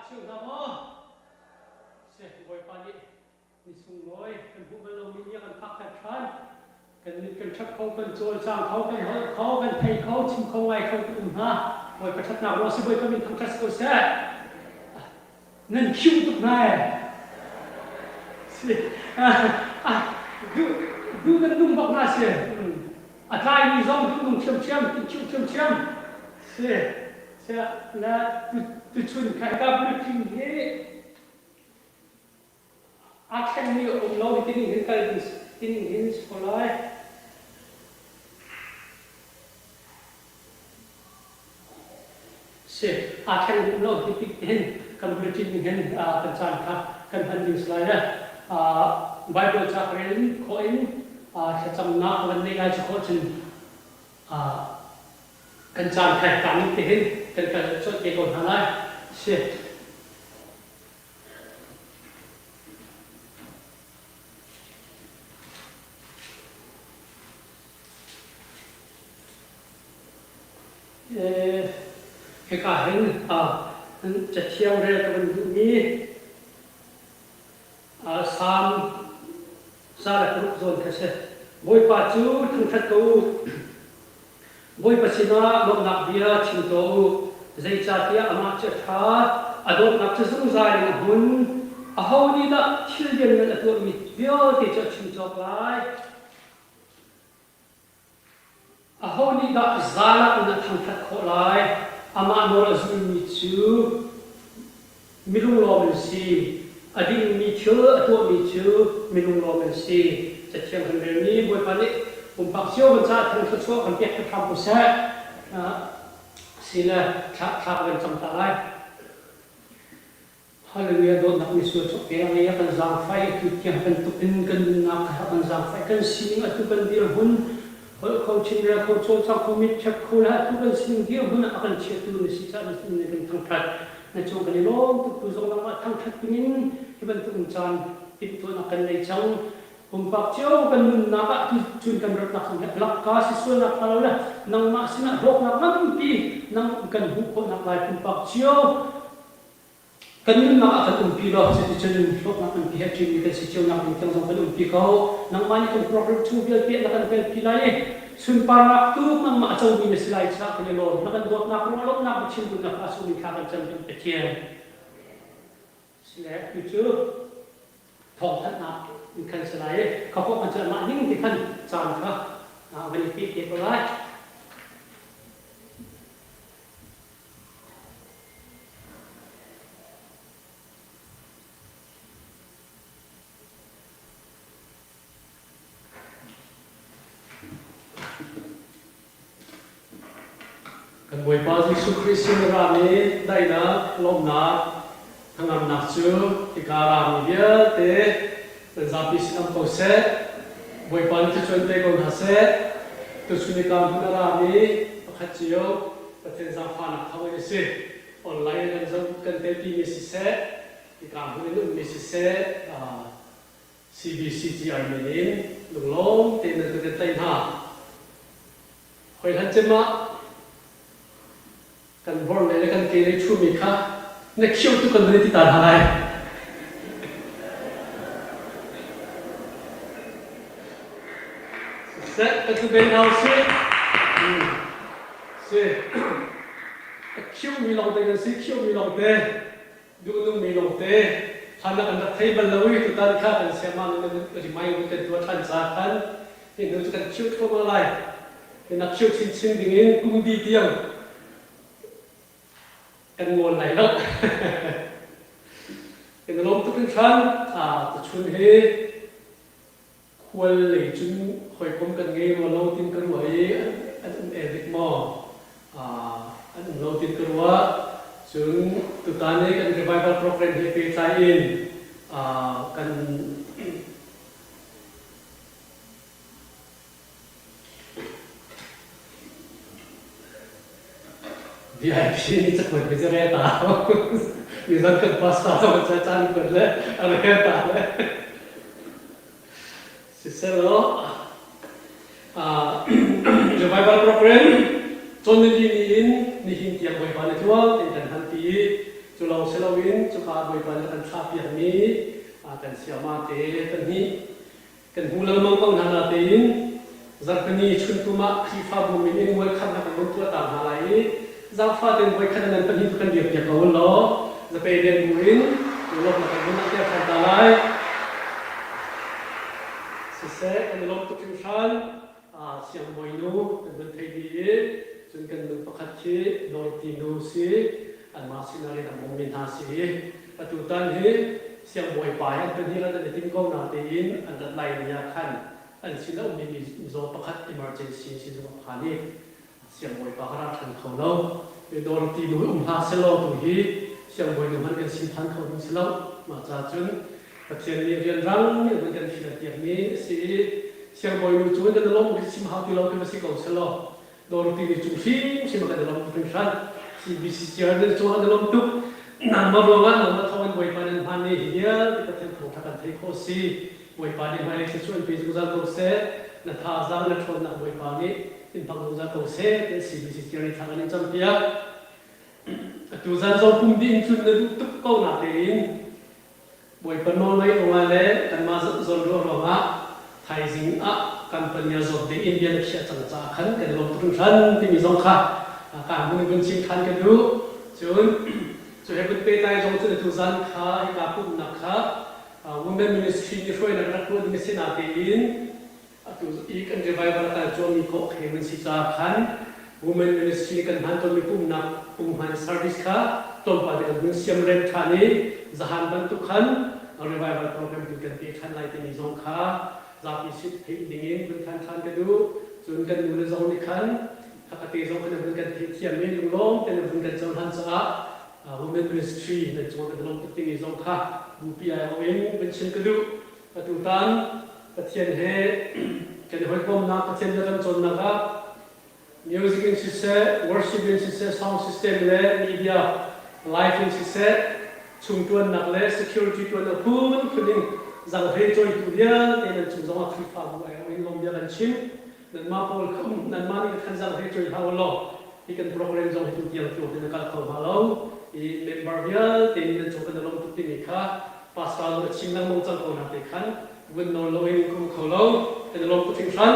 cio hna maw? Si, Bawipa nih ni sunglawi kan hmuh bal lomi ni a kan phakter ṭhan. Kan mit kan ṭhap kho, kan cawlcang kho, kan holh kho, kan thei kho, chim kho, ngai kho kan um hna. Bawipa ṭhatnak ruang si Bawipa min thangṭhat si ko seh. Nan khiu tuk hna ee. Si, ah, duh, duh nan nung bak hna si. A tlaimi zong duh nung ṭhiamṭhiam, in khiu ṭhiamṭhiam. Si, si, le tuchun kha hika bulletin hi aa thlengmi a um lo tining hin kal ding tining hin si ko lai. Si, aa thleng um lo ti tik hin kan bulletin ning hin kan caan kha kan hman ding si lai le Bible ca rel in khawh in thlacamnak van neih lai cu khawh cun kan caan kha kaa ning te hin kan kal colh te ko hna lai. Si. Hika hin cathiang rel ka van duhmi Salm 106 zawn kha si. Bawipa cu thangṭhat ko u. Bawipa sinah lawmhnak bia chim tuah u, zeicahtiah amah cu a ṭha, a dawtnak cu zungzal in a hmun. Aho nih dah thil lianngan a tuahmi vialte cu a chim cawk lai? Aho nih dah zalak in a thangṭhat khawh lai? Amah nawl a zulmi cu Milunglawm an si. A dingmi thil a tuahmi cu milunglawm an si. Cathiang kan relmi Bawipa nih pumpak cio kan caah thang thluachuah kan pek hram ko seh. Sile thla thla kan cam ta lai. Hallelujah dawtnak misual cu pe ngei a kan zaangfai atu tiang bantuk in kan nunnak a kan zaangfai kan sining atu kan dirhmun holh kho chin rel kho cawlcang kho mit ṭhep kho le atu kan sining dirhmun ah a kan chiatu na si caah na kan thangṭhat Na cung kan i lawm tuk tu zong nangmah thangṭhat dingin hi bantuk in caan timhtuahnak kan nei cang. Pumpak cio kan nunnak ah cun kan ratnak zong hi lakka si sualnak hnga lo le nangmah sinah hlawknak nganpi nang kan hmuh khawhnak lai pumpak cio kan nunnak ah kan umpi law cuticun hlawknak nganpi he ṭimi kan si cio nak ding tiang zong kan umpi ko. Nangmah nih kan program chung vialte na kan telpi lai i Sunparnak tu nangmah a comi na si lai caah kan i lawm. Na kan dawtnak ruangah lawmhnak biachim duhnak kha sung in thla kan cam kan Pathian. Sile tu cu thawngthanhnak in khan si lai i kha kong kan cu mah ning ti khan caan kha van i peh te ko lai. Kan Bawipa Jesuh Khrih sin a rami daihnak, lawmhnak, hnangamnak cu hika rami vialte nan zapi sin um ko seh. Bawipa nih thluachuah in pe ko hna seh. Tuchun hika hmun a rami pakhat cio Pathian zaangfahnak thawngin a si. Online in kan zoh kan telpimi siseh, hika hmun in ummi siseh, CBCGR min in lunglawm tein nan kan tlaih hna. Hoi hlan cem ah kan bor le kan ke lei ṭhumi kha na khio tu kan van i ti ta hna lai. Siseh, ka tu ben hau si. Si. A khiomi lawngte kan si, khiomi lawngte. Duhnungmi lawngte khan na kan rak thei bal lo i tutan kha kan siamah nan rimai in kan tuah ṭhan caah khan hi hnu cu kan khiu thluahmah lai. Hi nak khiu chinchin dingin kum di tiang kan ngawl lai lo. Kan i lawm tuk hringhran. Tuchun hi Khual lei cun hawikom kan ngei rua lo tin ka ruah i an um el dik maw? An um lo tin ka ruah. Cun tutan i kan revival program he pehtlai in kan VIP nih cakuat ka rel ta. Nizan kan pastor zong ca caan kuat le a rel ta le. Siselaw, revival program cawn nili ni in nihin tiang Bawipa nih tluang tein kan hmanpi i. Cu lawng si loin cuka Bawipa nih a kan thlahpiakmi kan sayama te pahnih kan hmu lengmang ko hna natein zarhpini chuntum ah Khrihfabu min in voikhat na kan vun tuah ta hna lai i zaangfah tein voikhat nan pahnih tu kan dirpiak ko u law zapei deng bu in lawmhnak kan vun langhter ṭhan ta lai. Siseh, kan i lawm tuk hringhran. Siangbawinu kan vun thei dih i cun kan nu pakhat khi Dorothy nu si anmah sinah rian a hmangmi hna si i atutan hi siangbawipa hi an pahnih rat an i tim ko natein an rat lai ni ah khan an sin a ummi mizaw pakhat emergency sizung a phan i siangbawipa kha ra ṭhan kho lo. Dorothy nu hi um hlah selaw tu hi siangbawi nu hmanh kan sim ṭhan kho ding si lo. Mah ca cun Pathian nih rianrang in a vun kan fialpiakmi a si i siangbawi nu cu kan i lawmh khi chim hau ti lo khi va si ko selaw Dorothy nih cung hrimhrim a kan i lawmh tuk hringhran. CBC chair nan cung ah kan i lawm tuk. Nangmah ruangah nangmah thawngin Bawipa nan hman i hi vialte Pathian thawngṭha kan theih khawh si. Bawipa nih hmailei thluachuah in pe zungzal ko seh. Na thazaang na ṭhawnnak Bawipa nih in hmang zungzal ko seh tiah CBC chair nih thla kan in campiak. Atu zan zong pum dih in tlun na duh tuk ko natein Bawipa nawlngaih ruangah le kanmah zawnruah ruangah thaizing ah company ah zawt ding in bia na khiah cang caah khan kan i lawm tuk hringhran timi zong kha kaan hun vun chim ṭhan ka duh. Cun cu he vun pehtlai zong cun atu zan kha hika pumhnak kha Women Ministry nih hruainak rak tuah ding a si natein Atu i kan revival a kal cuahmi kawh kheng an si caah khan Women Ministry nih kan hman tawnmi pumhnak punghman service kha tlawmpal te kan hun siamrem ṭhan i zahan bantuk khan revival program tu kan pe ṭhan lai timi zong kha zapi sin theih dingin vun than ṭhan ka duh. Cun kan nule zong nih khan khakate zong khan vun kan theihthiam i lunglawm tein vun kan cohlan caah Women Ministry nan cungah kan lawm tuk timi zong kha bupi aiawh in vun chim ka duh. Atutan Pathian he kan i hawikomnak, Pathian bia kan cawnnak ah music in siseh, worship in siseh, sound system le media live in siseh, chungṭuannak le security ṭuan a phunphun in zanghlei cawitu vialte nan cung zongah Khrihfabu ai in lawm bia kan chim. Nanmah pawl kha um, nanmah nih khan zanghlei cawi hlah u law hi kan program zong hi tu tiang tluang in a kal kho hnga lo. I member vialte nih nan cung kan i lawm tuk timi kha pastor zong a chim lengmang cang ko na te khan vun nawl loin ka um kho lo. Kan i lawm tuk hringhran.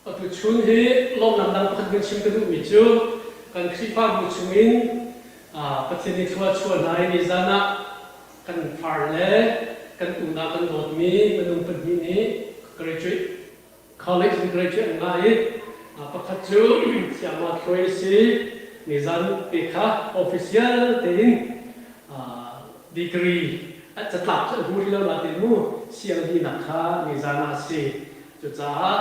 Atu chun hi lawmnak dang pakhat vun chim ka duhmi cu kan Khrihfabu chungin Pathian nih thlua chuah hna i nizan ah kan far le kan unau kan dawtmi minung pahnih nih graduate college in graduate an ngah i pakhat cu Sayama Thluai a si. Nizan te kha official tein degree catlap cu a hmu rih lo nain mu siangdinak kha nizan ah a si. Cucaah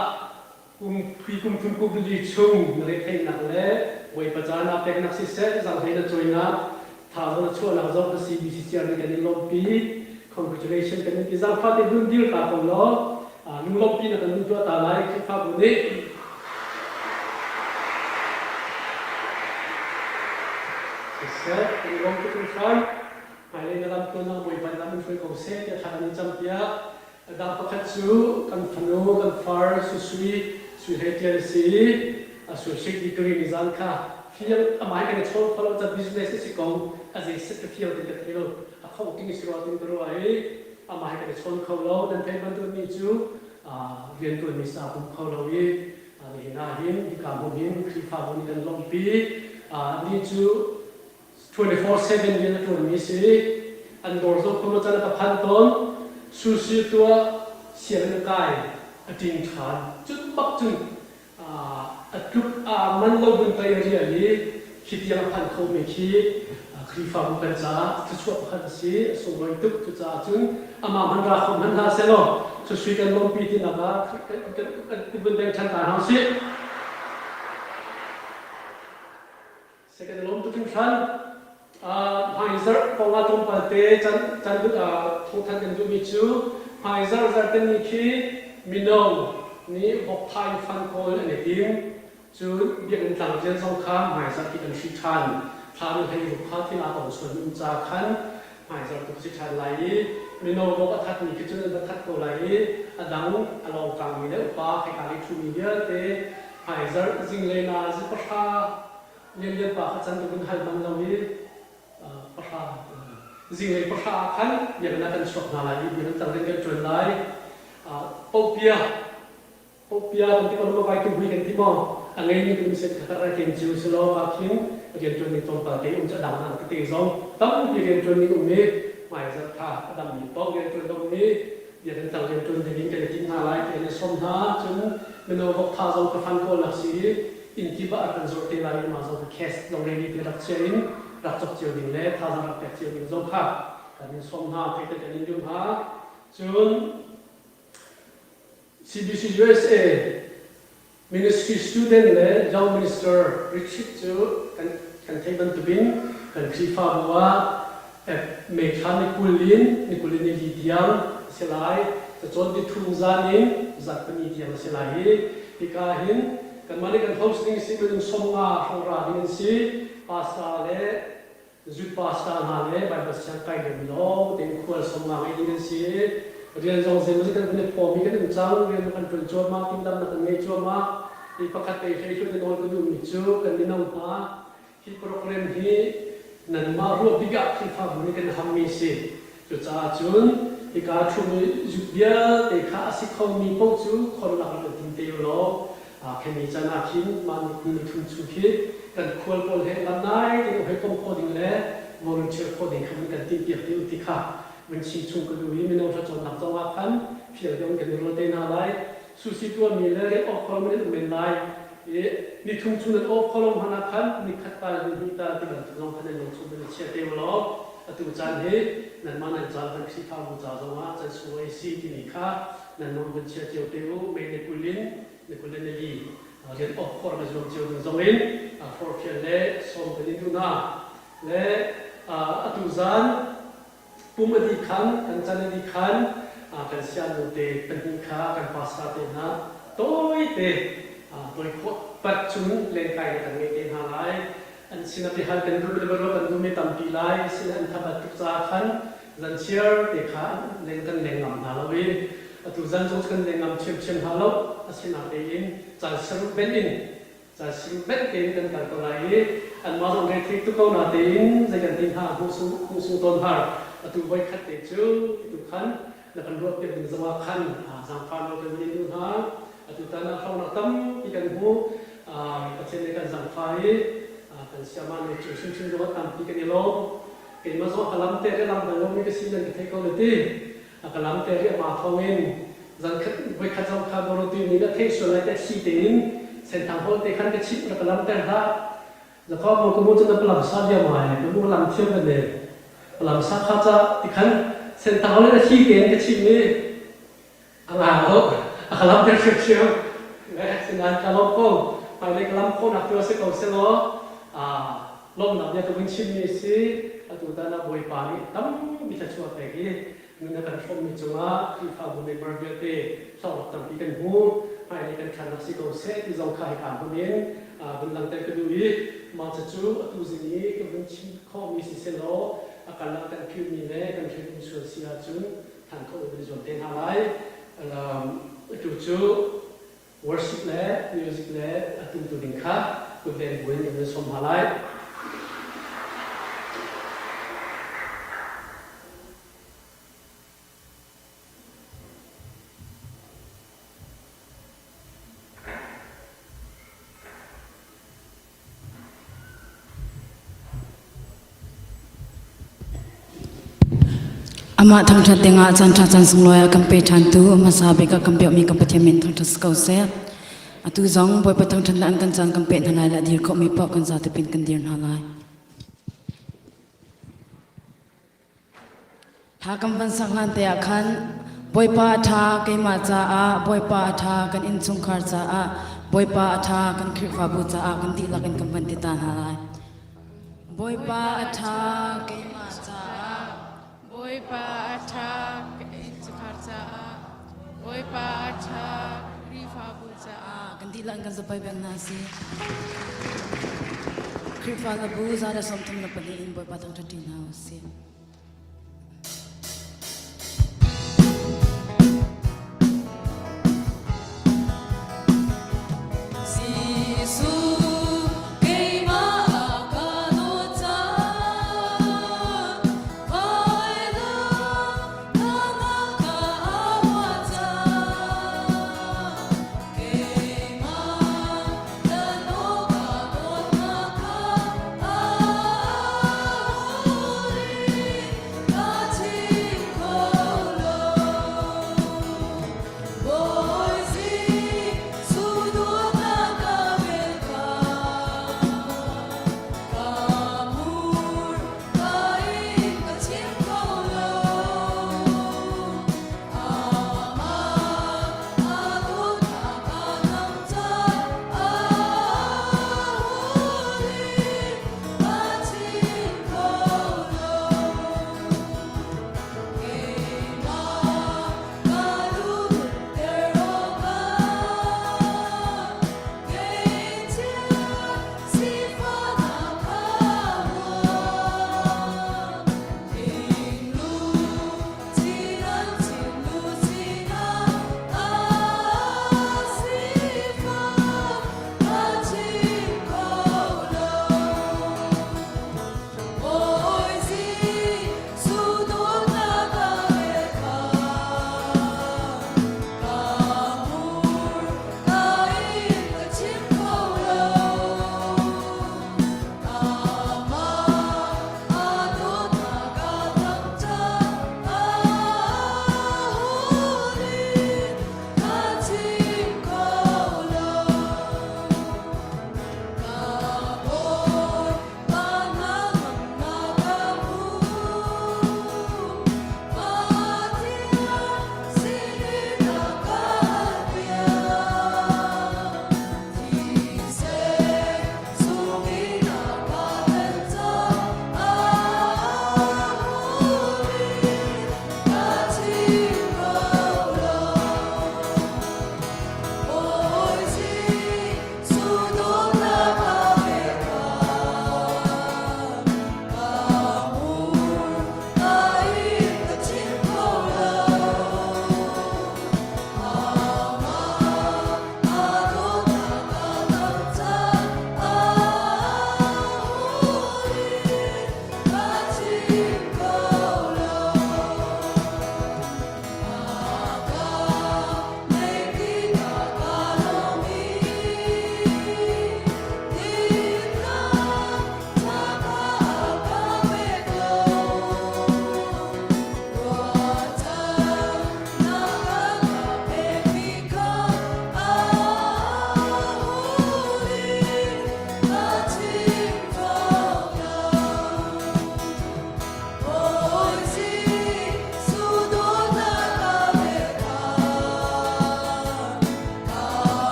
kum phui kum thum kum li chung na retheihnak le Bawipa caan ah peknak siseh zanghlei na cawinak thazaang na chuahnak zong ka CBC cia nih kan in lawmhpi. Congratulation kan in ti zaangfah te dun dir ta ko law lunglawmhpi na kan duh tuah ta lai Khrihfabu nih. Siseh kan i lawm tuk hringhran. Hmailei na lam tluannak Bawipa nih lam in hruai ko seh tiah thla kan in campiak. A dang pakhat cu kan fanu, kan far Susui, Sui Hlei Tial a si i associate degree nizan kha fiang amah hi kan i chawn kho lo ca business a si ko a zei set ka fiang tin ka thei lo a accounting a si rua tin ka ruah i amah hi kan i chawn kho lo nan theih bantuk mi cu riantuan mi sa pum kho lo i nihin ah hin hika hmun hin Khrihfabu nih kan lawmhpi ni cu 24/7 rian a ṭuanmi si. An dawr zong khuama can a ka phan tawn. Sushi tuah sianginn a kai a ṭing ṭhan. Cut bak cun a tluk aa man lo vun pei a rial i khi tiang a phan khomi khi Khrihfabu kan caah thluachuah pakhat a si. A sunglawi tuk. Cucaah cun amah hmanh ra kho hmanh hlah sehlaw Susui kan lawmpi tinak ah kan vun beng ṭhan ta hna usih. Second lawm tuk hringhran. Hmaizarh kong ah tlawmpal te can can thawngthanh kan duhmi cu hmaizarh zarhteni khi mino nih vokthai fan kawl an i tim. Cun biakinn tlangrian zong kha hmaizarh khi kan hrih ṭhan. Thla ni 16 kha thil aa tong sual um ca khan hmaizarh tuk si ṭhan lai i mino vok a thatmi khi cun an va that ko lai i a dang a lawngkangmi le upa kheka i ṭhumi vialte hmaizarh zinglei na zi pahra Lianlian pa kha can ka vun hal bal lo i. Pahra zinglei pahra ah khan biakinn ah kan chuak hna lai i biakinn tang rian kan ṭuan lai. Popia Popia kan ti ko maw vai hui kan ti maw a ngeimi kan set kha rak ken cio si law ah khin rianṭuan ning tlawmpal te um cu a dang dang tete zong tampi rianṭuan ning um i hmaizarh kha a dammi paoh rianṭuan dong mi biakinn tang rianṭuan ding in kan i tim hna lai ti an i sawm hna. Cun mino vok tha zong ka fan kawlnak si i inn kip ah rak kan zuarh te lai i mah zong kha cash zong ready te rak chia in rak cawk cio ding le thazaang rak pek cio ding zong kha kan in sawm hna, theihter kan in duh hna. Cun CBC USA Ministry student le young minister Richard cu kan kan theih bantukin kan Khrihfabu ah May thla ni 20 in ni 20 in ni li tiang a si lai. Cacawn ti thum zan in zat pahnih tiang a si lai i hika hin kanmah nih kan host ding si minung 50 hrawng ra ding an si. Pastor le zut pastor hna le Bible siang kai deuhmi lawng tein khual 50 ngei ding an si. Rian zong zeimaw kan vun i phawmi kan um cang, rian kan ṭuan cuahmah, timhlamhnak kan ngei cuahmah. Hi pakhat te hlei hlut in nawl ka duhmi cu kan mino hna Hi program hi nanmah ruah bik ah Khrihfabu nih kan hammi a si. Cucaah cun hika ṭhumi zuk vialte kha a si khomi paoh cu khonnak rak in tim te u law khimi can ah khin mah ni ni thum chung khi kan khual pawl he lamnai tein hawikom khawh ding le volunteer khawh ding kha vun kan timhpiak te u ti kha vun chim chung ka duh i mino hlacawnnak zong ah khan fial deuh in kan i rual te hna lai. Susi tuahmi le rian awk kho loin an um men lai. I nithum chung nan awk kho lo hmanh ah khan nikhat tal nihnih tal ti bantuk zong khan nan lungchung van i chia te u law atu caan hi nanmah nan caan kan Khrihfabu ca zongah can sunglawi a si timi kha nan lung van chia cio te u. May ni 20 in ni 24 rian awk khawh rak i zuam cio ding zong in forhfial le sawm kan in duh hna. Le atu zan Pum a dih khan, kan can a dih khan kan sianu te pahnih kha kan pastor te hna tawite tawi khawh pat cun lenkai na kan ngei te hna lai. An sin ah biahal kan duh le biaruah kan duhmi tampi lai sin an thabat tuk caah khan zan chiar te kha leng kan leng ngam hna lo i atu zan zong kan leng ngam ṭhiamṭhiam hna lo. Asinain caan saruk benh in Sirubenh tein kan kal ko lai i anmah zong rethei tuk ko natein zei kan ti hna hmuh sung tawn har atu voi khat te cu tu khan na kan ruah piak ding zongah khan zaangfah nawl kan in duh hna. Atu tan ah hlawknak tampi kan hmu. Pathian nih kan zaangfah i kan siama nih cu hrimhrim zongah tampi kan i lawm. Keimah zong ka lam te ka lam bal lomi ka si nan ka thei ko na ti. A ka lam te riahma thawngin zankhat voikhat zong kha Dorothy nih na theih sual lai te thli tein senthang hol te khan ka chimh na ka lam ter hlah. Zakhaw mo ka mu cu na palam sa bia mai ka mu lam thiam kan ne palam sa kha ca ti khan senthang hol in a thli tein ka chimh i a ngang lo a ka lam ter hrimhrim le sinain ka lawm ko hmailei ka lam khawhnak tu a si ko selaw lawmhnak bia ka vun chimmi si atu tan ah Bawipa nih tampi thluachuah pek i nun a kan hrawmmi cungah Khrihfabu member vialte hlawknak tampi kan hmu. Hmailei kan ṭhannak si ko seh ti zong kha hika hmun in vun langhter ka duh i mah cucu atu zing i ka vun chim khawhmi si sehlaw a karlak kan philhmi le kan hrilhmi sual si ahcun than khawh in kan i zuam te hna lai. Atu cu worship le music le a tumtu ding kha kutven buin kan vun sawm hna lai. Amah thangṭhat dingah caan ṭha caan sunglawi a kan pe ṭhantu hmasa bik ah kan biakmi kan Pathian min thangṭhat si ko seh. Atu zong Bawipa thangṭhatnak an kan caan kan peh hna lai le a dir khawhmi paoh kan zate pin kan dir hna lai. Thla kan van sak hlan te ah khan Bawipa a ṭha keimah caah, Bawipa a ṭha kan innchungkhar caah, Bawipa a ṭha kan Khrihfabu caah kan dihlak in kan van ti ta hna lai. Bawipa a ṭha keimah caah, Bawipa a ṭha ka innchungkhar caah, Bawipa a ṭha Khrihfabu caah. Kan dihlak in kan zapai peng hna si. Khrihfa bu 134 in Bawipa thangṭhat ṭi hna u sih. Jesuh keimah ka dawt cang.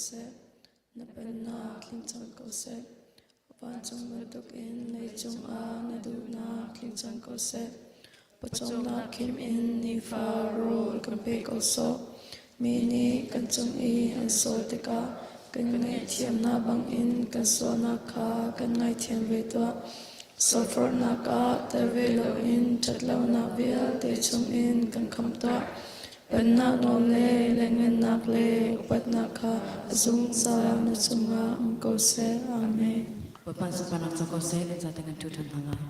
seh. Na pennak tling cang ko seh. Vancung bantukin leicung ah na duhnak tling cang ko seh. Pawcawmnak khim in nifa rawl kan pe ko sawh. Mi nih kan cung i an sual tikah kan ngaihthiam hna bangin kan sualnak kha kan ngaithiam ve tuah. Sualforhnak ah tel ve loin ṭhatlonak vialte chungin kan khamh tuah. Pennak nawl le lianngannak le upatnak kha a zungzal na cungah um ko seh. Amen. Bawipa sunparnak co ko seh, nan zaten kan ṭhu ṭhan hna lai.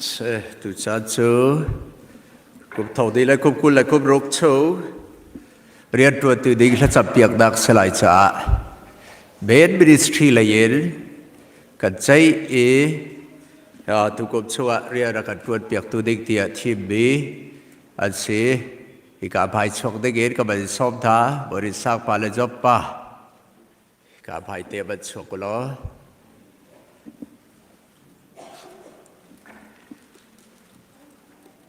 Se tucaan cu kum thong dih le kum 20 le kum ruk chung rianṭuantu ding thlacampiaknak si lai caah Main Ministry lei in kan ceih i tukum chungah rian a kan ṭuanpiaktu ding tiah thimmi an si. Hika hmai chuak ding in ka van sawm hna, Boris Sangpa le Job pa. Hika hmai te van chuak u law.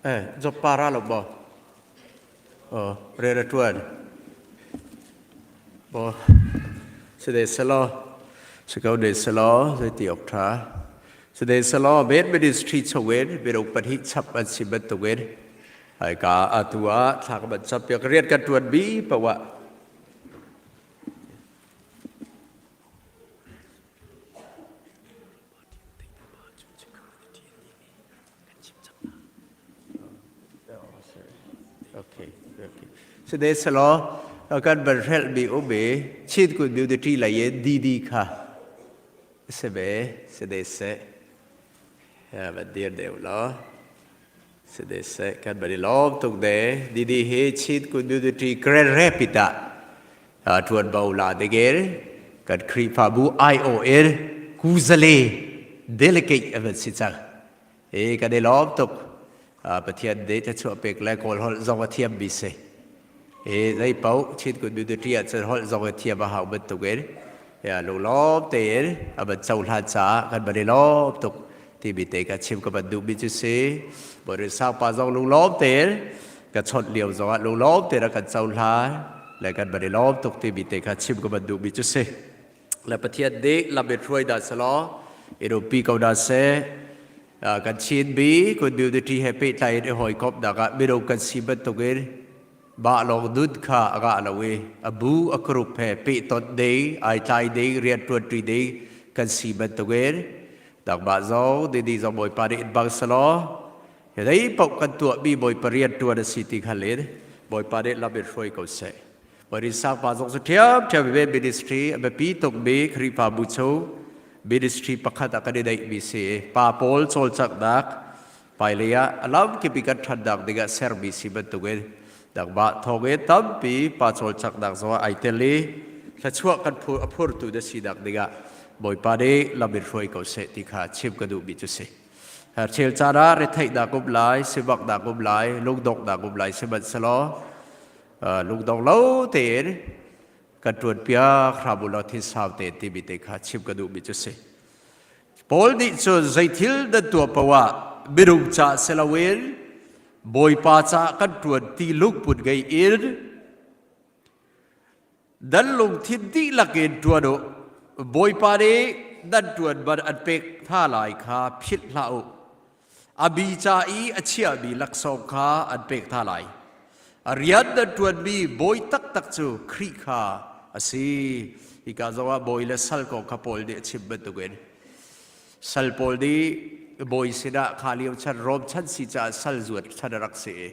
Eh, Job pa ra lo maw? Oh, re ra tuan. Bo, si de selo, si ko de selo, zei ti ok tha. Si de selo, med ministry chungin minung pahnih chap an si bantukin Hika atu ah thla ka van campiak rian kan ṭuan mi paoh ah Okay, okay. Side selaw kan ban hrelh mi um i Chin kun community lei in DD kha se ve side se van dir deuh law Siseh kan van i lawm tuk de. Didi hi Chin Community Grand Rapid ah ṭuanvo la dingin kan Khrihfabu IOL Kuzale delegate a van si cang. E kan i lawm tuk. Pathian nih thluachuah pek le Kawl holh zong a thiam mi si. E zei paoh Chin Community ah cun holh zong a thiam a hau bantukin ya lunglawm tein a van cohlan caah kan van i lawm tuk timi te ka chim ka van duhmi cu si. Bawi Sangpa zong lunglawm tein ka chawnh lio zongah lunglawm tein a kan cohlan le kan van i lawm tuk timi te kha chim ka van duhmi cu si. Le Pathian nih lam in hruai dah selaw in umpi ko dah seh. Kan Chin bi community he pehtlai in i hawikomh nak ah minung kan si bantukin mah lawng nun kha a ngah lo i a bu a group he pehtonh ding ai tlai ding rianṭuanṭi ding kan si bantukin nangmah zong nini zong Bawipa nih in bang selaw zei paoh kan tuahmi Bawipa rianṭuan a si ti hngal in Bawipa nih lam in hruai ko seh. Bawi Sangpa zong cu ṭhiamṭhiam ve ministry a biapi tukmi Khrihfabu chung ministry pakhat ah kan i neihmi si. Pa pawl cawlcanghnak hmailei ah a lamkip i kan ṭhannak dingah sermi si bantukin nangmah thawngin tampi pa cawlcanghnak zongah ai tel i thluachuah kan a phurtu na sinak dingah Bawipa nih lam in hruai ko seh ti kha chim ka duhmi cu si. Herchel caan ah retheihnak um lai, sivaknak um lai, lungdonghnak um lai sihmanhsehlaw lungdong lo tein kan ṭuanpiak hram u law thinsau tein timi te kha chim ka duhmi cu si. Paul nih cun zeithil nan tuah paoh ah minung ca si loin Bawipa caah kan ṭuan ti lungput ngei in nan lungthin dihlak in ṭuan u. Bawipa nih nan ṭuan man an pek hna lai kha philh hlah u. A mi ca i a chiahmi laksawng kha an pek hna lai. A rian nan ṭuanmi bawi taktak cu Khrih kha a si. Hika zongah bawi le sal kong kha Paul nih a chim bantukin sal pawl nih bawi sinah kha lio chan Rom chan si caah sal zuat chan a rak si i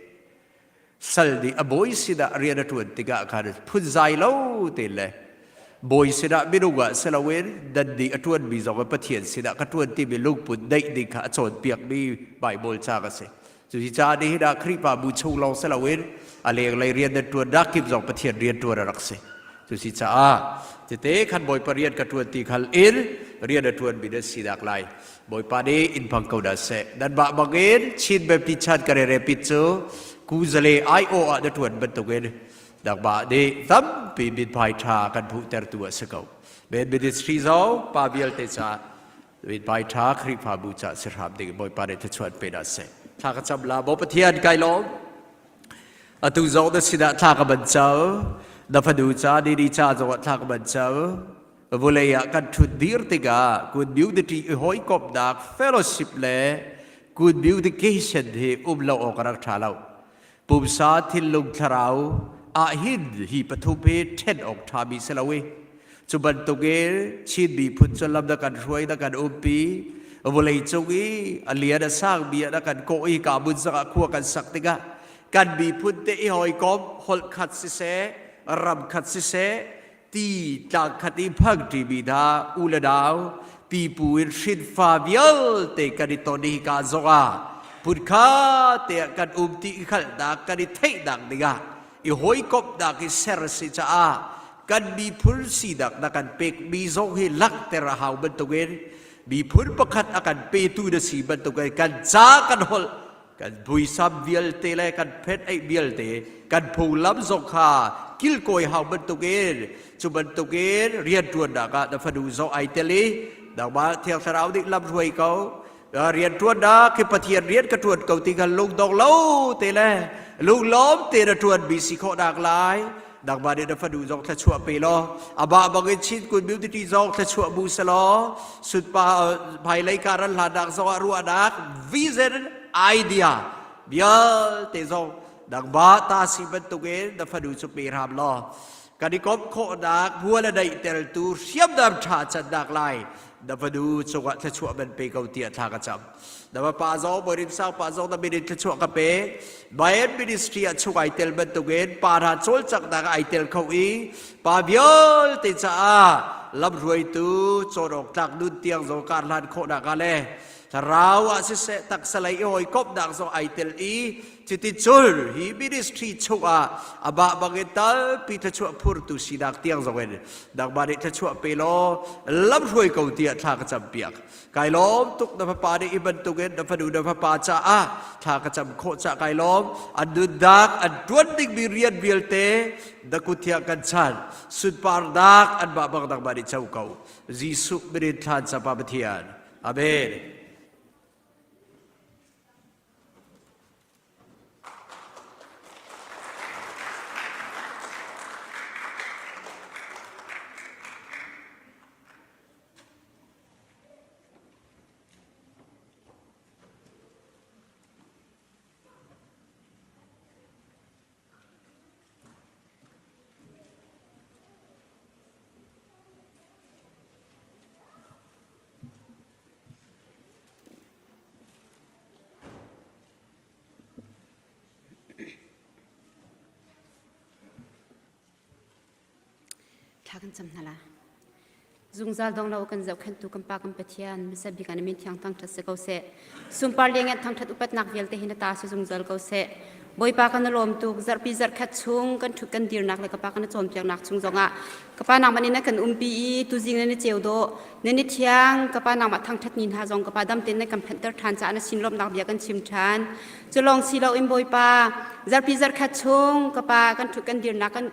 sal nih a bawi sinah rian a ṭuan tikah khan phunzai lo tein le bawi sinah minung ah si loin nan nih a ṭuanmi zong ah Pathian sinah ka ṭuan timi lungput neih ding kha a cawnpiakmi Baibal ca ka si. Cuci caah nihin ah Khrihfabu chung lawng si loin a lenglei rian nan ṭuannak kip zong Pathian rian ṭuan a rak si. Cuci caah tete khan Bawipa rian ka ṭuan ti khal in rian a ṭuanmi na sinak lai. Bawipa nih in hmang ko hna seh. Nanmah bangin Chin Baptist Chan ka rerepit cu Kuzale aiawh ah na ṭuan bantukin nangmah nih tampi mithmai ṭha kan hmuhtertu a si ko. Men ministry zong pa vialte caah mithmai ṭha Khrihfabu caah si hram ding Bawipa nih thluachuah pe hna seh. Thla ka cam la, Baw Pathian kai lawm. Atu zong na sinah thla ka ban cal. Na fanu ca, nini ca zongah thla ka ban cal. Vulei ah kan ṭhut dir tikah community i hawikomhnak fellowship le communication hi um lo awk a rak ṭha lo. Pumsa thinlung thlarau ah hin hi pathum hi ṭhen awk ṭhami si lo i cu bantukin Chin miphun cu lam na kan hruai na kan umpi vawlei cung i a lian a sangmi ah na kan kawh i ka mun zongah khua kan sak tikah kan miphun te i hawikom holh khat siseh ram khat siseh ti tlangkhat i phangṭimi hna u le nau pipu in hrinfa vialte kan i ton hi ka zongah phunkha te ah kan um ti i hngalhnak kan i theihnak dingah i hawikomhnak i ser a si caah kan miphun sinak na kan pekmi zong hi langhter a hau bantukin miphun pakhat a kan petu na si bantukin kan ca kan holh kan buisam vialte le kan phet eih vialte kan phunglam zong kha kilkawi hau bantukin cu bantukin rianṭuannak ah na fanu zong ai tel i nangmah Thiang Thlarau nih lam hruai ko rianṭuannak hi Pathian rian ka ṭuan ko ti kha lungdong lo te le lunglawm te na ṭuanmi si khawhnak lai nangmah nih na fanu zong thluachuah pe law amah bangin Chin community zong thluachuah bu selaw sunpa hmailei kar an hlannak zong ah ruahnak vision idea vialte zong nangmah ta si bantukin na fanu cu pe hram law kan i komh khawhnak hmual a daihtertu hriamnam ṭha cannak lai na fanu cungah thluachuah man pe ko tiah thla ka cam na pa zong Bawirim sang pa zong na min in thluachuah ka pe Bayan ministry ah chung ai tel bantukin pa hna cawlcanghnak ai tel kho i pa vialte caah lamhruaitu cawn awk tlak nun tiang zong kar hlan khawhnak ah le thlarau ah siseh taksa lei i hawikomhnak zong ai tel i cuticun hi ministry chungah amah bangin talpi thluachuah phurtu sinak tiang zong in nangmah nih thluachuah pe law lamhruai ko tiah thla ka campiak Kai lawm tuk na fapa nih hi bantukin na fanu na fapa caah thla ka cam khawh cah kai lawm. An nunnak an ṭuan dingmi rian vialte na kut thiang kan chan. Sunparnak anmah bang nangmah nih co ko. Jesuh min in thlan capa Pathian. Amen. Thla kan cam hna la. Zungzal dong lo kan zohkhenhtu kan Pa kan Pathian hmasa bik ah na min thiang thangṭhat si ko seh. Sunpar liangngan thangṭhat upatnak vialte hi na ta si zungzal ko seh. Bawipa kan lawm tuk zarhpi zarhkhat chung kan ṭhut kan dirnak le ka pa kan cawnpiaknak chung zongah ka pa nangmah nih na kan umpi i tuzing na ni ceu dawh na ni thiang ka pa nangmah thangṭhat ni hna zong ka pa dam tein na kan phanhter ṭhan caah na sin lawmhnak bia kan chim ṭhan cu lawng si loin Bawipa zarhpi zarhkhat chung ka pa kan ṭhut kan dirnak kan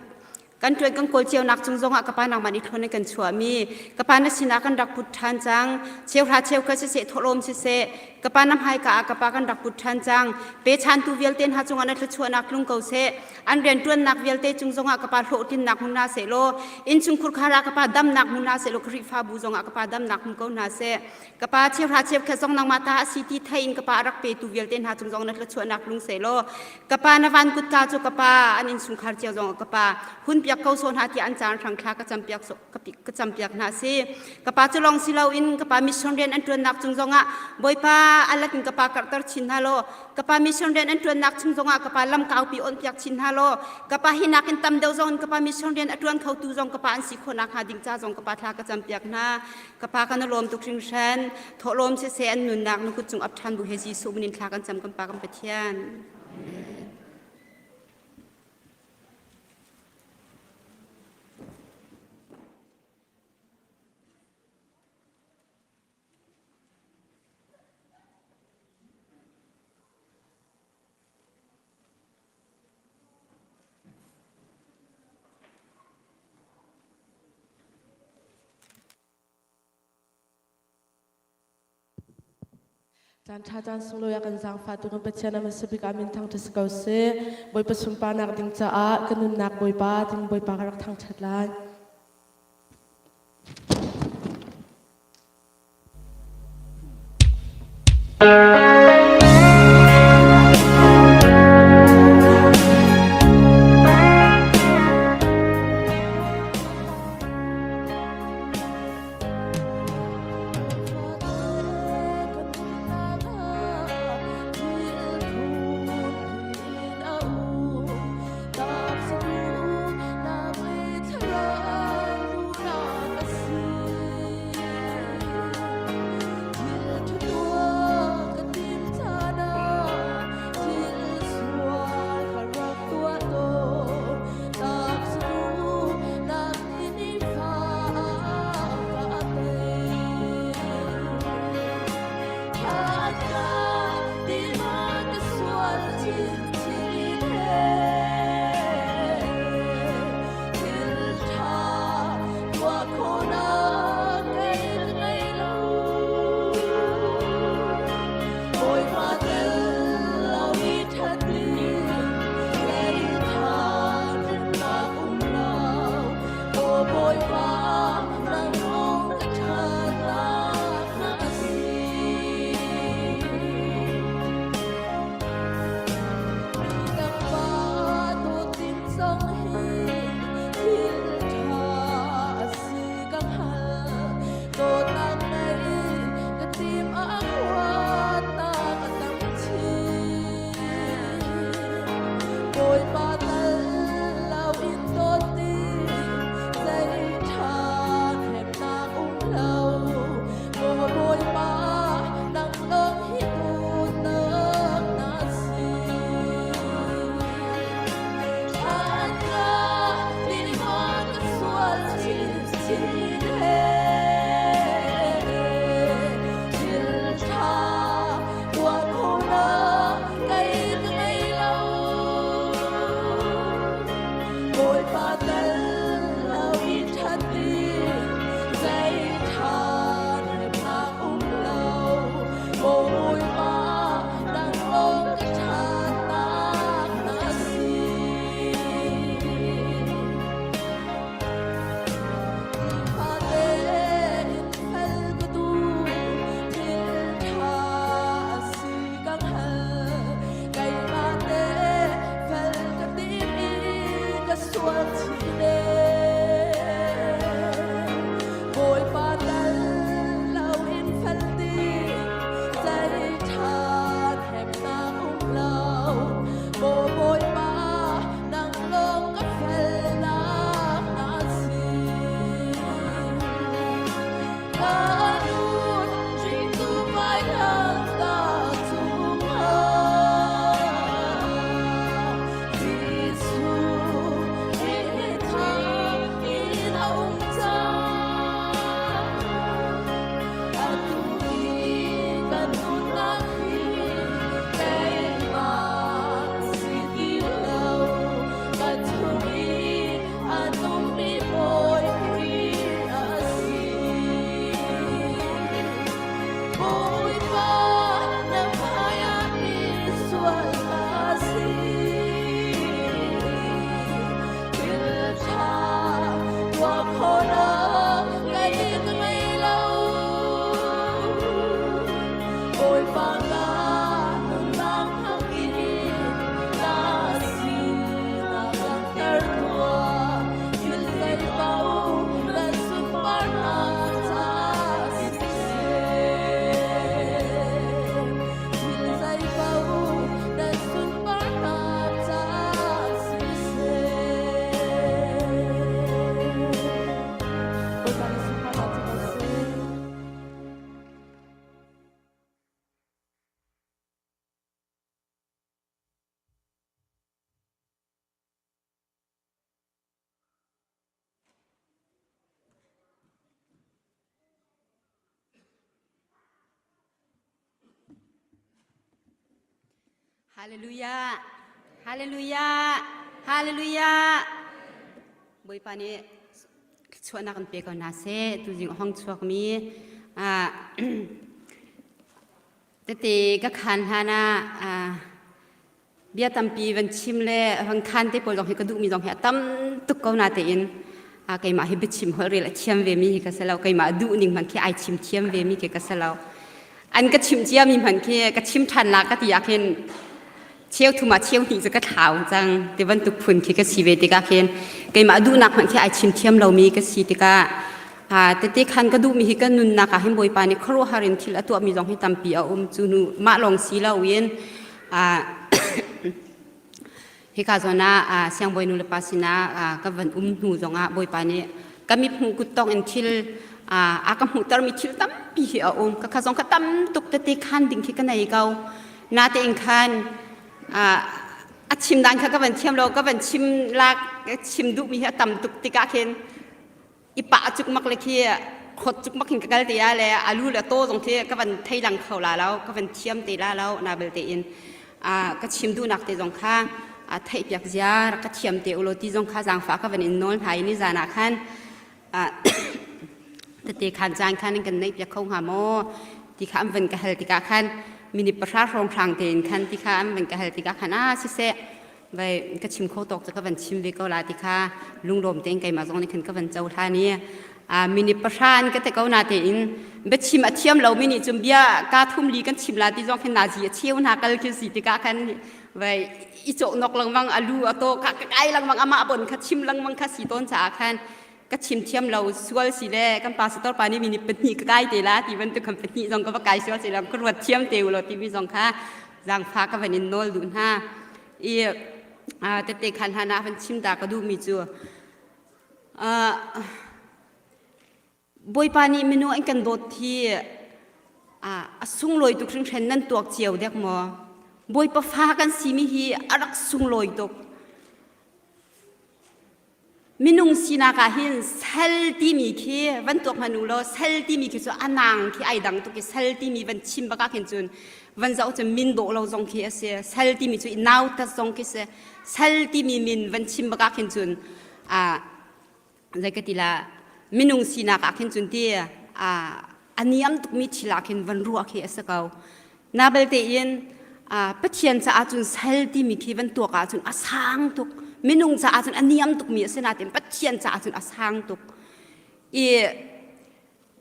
kan ṭuan kan kawl cionak cung zongah ka pa nangmah nih thlawn in kan chuahmi ka pa na sinah kan rak put ṭhan cang cheuhra cheukhat siseh thawhlawm siseh ka pa na hmaika ah ka pa kan rak put ṭhan cang pechantu vialte hna cungah na thluachuahnak tlung ko seh an rianṭuannak vialte cung zongah ka pa hlawhtlinnak hmu hna seh law innchungkhur khar ah ka pa damnak hmu hna seh law Khrihfabu zongah ka pa damnak hmu ko hna seh ka pa cheuhra cheukhat zong nangmah ta a si ti thei in ka pa a rak petu vialte hna cung zong na thluachuahnak tlung seh law ka pa na van kutka cu ka pa an innchungkhar cio zong ka pa hun piak ko sawh hna tiah an caan hrang thla ka campiak ka campiak hna si ka pa cu lawng si loin ka pa mission rian an ṭuannak cung zongah bawipa alat in ka pa karhter chin hna law ka pa mission rian an ṭuannak chung zongah ka pa lam kaupi on piak chin hna law ka pa hi nakin tam deuh zong in ka pa mission rian a ṭuan khotu zong ka pa an si khawh nakhnga ding ca zong ka pa thla ka campiak hna Ka pa kan lawm tuk hringhran. Thawhlawm siseh an nunnak na kut cung ap ṭhan bu he Jesuh min in thla kan cam kan pa kan Pathian. Caan ṭha caan sunglawi a kan zaangfahtu kan Pathian a hmasa bik ah min thangṭhat si ko seh. Bawipa sunparnak ding caah ka nunnak Bawipa ding Bawipa ka rak thangṭhat lai. Hallelujah. Hallelujah. Hallelujah. Bawipa nih chuahnak kan pe ko hna seh. Tuzing hong chuakmi. Tete ka khan hlan ah bia tampi van chim le van khan te pawl zong hi ka duhmi zong hi a tam tuk ko na tein keimah hi biachim holh rel a thiam ve mi hi ka si lo keimah duh ning hmanh khi ai chim thiam ve mi khi ka si lo an ka chim cia mi hmanh khi ka chim ṭhan la ka ti ah khin cheu thum ah cheu hnih cu ka thlau cang ti bantuk phun khi ka si ve tikah khin keimah duhnak hmanh khi ai chim thiam lomi ka si tikah tete khan ka duhmi hi ka nunnak ah hin Bawipa nih khuaruahhar in thil a tuahmi zong hi tampi a um cu nu mah lawng si loin hika zawn ah siangbawi nu le pa sinah ka van um hnu zongah Bawipa nih ka mithmuh kuttong in thil a ka hmuhtermi thil tampi hi a um ka kha zong ka tam tuk tete khan ding khi ka nei ko natein khan a chim dan kha ka van thiam lo ka van chim lak chim duhmi hi a tam tuk tikah khin i pah cukmak le khi khot cukmak hin ka kal te ah le alu le to zong khi ka van thei lang kho la lo ka van thiam te la lo na belte in ka chim duhnak te zong kha theih piak zia rak ka thiam te ulo ti zong kha zaangfah ka van in nawl hna i ni zan ah khan tete khan caan khan in kan neih piak kho hnga maw ti kha an van ka hal tikah khan minute pahra hrawng hrang tein khan ti kha an van ka hal tikah khan a siseh vai ka chim kho tawk cu ka van chim ve ko la ti kha lunglawm tein keimah zong nih khan ka van cohlan i a minute pahra an ka te ko na tein biachim a thiam lo mi nih cun bia ka thum li kan chim la ti zong khin nazi a cheu hna kal khi si tikah khan vai i cawh nok lengmang a lu a to ka kai lengmang amah bon kha chim lengmang kha si tawn caah khan ka chim thiam lo sual si le kan pastor pa nih minute pahnih ka kai te la ti bantuk kan pahnih zong ka va kai sual si lo ka ruat thiam te u lo timi zong kha zaangfa ka van in nawl duh hna i tete khan hlan ah van chim ta ka duhmi cu Bawipa nih minung an kan dawt hi a sunglawi tuk hringhran nan tuak cio dek maw Bawipa fa kan simi hi a rak sunglawi tuk Minung sinak ah hin sal timi khi van tuak hmanh u law sal timi khi cu a nang khi ai dang tuk i sal timi van chim bak ah khin cun van zoh cun min dawh lo zong khi a si. Sal timi cu i nautat zong khi si. Sal timi min van chim bak ah khin cun ah zei ka ti la minung sinak ah khin cun ti a niam tukmi thil ah khin van ruah khi a si ko. Na belte in Pathian caah cun sal timi khi van tuak ahcun a sang tuk. Minung caah cun a niam tukmi a si nain Pathian caah cun a sang tuk. I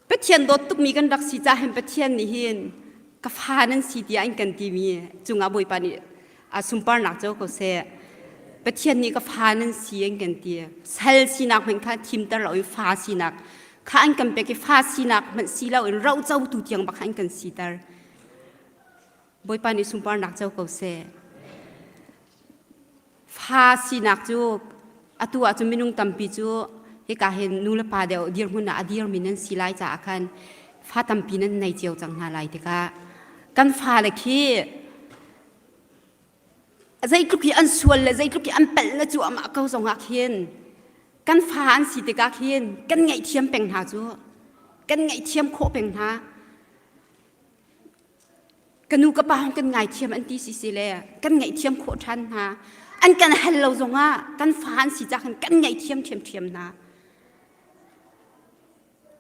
Pathian dawt tukmi kan rak si caah hin Pathian nih hin ka fa nan si tiah an kan timi cungah Bawipa nih a sunparnak co ko seh. Pathian nih ka fa nan si an kan ti. Sal sinak hmanh kha thimter lo in fa sinak kha an kan pek i fa sinak hmanh si lo in rocotu tiang bak kha an kan siter. Bawipa nih sunparnak co ko seh. Fa sinak cu atu ah cun minung tampi cu hika hin nu le pa deuh dirhmun ah a dirmi nan si lai caah khan fa tampi nan nei cio cang hna lai tikah kan fale khi zeitluk hi an sual le zeitluk hi an palh na cu amah ko zong ah khin kan fa an si tikah khin kan ngaihthiam peng hna cu kan ngaihthiam khawh peng hna Ka nu ka pa hong kan ngaithiam an ti si si le kan ngaihthiam khawh ṭhan hna. An kan hal lo zongah kan fa an si cah khan kan ngaihthiam ṭhiamṭhiam hna.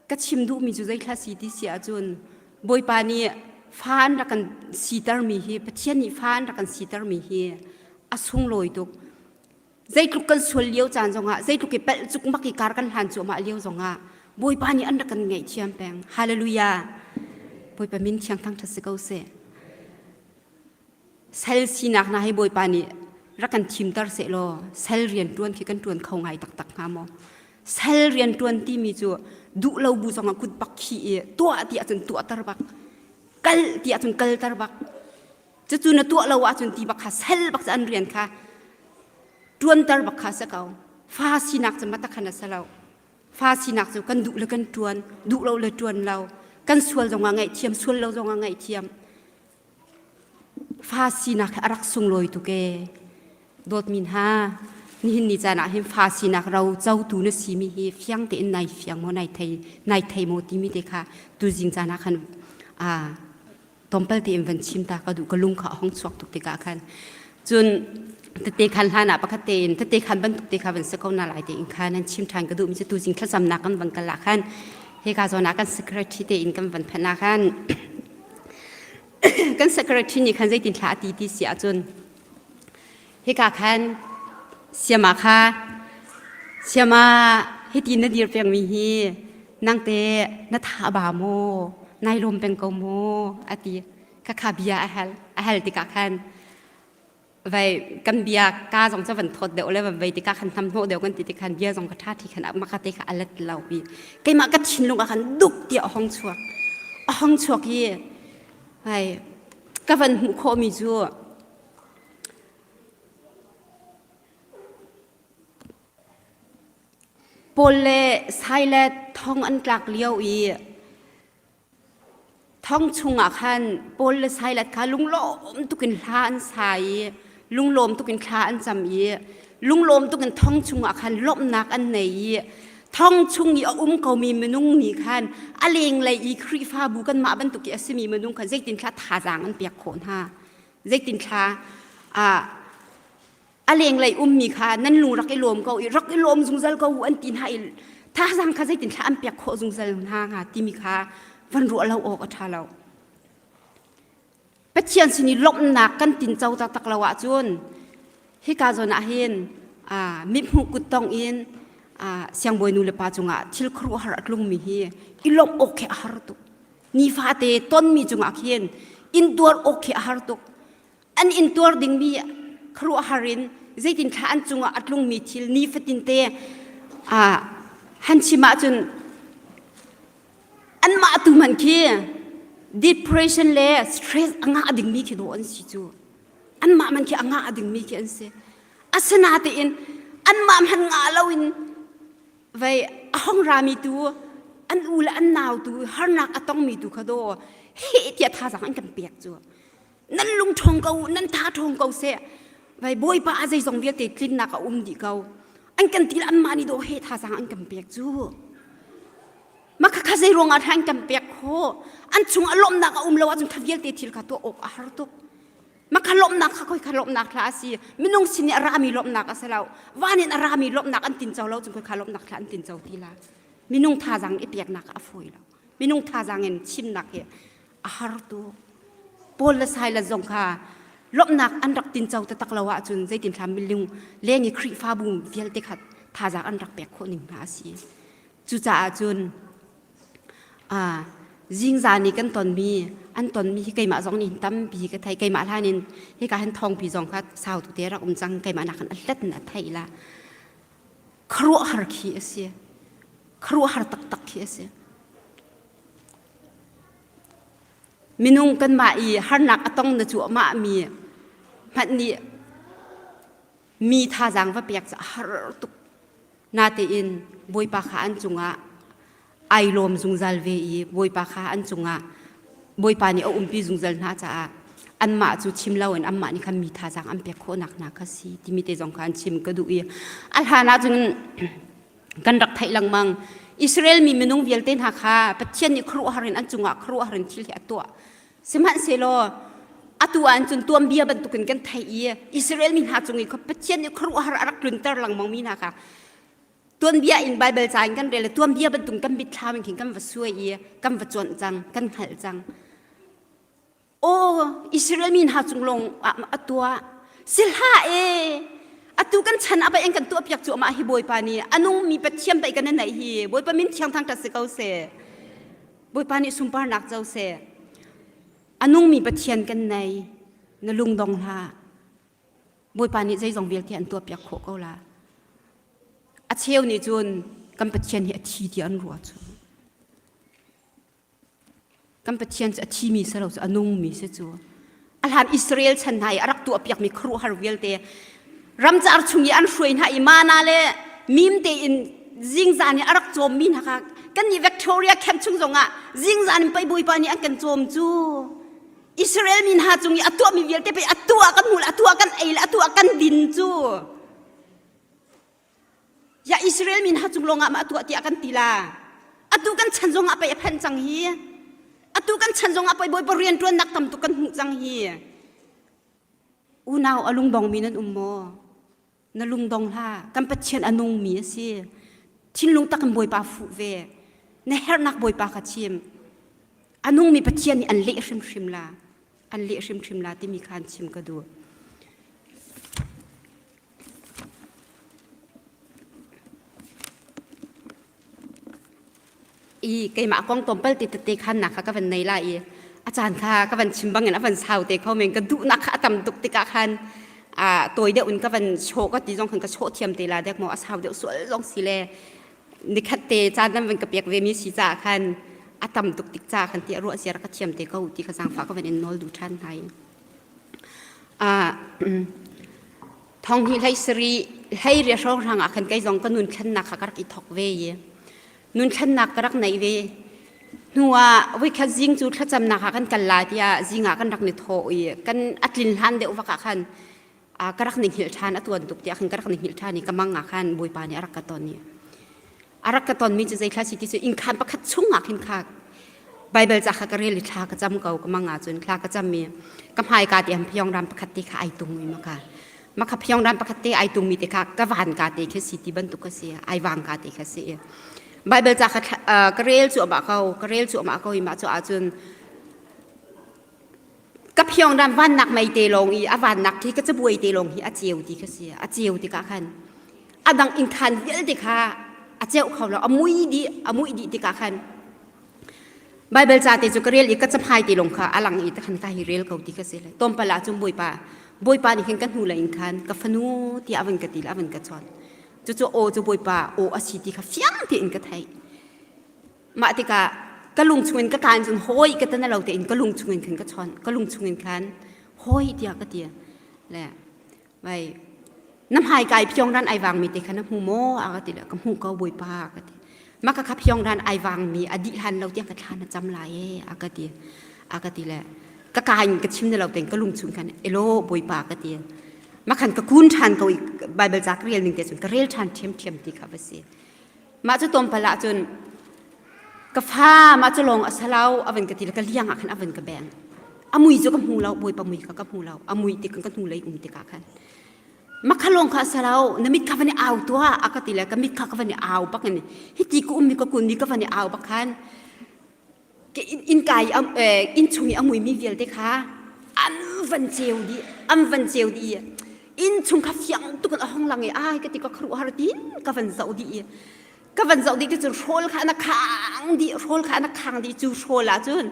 Ka chim duhmi cu zeithla si ti si ahcun Bawipa nih fa an rak kan sitermi hi Pathian nih fa an rak kan sitermi hi a sunglawi tuk. Zeitluk kan sual lio caan zongah zeitluk i palh cukmak i kar kan hlan cuahmah lio zongah Bawipa nih an rak kan ngaihthiam peng. Hallelujah. Bawipa min thiang thangṭhat si ko seh. Sal sinak hna hi Bawipa nih rak kan thimter seh law sal rian ṭuan khi kan ṭuan kho ngai taktak hnga maw? Sal rian ṭuan timi cu duh lo bu zongah kut bak khi i tuah ti ahcun tuahter bak, kal ti ahcun kalter bak. Cucu na tuah lo ahcun ti bak kha sal bak cu an rian kha ṭuanter bak kha si ko. Fa sinak cu mata khan a si lo. Fa sinak cu kan duh le kan ṭuan, duh lo le ṭuan lo. Kan sual zongah ngaihthiam, sual lo zongah ngaihthiam. Fa sinak hi a rak sunglawi tuk ee. Dawtmi hna, nihin ni caan ah hin fa sinak ro cotu na simi hi fiang tein nai fiang maw, nai thei, nai thei maw timi te kha tuzing caan ah khan aa tlawmpal tein van chim ta ka duh ka lung kha a hong chuak tuk tikah khan cun tete khan hlan ah pakhat tein tete khan bantuk te kha van si ko na lai tein khan an chim ṭhan ka duh mi cu tuzing thlacamnak kan van kal ah khan hika zawn ah kan secretary tein kan van phanh ah khan. Kan secretary nih khan zeitin thla a ti ti si ahcun hika khan siama kha siama hiti na dir pengmi hi nangte na tha ba maw nai lawm peng ko maw a ti kha kha bia a hal a hal tikah khan vai kan bia ka zong cu van thawt deuh le van vei tikah khan hnam hnawh deuh kan ti tik khan bia zong ka ṭha thi khan maka te kha a let lo i keimah ka thinlung ah khan duk tiah a hong chuak a hong chuak i vai ka van hmuh khawhmi cu Paul le Silas thong an tlak lio i Thong chungah khan Paul le Silas kha lunglawm tukin hla an sa i lunglawm tukin thla an cam i lunglawm tukin thong chungah khan lawmhnak an nei i thong chung i a um komi minung nih khan a lenglei i Khrihfabu kanmah bantuk i a simi minung kha zeitin thla thazaang an pek khawh hna zeitin thla ah a lenglei ummi kha nan lung rak i lawm ko i rak i lawm zungzal ko u an ti hna i thazaang kha zeitin thla an pek khawh zungzal hna hnga timi kha van ruah lo awk a ṭha lo. Pathian sin i lawmhnak kan tinco taktak lo ahcun hika zawn ah hin mithmuh kuttong in siangbawi nu le pa cungah thil khuaruahhar a tlungmi hi i lawmh awk khi a har tuk. Nifate tonmi cungah khin intuar awk khi a har tuk. An intuar dingmi khuaruahhar in zeitin thla an cungah a tlungmi thil nifatin te han chim ahcun anmah tu hmanh khi depression le stress a ngah dingmi khi dawh an si cu anmah man khi a ngah dingmi khi an si asinatein anmah hmanh ngah loin vei a hong rami tu an u le an nau tu harnak a tongmi tu kha daw heh tiah thazaang an kan pek cu Nan lung ṭhawng ko u, nan tha ṭhawng ko seh. Vai Bawipa a zeizong vialte tlinnak a um dih ko. An kan ti anmah nih dawh he thazaang an kan pek cu. Mah kha zei ruangah dah an kan pek khawh? An chung a lawmhnak a um lo ahcun kha vialte thil kha tuah awk a har tuk. Mah kha lawmhnak kha khoi kha lawmhnak hla a si. Minung sin i a rami lawmhnak a si lo. Van in a rami lawmhnak an tinco lo cun khoi kha lawmhnak hla an tinco ti la. Minung thazaang i peknak a fawi lo. Minung thazaang in chimnak hi a har tuk. Paul le Silas zong kha lawmhnak an rak tinco taktak lo ahcun zeitin hla milung leng i Khrihfabu vialte kha thazaang an rak pek khawh ning hna a si. Cucaah cun zingzan i kan tonmi an tonmi hi keimah zong nih tampi ka thei keimah hlan in hika hin thawngpi zong kha sau tu te rak um cang keimah nak in a hlet in a theih la khuaruahhar khi a si khuaruahhar taktak khi a si Minung kanmah i harnak a tong na cuahmah mi hmanh nih mi thazaang va pek cu a har tuk. Natein Bawipa kha an cungah ai lawm zungzal ve i Bawipa kha an cungah Bawipa nih a umpi zungzal hna caah anmah cu chim loin anmah nih khan mi thazaang an pek khawhnak hna kha si timi te zong kha an chim ka duh i a hlan ahcun kan rak theih lengmang Israel mi minung vialte hna kha Pathian nih khuaruahhar in an cungah khuaruahhar in thil hi a tuah sihmanhsehlaw atu ah cun tuanbia bantukin kan theih i Israel mi hna cung i Pathian nih khuaruahhar a rak tlunter lengmang mi hna kha tuanbia in Bible ca in kan rel tuanbia bantuk kan mitthlam in khin kan va suai i kan va cuanh cang kan hngalh cang Aw, Israel mi hna cung lawng ah a tuah. Si hlah e, atu kan chan ah pei an kan tuahpiak cuahmah hi Bawipa nih a nungmi Pathian pei kan i neih hi Bawipa min thiang thangṭhat si ko seh. Bawipa nih sunparnak co seh. A nungmi Pathian kan nei, na lung dong hlah. Bawipa nih zeizong vialte an tuahpiak khawh ko la. A cheu nih cun kan Pathian hi a thi tiah an ruah cu. Kan Pathian cu a thimi si lo cu a nungmi si cu. A hlan Israel chan hna i a rak tuahpiakmi khuaruahhar vialte ramcar chung i an hruai hna i mana le mim tein zingzan i a rak cawmmi hna kha kan nih Victoria camp chung zongah zingzan in pei Bawipa nih an kan cawm cu. Israel mi hna cung i a tuahmi vialte pei a tuah kan hmu le a tuah kan ei le a tuah kan din cu. Ya Israel mi hna cung lawngah mah tuah tiah kan ti la. Atu kan chan zongah pei a phan cang hi. Atu kan chan zongah pei Bawipa rian ṭuannak tam tuk kan hmuh cang hi. Unau a lungdongmi nan um maw? Na lungdong hlah. Kan Pathian a nungmi a si. Thinlung tak in Bawipa fuh ve. Na herhnak Bawipa kha chim. A nungmi Pathian nih an leh hrimhrim la. an leh hrimhrim la timi kha an chim ka duh. I keimah kong tlawmpal te tete khan nak kha ka van nei la i a caan kha ka van chim bangin a van sau te kho men ka duhnak kha a tam tuk tikah khan a tawi deuh in ka van chawh ka ti zong khan ka chawh thiam te la dek maw a sau deuh sual zong si le nikhat te caan nan van ka pek ve mi si caah khan a tam tuk tik ca khan ti a ruah ziar ka thiam te ko ti kha zaangfah ka van in nawl duh ṭhan hna i thong hi hlei sari hlei ria hrawng hrang ah khan kei zong ka nun thlennak kha ka rak i thok ve i nun thlennak ka rak neih ve hnu ah voikhat zing cu thlacamnak ah kan kal la tiah zing ah kan rak ni thawh i kan a tlin hlan deuh vak ah khan ka rak ni hngilh ṭhan a tuan tuk tiah khan ka rak ni hngilh ṭhan i ka mang ah khan Bawipa nih a rak ka ton i a rak ka tonmi cu zeithla si ti cu innkhan pakhat chung ah khin kha Bible ca kha ka rel i thla ka cam ko ka mang ah cun thla ka cam i ka hmaika ti han phiong ram pakhat te kha ai tung i maka maka phiong ram pakhat te ai tung mi te kha ka van ka te khi si ti bantuk ka si ai wang ka te kha si Bible ca kha ka rel cu ama ko ka rel cu ama ko i mah cu ahcun ka phiong ram vannak mei te lawng i a vannak khi ka cabuai te lawng hi a ceu ti kha si a ceu tikah khan a dang innkhan vialte kha a ceu kho lo a mui dih a mui dih tikah khan Bible ca te cu ka rel i ka camhai te lawng kha a lang i takhan ka hi rel ko ti kha si le tompal ah cun bawipa bawipa nih khin ka hnu le in khan ka fanu tiah a van ka ti le a van ka chawn cucu aw cu bawipa aw a si ti kha fiang tein ka theih Mah tikah ka lung chungin ka kaan cun hawi ka tan lo tein ka lung chungin khan ka chawnh ka lung chungin khan hawi tiah ka ti le vai na hmai kai phiong ran ai wang mi te kha na hmu maw a ka ti le ka hmu ko bawipa ka ti maka kha phiong ran ai wang mi a dih hlan lo tiang ka thla na cam lai e a ka ti a ka ti le ka ka in ka chim na lo tein ka lung chung khan elo bawipa ka ti makhan ka kun ṭhan ko i bible ca ka rel ning te cun ka rel ṭhan ṭhiamṭhiam ti kha va si Mah cu tlawmpal ah cun ka fa mah cu lawng a salau a van ka ti le ka liang ah khan a van ka beng. A mui cu ka hmu lo, Bawipa mui kha ka hmu lo. A mui tik ka hnu lei um tikah khan. Makha lawng kha a salau, na mit kha van i au tuah a ka ti le ka mit kha ka van i au bak in hiti ka ummi ka kun mi ka van i au bak khan innka i inn chung i a muimi vialte kha an van ceu dih an van ceu dih i inn chung kha fiang tuk in a hong lang i ai ka ti ka khuaruahhar tin ka van zoh dih i ka van zoh dih ti cun hrawl kha an khang dih hrawl kha an khang dih cu hrawl ah cun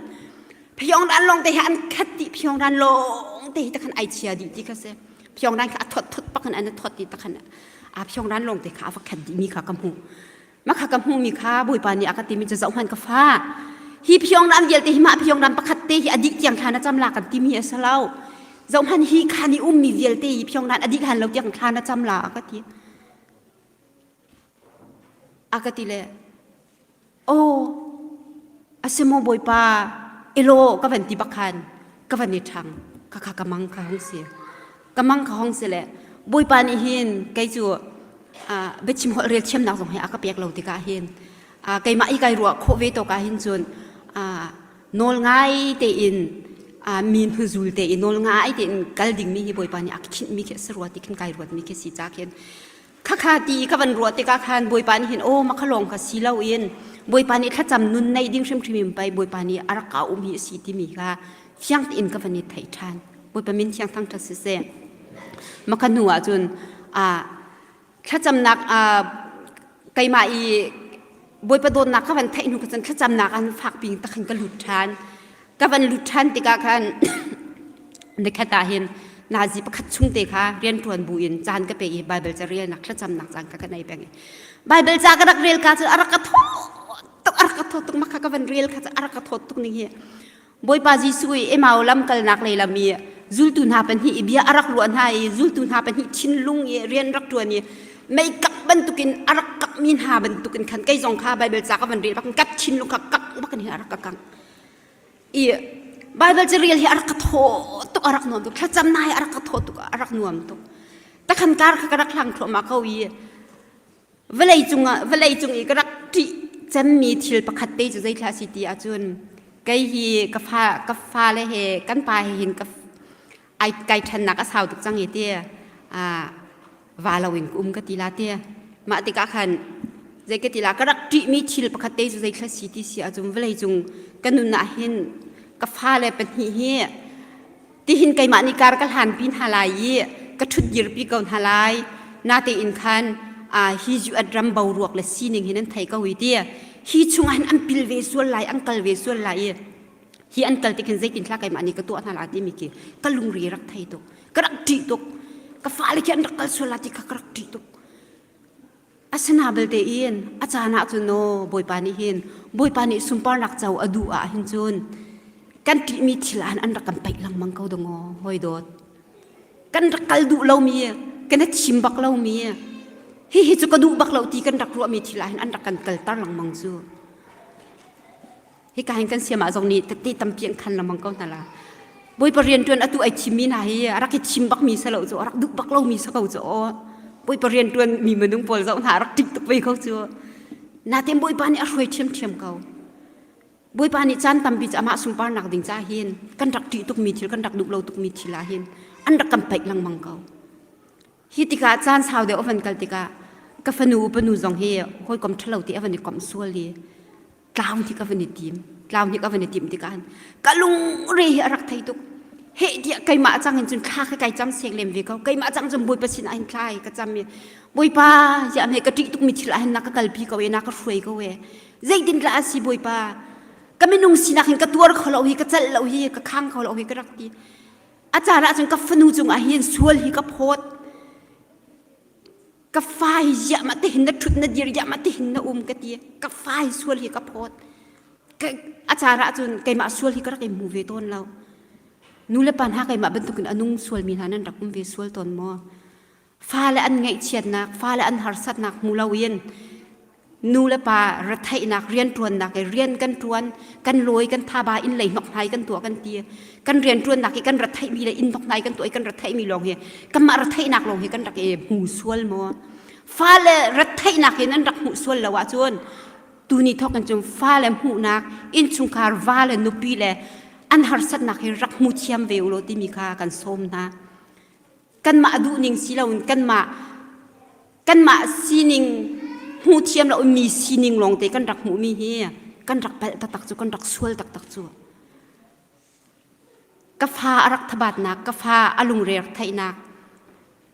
Pyongyang lawng te hi an khat dih Pyongyang lawng te hi takhan ai chia dih ti kha si Pyongyang kha a thot thot pakan an thot ti takhan a Pyongyang lawng te kha a va khat dih mi kha ka hmuh Makha ka hmuhmi kha Bawipa nih a ka timi cu zohhmanh ka fa. Hi phiongram vialte hi mah phiongram pakhat te hi a dih tiang thla na cam la kan timi a si lo. Zohhmanh hi khan i ummi vialte hi phiongran a dih hlan lo tiang thla na cam la a ka ti. A ka ti le aw a si maw Bawipa elaw ka van ti bak khan ka van i ṭhang ka kha ka mang kha hung si. Ka mang kha hong si le Bawipa nih hin kei cu biachim holh rel thiamnak zong hi a ka pek lo tikah hin keimah i kai ruah khawh ve tawk ah hin cun nawl ngai tein mi hnuzul tein nawl ngai tein kal dingmi hi Bawipa nih a khinhmi khi a si rua ti khin kai ruatmi khi si ca khin khakha ti ka van ruah tikah khan Bawipa nih hin aw makha lawng kha si loin Bawipa nih thlacam nun nei ding hrimhrim in pei Bawipa nih a rak ka um hi a si timi kha fiang tein ka van i theih ṭhan Bawipa min thiang thangṭhat siseh maka hnu ah cun thlacamnak keimah i Bawipa dawtnak ka van theih hnu cun thlacamnak an fakpi takhin ka lut ṭhan ka van lut ṭhan tikah khan nikhat ah hin nazi pakhat chung te kha rianṭuan bu in caan ka pe i Bible ca relnak thlacamnak caan kha ka nei peng i Bible ca ka rak rel ka cu a rak ka thaw tuk a rak ka thaw tuk maka ka van rel kha cu a rak ka thaw tuk ning hi Bawipa Jesuh i Emau lamkalnak lei lam i zultu hna pahnih i bia a rak ruah hna i zultu hna pahnih thinlung i rian rak ṭuan i mei kak bantukin a rak kakmi hna bantukin khan kei zong kha Baibal ca ka van rel bakin ka thinlung kha kak bakin hi a rak ka kang i Baibal ca rel hi a rak ka thaw tuk a rak nuam tuk thlacamnak hi a rak ka thaw tuk a rak nuam tuk takhan kar kha ka rak hlang thluahmah ko i Vawlei cungah vawlei cung i ka rak ṭih cemmi thil pakhat te cu zeithla a si ti ahcun kei hi ka fa ka fale he kan pa he hin ka ai kai ṭhennak a sau tuk cang i ti ah va loin ka um ka ti la ti mah tikah khan zei ka ti la ka rak ṭihmi thil pakhat te cu zeithla si ti si ahcun vawlei cung ka nun ah hin ka fale pahnih hi. Tihin keimah nih kar ka hlan pi hna lai i ka ṭhut dirpi ko hna lai. Natein khan hi US ram boruak le sining hi nan thei ko i ti hi chungah hin an pil ve sual lai an kal ve sual lai i hi an kal tik hin zeitin thla keimah nih ka tuah hna la timi khi ka lungri rak thei tuk ka rak ṭih tuk ka fale khi an rak kal sual la ti kha ka rak ṭih tuk Asina belte in a caan ah cun aw Bawipa nih hin Bawipa nih sunparnak co a duh ah hin cun kan ṭihmi thil ah an rak kan paih lengmang ko dong aw hawi dawt. Kan rak kal duh lomi kan i thim bak lomi hihi cu ka duh bak lo ti kan rak ruahmi thil ah hin an rak kan kalter lengmang cu. Hika hin kan siam ah zong nih tette tampi an khan lengmang ko hna la. Bawipa rianṭuan atu ai thimmi hna hi a rak i thim bakmi si lo cu a rak duh bak lomi si ko cu aw. Bawipa rianṭuan mi minung pawl zoh hna a rak ṭih tuk ve ko cu. Natin Bawipa nih a hruai ṭhiamṭhiam ko. Bawipa nih caan tampi cu amah sunparnak ding ca hin kan rak ṭih tukmi thil kan rak duh lo tukmi thil ah hin an rak kan paih lengmang ko. Hi tikah caan sau deuh a van kal tikah ka fanu upanu zong hi hawikom ṭhalo ti a van i komh sual i tlau hnik a van i tim tlau hnik a van i tim tikah ka lungre hi a rak thei tuk heh tiah keimah cang in cun thla khi kai cam sek lem ve ko keimah cang cun bawipa sin ah hin thla hi ka cam i bawipa ya me ka ṭih tuk mi thil ah hin na ka kalpi ko e na ka hruai ko e zeitin dah a si bawipa ka minung sinak hin ka tuar kho lo hi ka celh lo hi ka khang kho lo hi ka rak ti a caan ah cun ka fanu cungah hin sual hi ka phawt Ka fa hi ziah mah tihin na ṭhut na dir ziah mah tihin na um ka ti. Ka fa hi sual hi ka phawt. A caan ah cun keimah sual hi ka rak i hmu ve tawn lo. Nu le pa hna keimah bantukin a nung sualmi hna nan rak um ve sual tawn maw? Fale an ngaihchiatnak, fale an harsatnak hmu loin nu le pa retheihnak rianṭuannak i rian kan ṭuan kan lawi kan thaba inn lei hnokhnai kan tuah kan ti kan rianṭuannak i kan retheihmi le inn hnokhnai kan tuah i kan retheihmi lawng hi kanmah retheihnak lawng hi kan rak i hmu sual maw fale retheihnak hi nan rak hmuh sual lo ahcun tuni thawk in cun fale hmuhnak innchungkhar va le nupi le an harsatnak hi rak hmu thiam ve u law timi kha kan sawm hna kanmah duhning si loin kanmah kanmah sining hmu thiam lo mi sining lawngte kan rak hmuhmi hi kan rak palh taktak cu kan rak sual taktak cu ka fa a rak thabatnak ka fa a lungre rak theihnak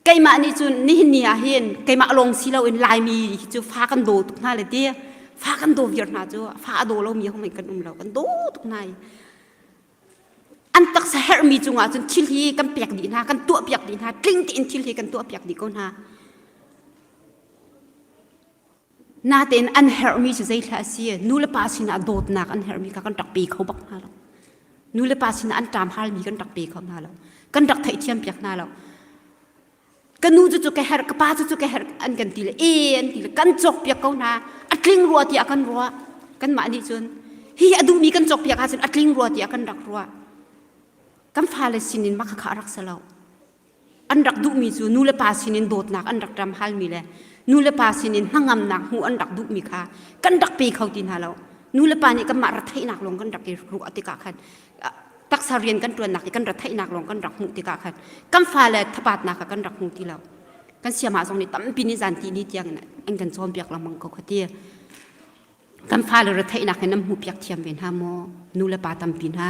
keimah nih cun nihin ni ah hin keimah lawng si loin laimi hi cu fa kan daw tuk hna le ti fa kan daw viar hna cu fa a daw lomi hong kan um lo kan daw tuk hna i An taksa herhmi cungah cun thil hi kan pek dih hna, kan tuahpiak dih hna, tling tein thil hi kan tuahpiak dih ko hna. Natein an herhmi cu zeithla a si? Nu le pa sinah dawtnak an herhmi kha kan rak pe kho bak hna lo. Nu le pa sinah an ṭam halmi kan rak pe kho hna lo. Kan rak theihthiam piak hna lo. Ka nu cu cu ka herh, ka pa cu cu ka herh an kan ti le e an ti le kan cawkpiak ko hna. A tling rua tiah kan ruah. Kanmah nih cun hi a duhmi kan cawkpiak ahcun a tling rua tiah kan rak ruah. Kan fale sinin mah khakha a rak si lo. An rak duhmi cu nu le pa sinin dawtnak an rak ram halmi le nu le pa sinin hnangamnak hmuh an rak duhmi kha kan rak pe kho ti hna lo. Nu le pa nih kanmah retheihnak lawng kan rak i ruah tikah khan taksa rian kan ṭuannak i kan retheihnak lawng kan rak hmuh tikah khan kan fale thabatnak kha kan rak hmu ti lo kan siamah zong nih tampi nih zan ti ni tiang in an kan cawnpiak lengmang ko kha ti kan fale retheihnak hi nan hmuh piak thiam ve hna maw nu le pa tampi hna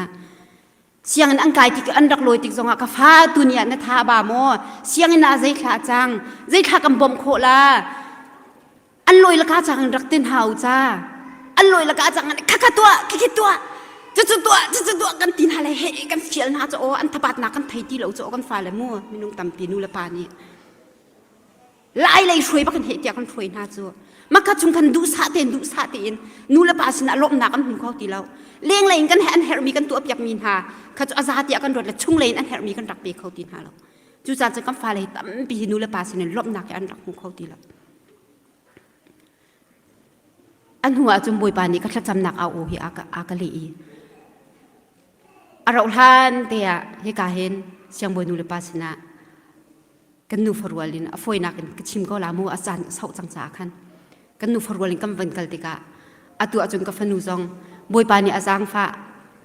sianginn an kai tik an rak lawi tik zongah ka fa tu ni ah na tha ba maw sianginn ah zei thla cang zei thla kan bawmh khawh la An lawi laka cang in rak tin hau ca. An lawi laka cang in khakha tuah, khikhi tuah. Cucu tuah, cucu tuah kan ti hna le he kan fial hna cu aw an thabatnak kan thei ti lo cu aw kan fale mu minung tampi nu le pa nih. Lai lei hruai bak in he tiah kan hruai hna cu. Maka chung khan duhsah tein duhsah tein nu le pa sinah lawmhnak an hmu kho ti lo. Lenglei in kan he an herhmi kan tuah piakmi hna kha cu a za tiah kan ruat le chunglei in an herhmi kan rak pe kho ti hna lo. Cucaah cun kan fale hi tampi hi nu le pa sinin lawmhnak hi an rak hmu kho ti lo. A hnu ah cun Bawipa nih ka thlacamnak au aw hi a ka, a ka leh i a rauh hlan te ah hika hin siangbawi nu le pa sinah kan nu farual in a fawinak in ka chim ko la mu a caan a sauh cang caah khan kan nu farual in kan van kal tikah atu ahcun ka fanu zong Bawipa nih a zaangfah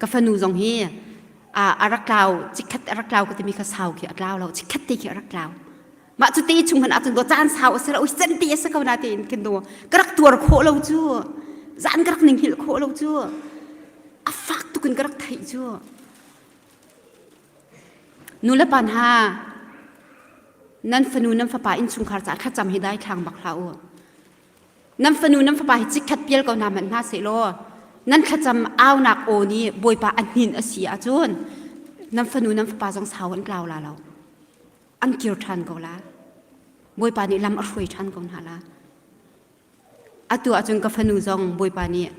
ka fanu zong hi a, a rak tlau chikkhat a rak tlau ka timi kha sau khi a tlau lo chikkhat te khi a rak tlau Mah cu te chung hmanh ahcun caan sau a si lo cen ti a si ko na tiin kin do ka rak tuar khawh lo cu zan ka rak ning hil khawh lo cu a fak tuk in ka rak theih cu. Nu le pa hna nan fanu nan fapa innchungkhar caah thlacam hi dai thlang bak hlah u. Nan fanu nan fapa hi chikkhat pial ko hna hmanh hna sehlaw nan thlacam aunak aw nih Bawipa a hnin a si ahcun nan fanu nan fapa zong sau an tlau la lo. An kir ṭhan ko la. Bawipa nih lam a hruai ṭhan ko hna la. Atu ahcun ka fanu zong Bawipa nih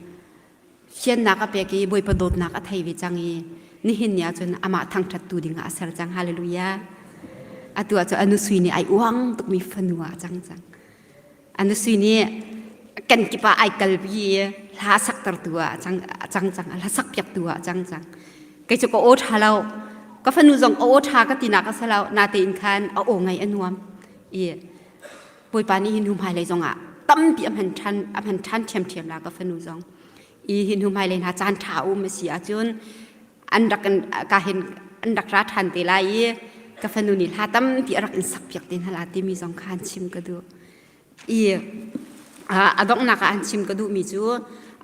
fiannak a pek i Bawipa dawtnak a thei ve cang i nihin ni ahcun amah thangṭhattu dingah a ser cang. Hallelujah. Atu ahcun a nusui nih ai uang tukmi fanu ah a cang cang. A nusui nih kan kip ah ai kalpi i hla saktertu ah a cang, a cang cang, hla sakpiaktu ah a cang cang. Kei cu ka aw ṭha lo. Ka fanu zong a aw ṭha ka tinak a si lo. Natein khan a aw ngaih a nuam. I Bawipa nih hi hnu hmailei zongah tampi a hman ṭhan a hman ṭhan ṭhiamṭhiam la ka fanu zong i hi hnu hmailei hna caan ṭha a um a si ahcun an rak in ka hin an rak ra ṭhan te lai i ka fanu nih hla tampi a rak in sakpiak te hna la timi zong kha an chim ka duh i a donghnak ah an chim ka duhmi cu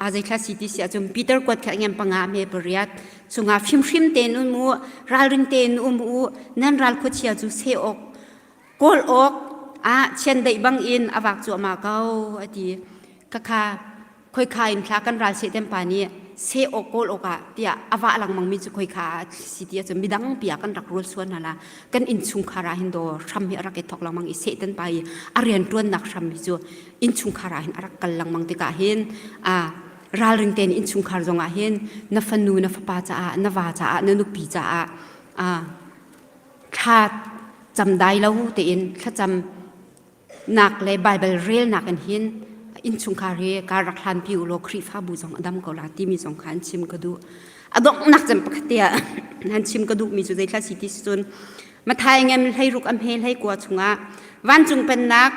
a zeithla si ti si ahcun Peter kuat kha ngem panga me pariat chungah fimhrim tein um u ralring tein um u nan ral khuachia cu se awk kawl awk ah chiandeih bang in a vak cuahmah ko a ti khakha khoikha in thla kan ral seh pa nih seh awk kawl awk ah tiah a vah lengmang mi cu khoikha ah si ti ahcun midang pi ah kan rak rual sual hna la kan innchungkhar ah hin daw hram hi a rak i thok lengmang i sehtan pa i a rian ṭuannak hram hi cu innchungkhar ah hin a rak kal lengmang tikah hin a ralring tein innchungkhar zongah hin na fanu na fapa caah na va caah na nupi caah a thla cam dai lo tein thlacam nak le Bible relnak in hin innchungkhar hi kar rak hlan pi u law Khrihfabu zong a dam ko la timi zong kha an chim ka duh. A donghnak cem pakhat te ah an chim ka duhmi cu zeithla si ti si cun Mathai ngem hleiruk am he hleikua chungah vancung pennak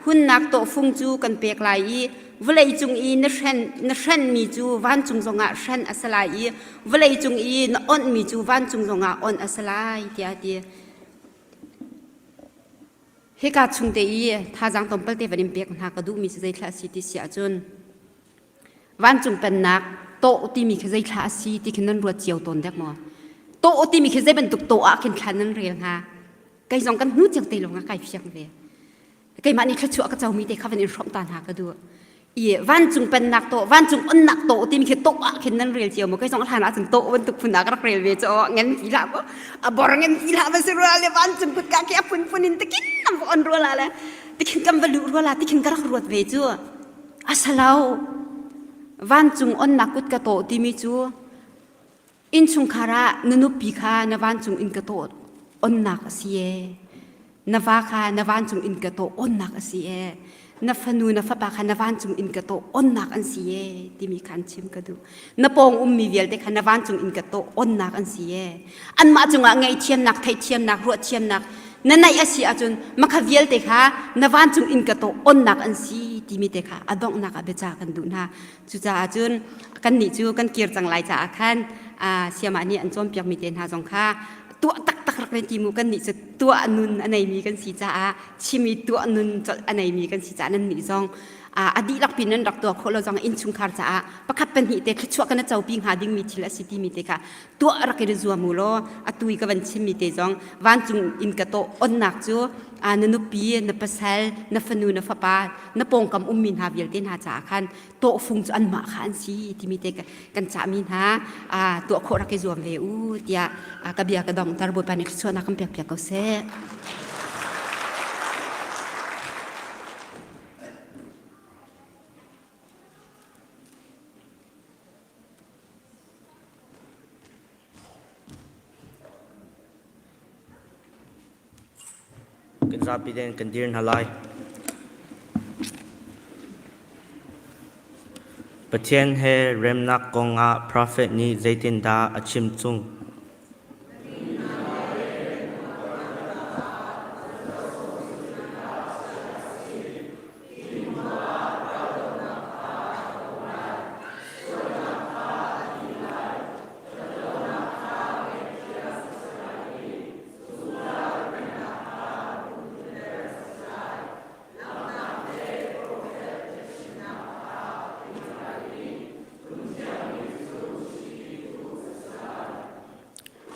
hunnak tawhfung cu kan pek lai i vawlei cung i na hren na hrenmi cu vancung zongah hren a si lai i vawlei cung i na onhmi cu vancung zongah onh a si lai tiah a ti. Hika chung te i thazaang tlawmpal te van in pek hna ka duhmi cu zeithla a si ti si ahcun vancung pennak tawh timi khi zeithla a si ti khi nan ruat cio tawn dek maw? Tawh timi khi zei bantuk tawh ah khin thla nan rel hnga? Kei zong kan hnu cio te lawng ah kai fiang ve. Keimah nih thluachuah ka comi te kha van in hrawmh ta hna ka duh. I vancung pennak tawh vancung onnak tawh timi khi tawh ah khin nan rel cio maw kei zong hlan ah cun tawh bantuk phun ah ka rak rel ve cu ngen ti hlah ko a bor ngen ti hlah va si rua le vancung kutka khi a phunphun in tikin nam va on rua la le tikin kan va luh rua la tikin ka rak ruat ve cu asalo vancung onnak kutka tawh timi cu Innchungkhar ah na nupi kha na vancung in ka tawh onnak a si ee. Na va kha na vancung in ka tawh onnak a si ee. Na fanu na fapa kha na vancung in ka tawh onnak an si ee timi kha an chim ka duh. Na pawng ummi vialte kha na vancung in ka tawh onnak an si ee. Anmah cungah ngaihthiamnak, theihthiamnak, ruahthiamnak na neih a si ahcun makha vialte kha na vancung in ka tawh onnak an si timi te kha a donghnak ah biaca kan duh hna. Cucaah cun kannih cu kan kir cang lai caah khan siamah nih an cawnpiakmi te hna zong kha tuah taktak rak nan ti mu kannih cu tuah nun a neimi kan si caah chimi tuah nun colh a neimi kan si caah nannih zong a dihlak pin nan rak tuah khawh lo zong innchungkhar caah pakhat pahnih te thluachuah kan copi hnga dingmi thil a si timi te kha tuah rak i zuam u law atu i ka van chimmi te zong vancung in ka tawh onnak cu na nupi na pasal na fanu na fapa na pawngkam ummi hna vialte hna caah khan tawhfung cu anmah kha an si timi te kan cahmi hna tuah khawh rak i zuam ve u tiah ka bia ka dongter Bawipa nih thluachuahnak kan pek piak ko seh. Kan zapi tein kan dir hna lai. Pathian he remnak kong ah profet nih zeitindah a chimchung?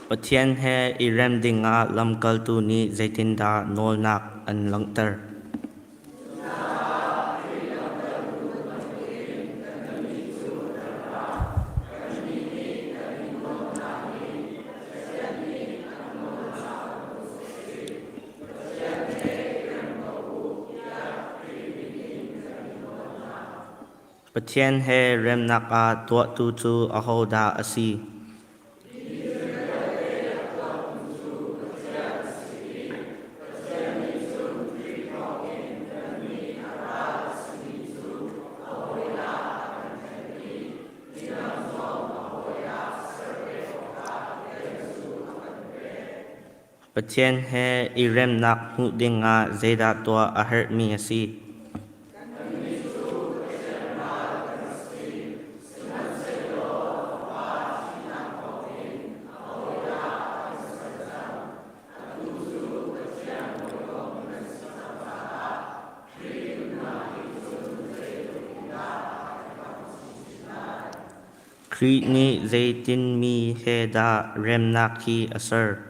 Pathian he i rem dingah lamkaltu nih zeitindah nawlnak an langhter? Pathian he remnak ah tuahtu cu ahodah a si? Pathian he i remnak hmuh dingah zeidah tuah a herhmi a si? Khrih nih zeitinmi he dah remnak hi a ser?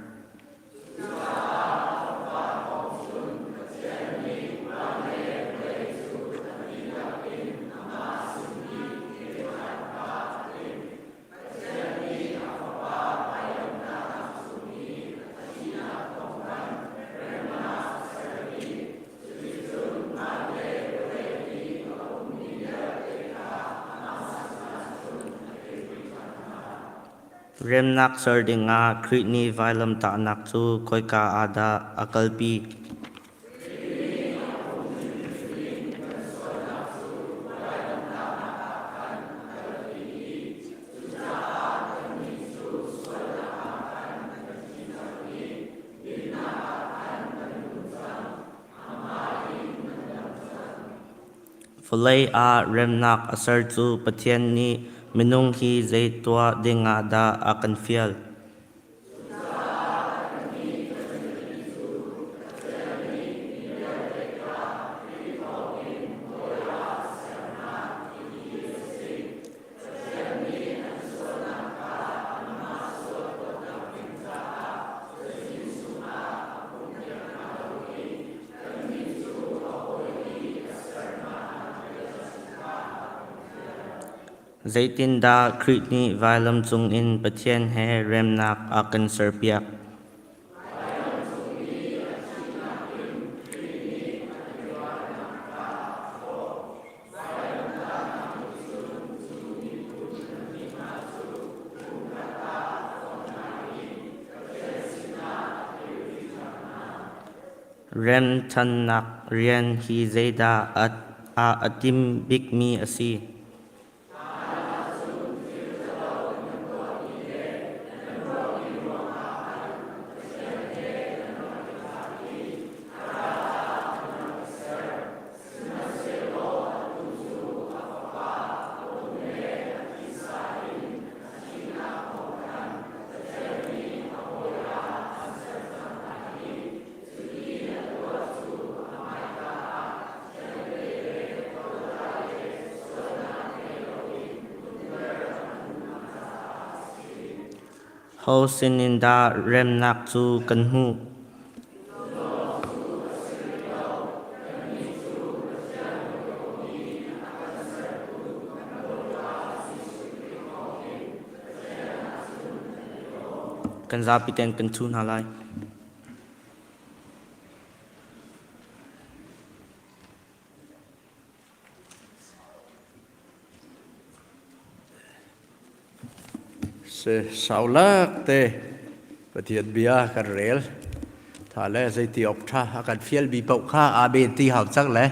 Remnak ser dingah Khrih nih vailamtahnak cu khoika ah dah a kalpi? Vawlei ah remnak a ser cu Pathian nih minung hi zei tuah dingah dah a kan fial? Zeitindah Khrih nih vailam cungin Pathian he remnak a kan serpiak? Remṭhannak rian hi zeidah a tim bikmi a si? Ho sinin dah remnak cu kan hmuh? Kan zapi ten kan thu hna lai. Se saulak te Pathian bia kan rel. Tha le zeiti ok tha a kan fial bi paoh kha aa ben ti hau cang le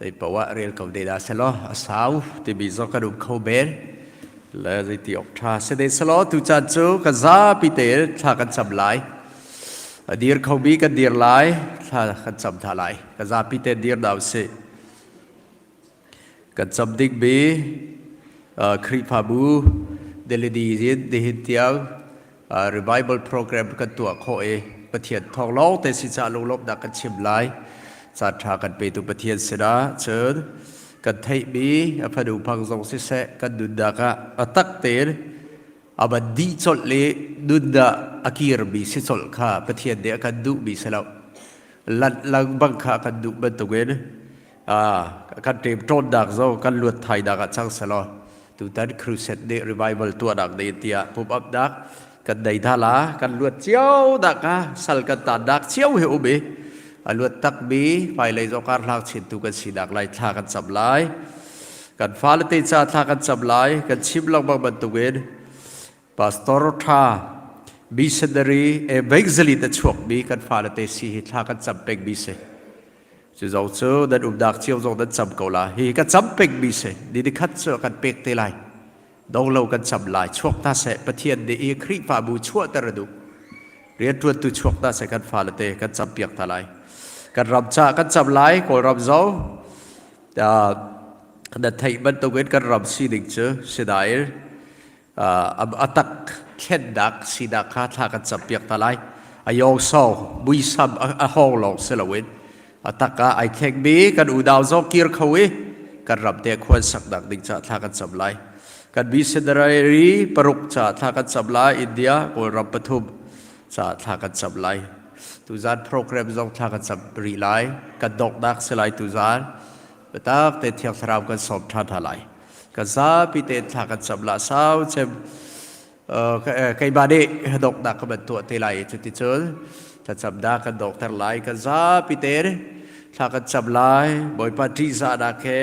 zei paoh ah rel ko de dah selaw a sau timi zong kan um kho men le zeiti ok tha se de selaw tu caan cu kan zapi te thla kan cam lai a dir kho bi kan dir lai thla kan cam tha lai kan zapi te dir dau si Kan cam dingmi Khrihfabu Delidi in nihin tiang revival program kan tuah khawh i Pathian thawng lawng te si caah lunglawmhnak kan chim lai. Caan ṭha kan petu Pathian sinah cun kan theihmi a fanu phang zong siseh kan nunnak ah a tak tein Aban dih colh le nun dah a kirmi si colh kha Pathian nih a kan duhmi si lo. Lanh lengmang kha a kan duh bantukin kan ṭemṭawnnak zong kan luat thainak ah cang selaw tutan crusade nih revival tuahnak ding tiah pump upnak kan nei hna la kan luat cio dah ka sal kan tannak cio hi um i a luat takmi hmailei zong kar hlang chintu kan sinak lai thla kan cam lai kan fale te ca thla kan cam lai kan chim lengmang bantukin pastor tha missionary evangelist a chuakmi kan fale te si hi thla kan cam peng mi si Cu zong cu nan umnak cio zong nan cam ko la. Hi ka cam pengmi si. Ni nikhat cu kan pek te lai. Donglo kan cam lai. Chuak ta seh. Pathian nih i Khrihfabu chuahter a duh. Rianṭuantu chuak ta seh kan fale te kan cam piak ta lai. Kan ram ca kan cam lai. Kawlram zong na theih bantukin kan ram sining cu sinain a tak thlennak sinak kha thla kan campiak ta lai. A yawngsawng muisam a hawng lawng si loin a tak ah ai thlengmi kan unau zong kir kho i kan ram te khuan saknak ding ca thla kan cam lai. Kan missionary paruk ca thla kan cam lai. India Kawlram pathum ca thla kan cam lai. Tuzan program zong thla kan cam rih lai. Kan donghnak si lai tuzan. Biatak te Thiang Thlarau kan sawm ṭhan hna lai. Kan zapi tein thla kan cam la sau cem keimah nih donghnak ka van tuah te lai cuticun thlacamnak kan donghter lai kan zapi tein thla kan cam lai Bawipa ṭihzahnak he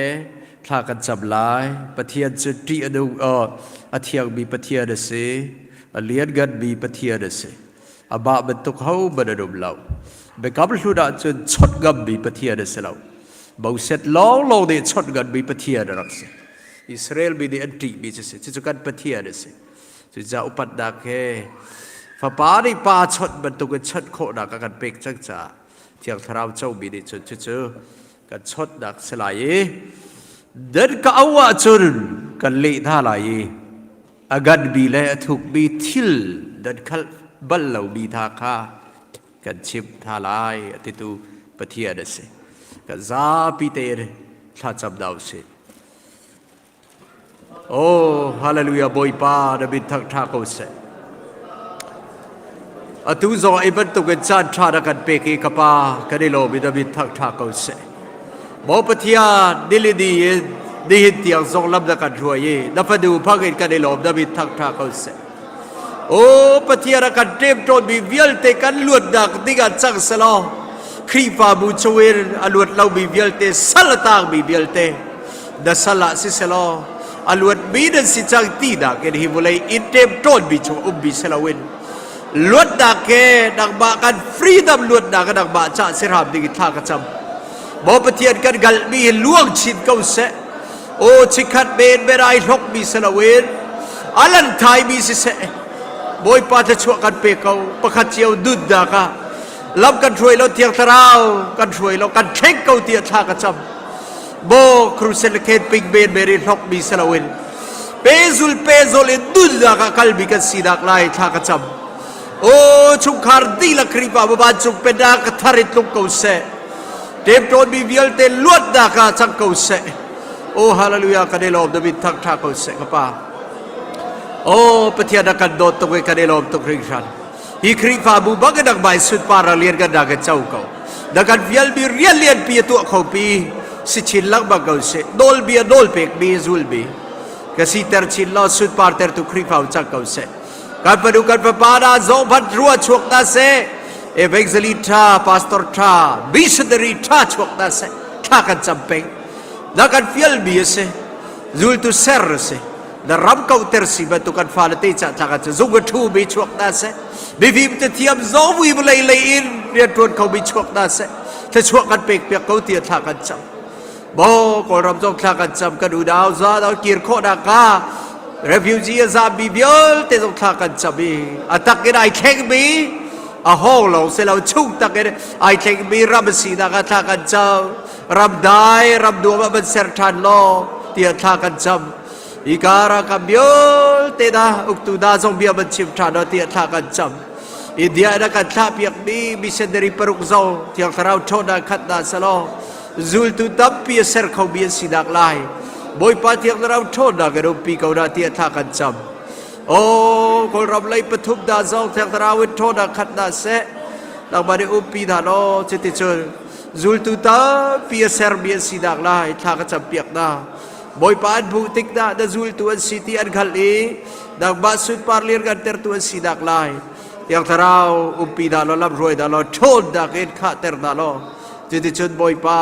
thla kan cam lai Pathian cu ṭih a nung a thiangmi Pathian a si a liannganmi Pathian a si amah bantuk hohmanh an um lo biakam hlun ahcun chawnh ngammi Pathian a si lo Moses lawnglawng nih chawnh nganmi Pathian a rak si. Israel mi nih an ṭihmi cu si. Cucu kan Pathian a si. Cucaah upatnak he fapa nih pa chawnh bantukin chawnh khawhnak a kan pek cang caah Thiang Thlarau comi nih cun cucu kan chawnhnak si lai i nan ka auh ahcun kan leh hna lai i a nganmi le a thukmi thil nan khalh bal lomi hna kha kan chimh hna lai a titu Pathian a si. Kan zapi tein thlacam hna usih. Oh, hallelujah Bawipa na min thangṭha ko seh. Atu zong i bantukin caan ṭha na kan pek i ka pa kan i lawm i na min thangṭha ko seh. Maw Pathian, nilini in nihin tiang zong lam na kan hruai i na fanu phang in kan i lawm na min thangṭha ko seh. O Pathian a kan ṭemṭawnmi vialte kan luatnak dingah cang selaw Khrihfabu chungin a luat lomi vialte sal a tangmi vialte na sal ah si selaw a luatmi nan si cang tinak in hi vawlei i ṭemṭawnmi chung ummi si loin luatnak he nangmah kan freedom luatnak nangmah cah si hram ding in thla ka cam. Maw Pathian kan galhmi hi luang chin ko seh. Aw chikkhat men men ai hlokmi si loin a lan thaimi siseh Bawipa thluachuah kan pe ko pakhat cio nunnak ah lam kan hruai lo Thiang Thlarau kan hruai lo kan thleng ko tiah thla ka cam Maw crusade le camping men men i hlokmi si loin pezul pezul in nunnak ah kalmi kan sinak lai thla ka cam O chungkhar dihlak Khrihfabu vancung pennak thar in tlung ko seh Ṭemṭawnmi vialte luatnak ah cang ko seh. O hallelujah kan i lawm David thangṭha ko seh ka pa. O Pathian a kan dawt tuk i kan i lawm tuk hringhran. Hi Khrihfabu bang in nangmah in sunpar a lian kan rak in co ko. Na kan vialmi rian lianpi a tuah kho pi si chin lengmang ko seh. Nawlbia nawl pekmi zulmi ka siter chin law sunpar tertu Khrihfabu cang ko seh. Kan fanu kan fapa na zong hmanh rua chuak hna seh. Evangelist tha, pastor tha, missionary tha chuak hna seh. Thla kan cam peng. Na kan fialmi a si. Zultu ser a si. Na ram kauhter si bantuk kan fale te ca thla kan zung a thu mi chuak hna seh. Mifim te thiam zong vui vawlei lei in riantuan kho mi chuak hna seh. Thluachuah kan pek piak ko tiah thla kan cam. Maw Kawlram zong thla kan cam kan unau za dang kir khawhnak ka refugee a zammi vialte zong thla kan cam i a tak in ai thlengmi a hawng lawng si lo chung tak in ai thlengmi ram a sinak ah thla kan cam ram dai ram nuam ah van ser ṭhan law tiah thla kan cam hika ralkap vialte na uktu hna zong bia van chim ṭhan law tiah thla kan cam India in a kan thlah piakmi missionary paruk zong Thiang Thlarau ṭhawnnak khat hna selaw Zultu tampi a ser khomi an sinak lai Bawipa Thiang Thlarau ṭhawnnak in umpi ko hna tiah thla kan cam. O Kawlram lei pathum da zong Thiang Thlarau in ṭhawnnak khat hna seh. Nangmah nih umpi hna law cuticun zultu tampi a sermi an sinak lai thla ka campiak hna. Bawipa an hmuh tik dah na zultu an si ti an hngalh i nangmah sunpar lianngantertu an sinak lai Thiang Thlarau umpi hna law lamhruai hna law ṭhawnnak in khahter hna law cuticun Bawipa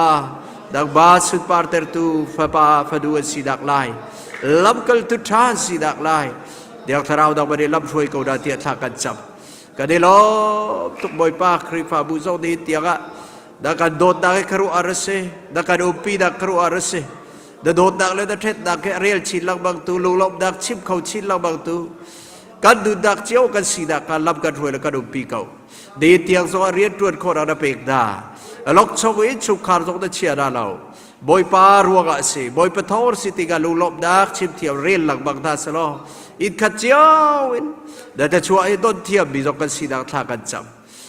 nangmah sunpartertu fapa fanu an sinak lai lamkaltu ṭha an sinak lai Thiang Thlarau nangmah nih lamhruai ko hna tiah thla kan cam. Kan i lawm tuk Bawipa Khrihfabu zong nih tiangah na kan dawtnak hi khuaruah a si na kan umpinak khuaruah a si na dawtnak le na ṭhatnak hi a rel chin lengmang tu lunglawmhnak chim kho chin lengmang tu kan nunnak cio kan sinak kha lam kan hruai le kan umpi ko ni tiang zong ah rian ṭuan khawhnak na pek hna lok chung in chungkhar zong na chia hna lo Bawipa ruangah a si Bawipa thawng si tikah lunglawmhnak chim thiam rel lengmang hna selaw inn khat cio in na thlachuah i don thiammi zong kan sinak thla kan cam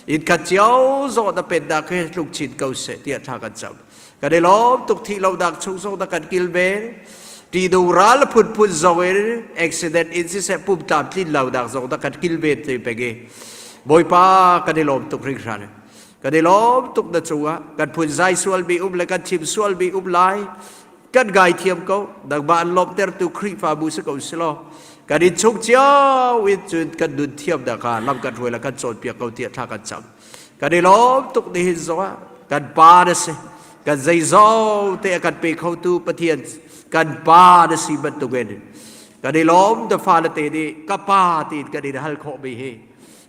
inn khat cio zong na pennak hi tlung chin ko seh tiah thla kan cam kan i lawm tuk thih lonak chung zong na kan kilven ṭihnung ral phunphun zong in accident in siseh pum tlamtlin lonak zong na kan kilven te peng i Bawipa kan i lawm tuk hringhran kan i lawm tuk na cungah kan phunzai sualmi um le kan chim sualmi um lai kan ngaithiam ko nangmah an lawmhtertu Khrihfabu si ko silaw kan in chung cio in cun kan nun thiam dah kha lam kan hruai le kan cawnpiak ko tiah thla kan cam kan i lawm tuk nihin zongah kan pa na si kan zeizong te a kan pe khotu Pathian kan pa na si bantukin kan i lawm da fale te nih ka pa tiin kan in hal khawh mi hi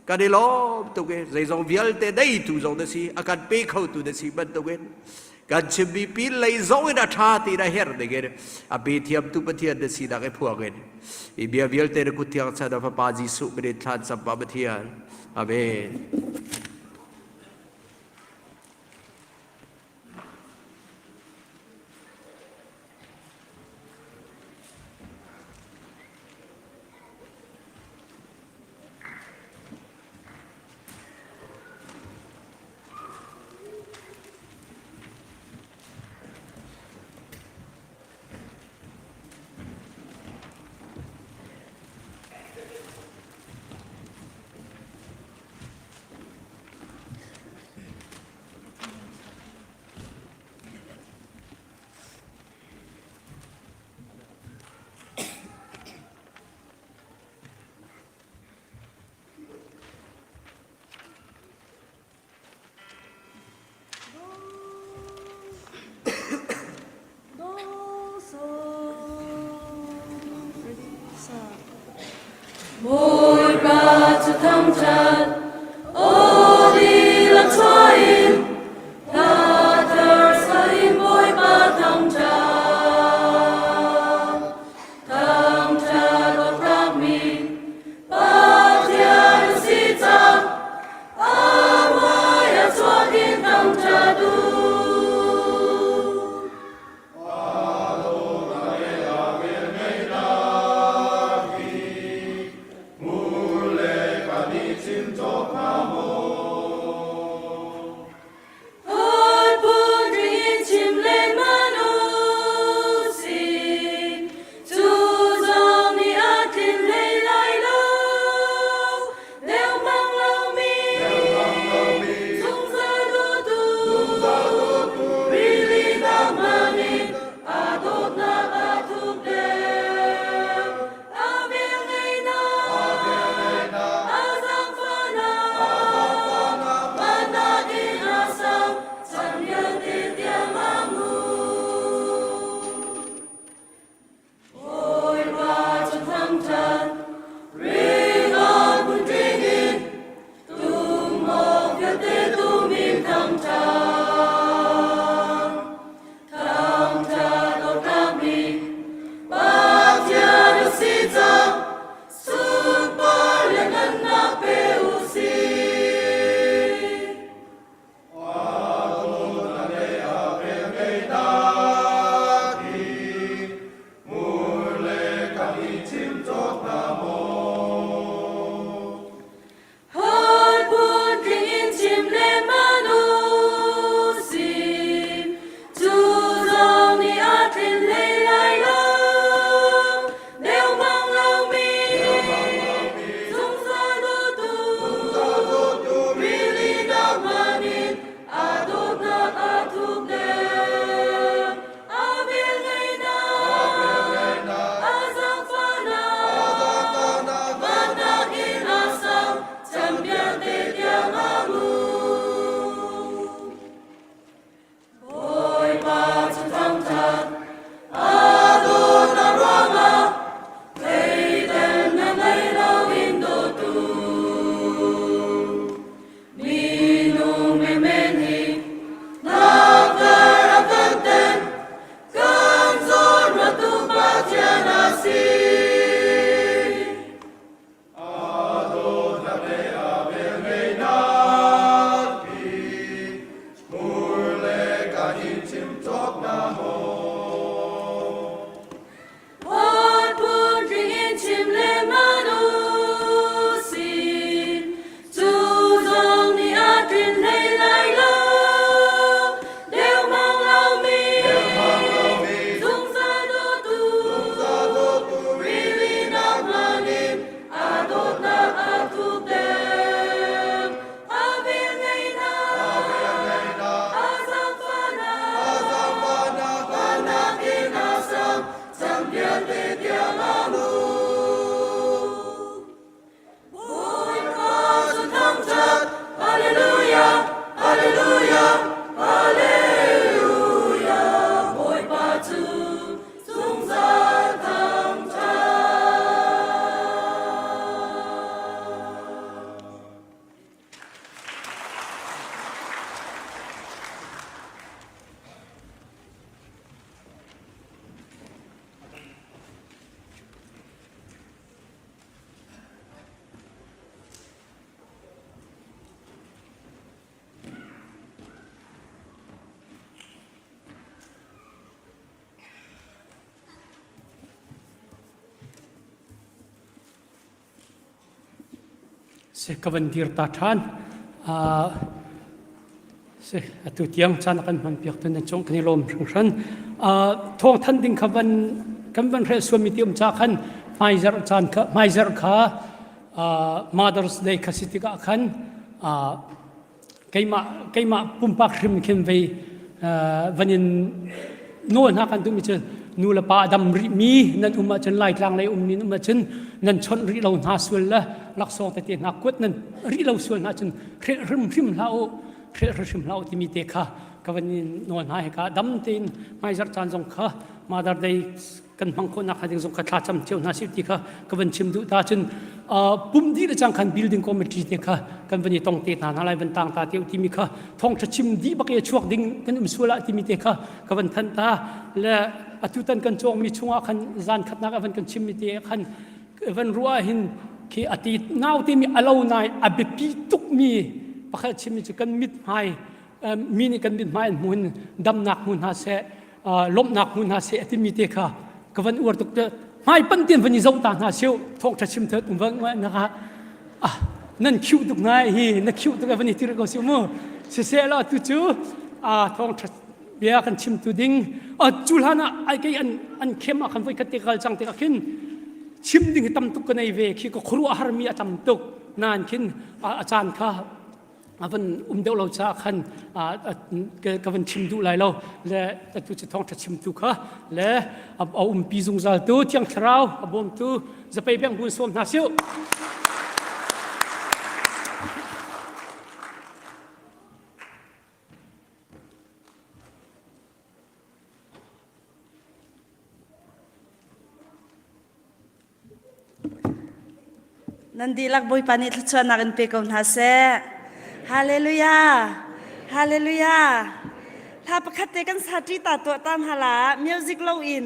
kan i lawm tuk i zeizong vialte neitu zong na si a kan pe khotu na si bantukin kan chimmi pin lei zong in a ṭha ti na herh ding in a pe thiamtu Pathian na sinak i phuang in i bia vialte na kut thiang chan a fapa Jesuh min in thlan cam pa Pathian Amen. Bawipa cu thangṭhat, aw dihlak chuah in, hla thar sa in Bawipa thangṭhat. Thangṭhat awk tlakmi Pathian na si cang, a hmai a chuak in thangṭhat u. Hmur le ka nih chin caw. Si ka van dir ta ṭhan. Uh, si atu tiang caan a kan hman piak tu nan cung kan i lawm hringhran. Uh, thawng than ding kha van kan van hrel suami ti um cha khan hmaizarh caan kha hmaizarh kha uh, Mother's Day kha si tikah khan uh, keimah keimah pumpak hrim khin vei van in nawl hna kan duhmi cu nu le pa a dam rih mi nan um ahcun laitlang lei um mi um ahcun nan chawnh rih lo hna sual le laksawng tete hna kuat nan rih lo sual hna cun hrelh hrimhrim hlah u hrelh hrimhrim hlah u timi te kha ka van in nawl hna hika dam tein hmaizarh caan zong kha Mother Day kan hmang khawhnak hnga ding zong kha thlacam cio hna sih ti kha ka van chim duh ta cun pum dih le cang khan building committee te kha kan van i tong te hna hna lai van tang ta te timi kha thawngtha chim dih bak i chuak ding kan um sual ah timi te kha ka van than ta le atu tan kan cawng mi chungah khan zan khatnak a van kan chim mi te khan van ruah hin khi ati nau te mi alo nai a biapi tuk mi pakhat chim mi cu kan mit hmai mi nih kan mit hmai an hmu in damnak hmu hna seh lawmhnak hmu hna seh a timi te kha ka van uar tuk te hmai pan tian van i zoh ta hna siu thawngtha chim that um van na ka ah nan khiu tuk ngai hi na khiu tuk van i tir ko siu mu siseh la tu cu a thawngtha bia kan chim tu ding a cu hlan ah ai kei an an khem ah khan voi khat te kal chang te khin chim ding hi tam tuk ka nei ve khi ka khuruah har mi a tam tuk nan khin a caan kha a van um deuh lo caah khan ka van chim duh lai lo le atu cu thawngṭha chimtu kha le a umpi zungzal tu Thiang Thlarau a bawmtu zapei beng bun sawm hna siu. Nan dihlak Bawipa nih thluachuahnak in pe ko hna seh. Hallelujah! Hallelujah! Hla pakhat te kan sa ṭi ta tuah ta hna la music lo in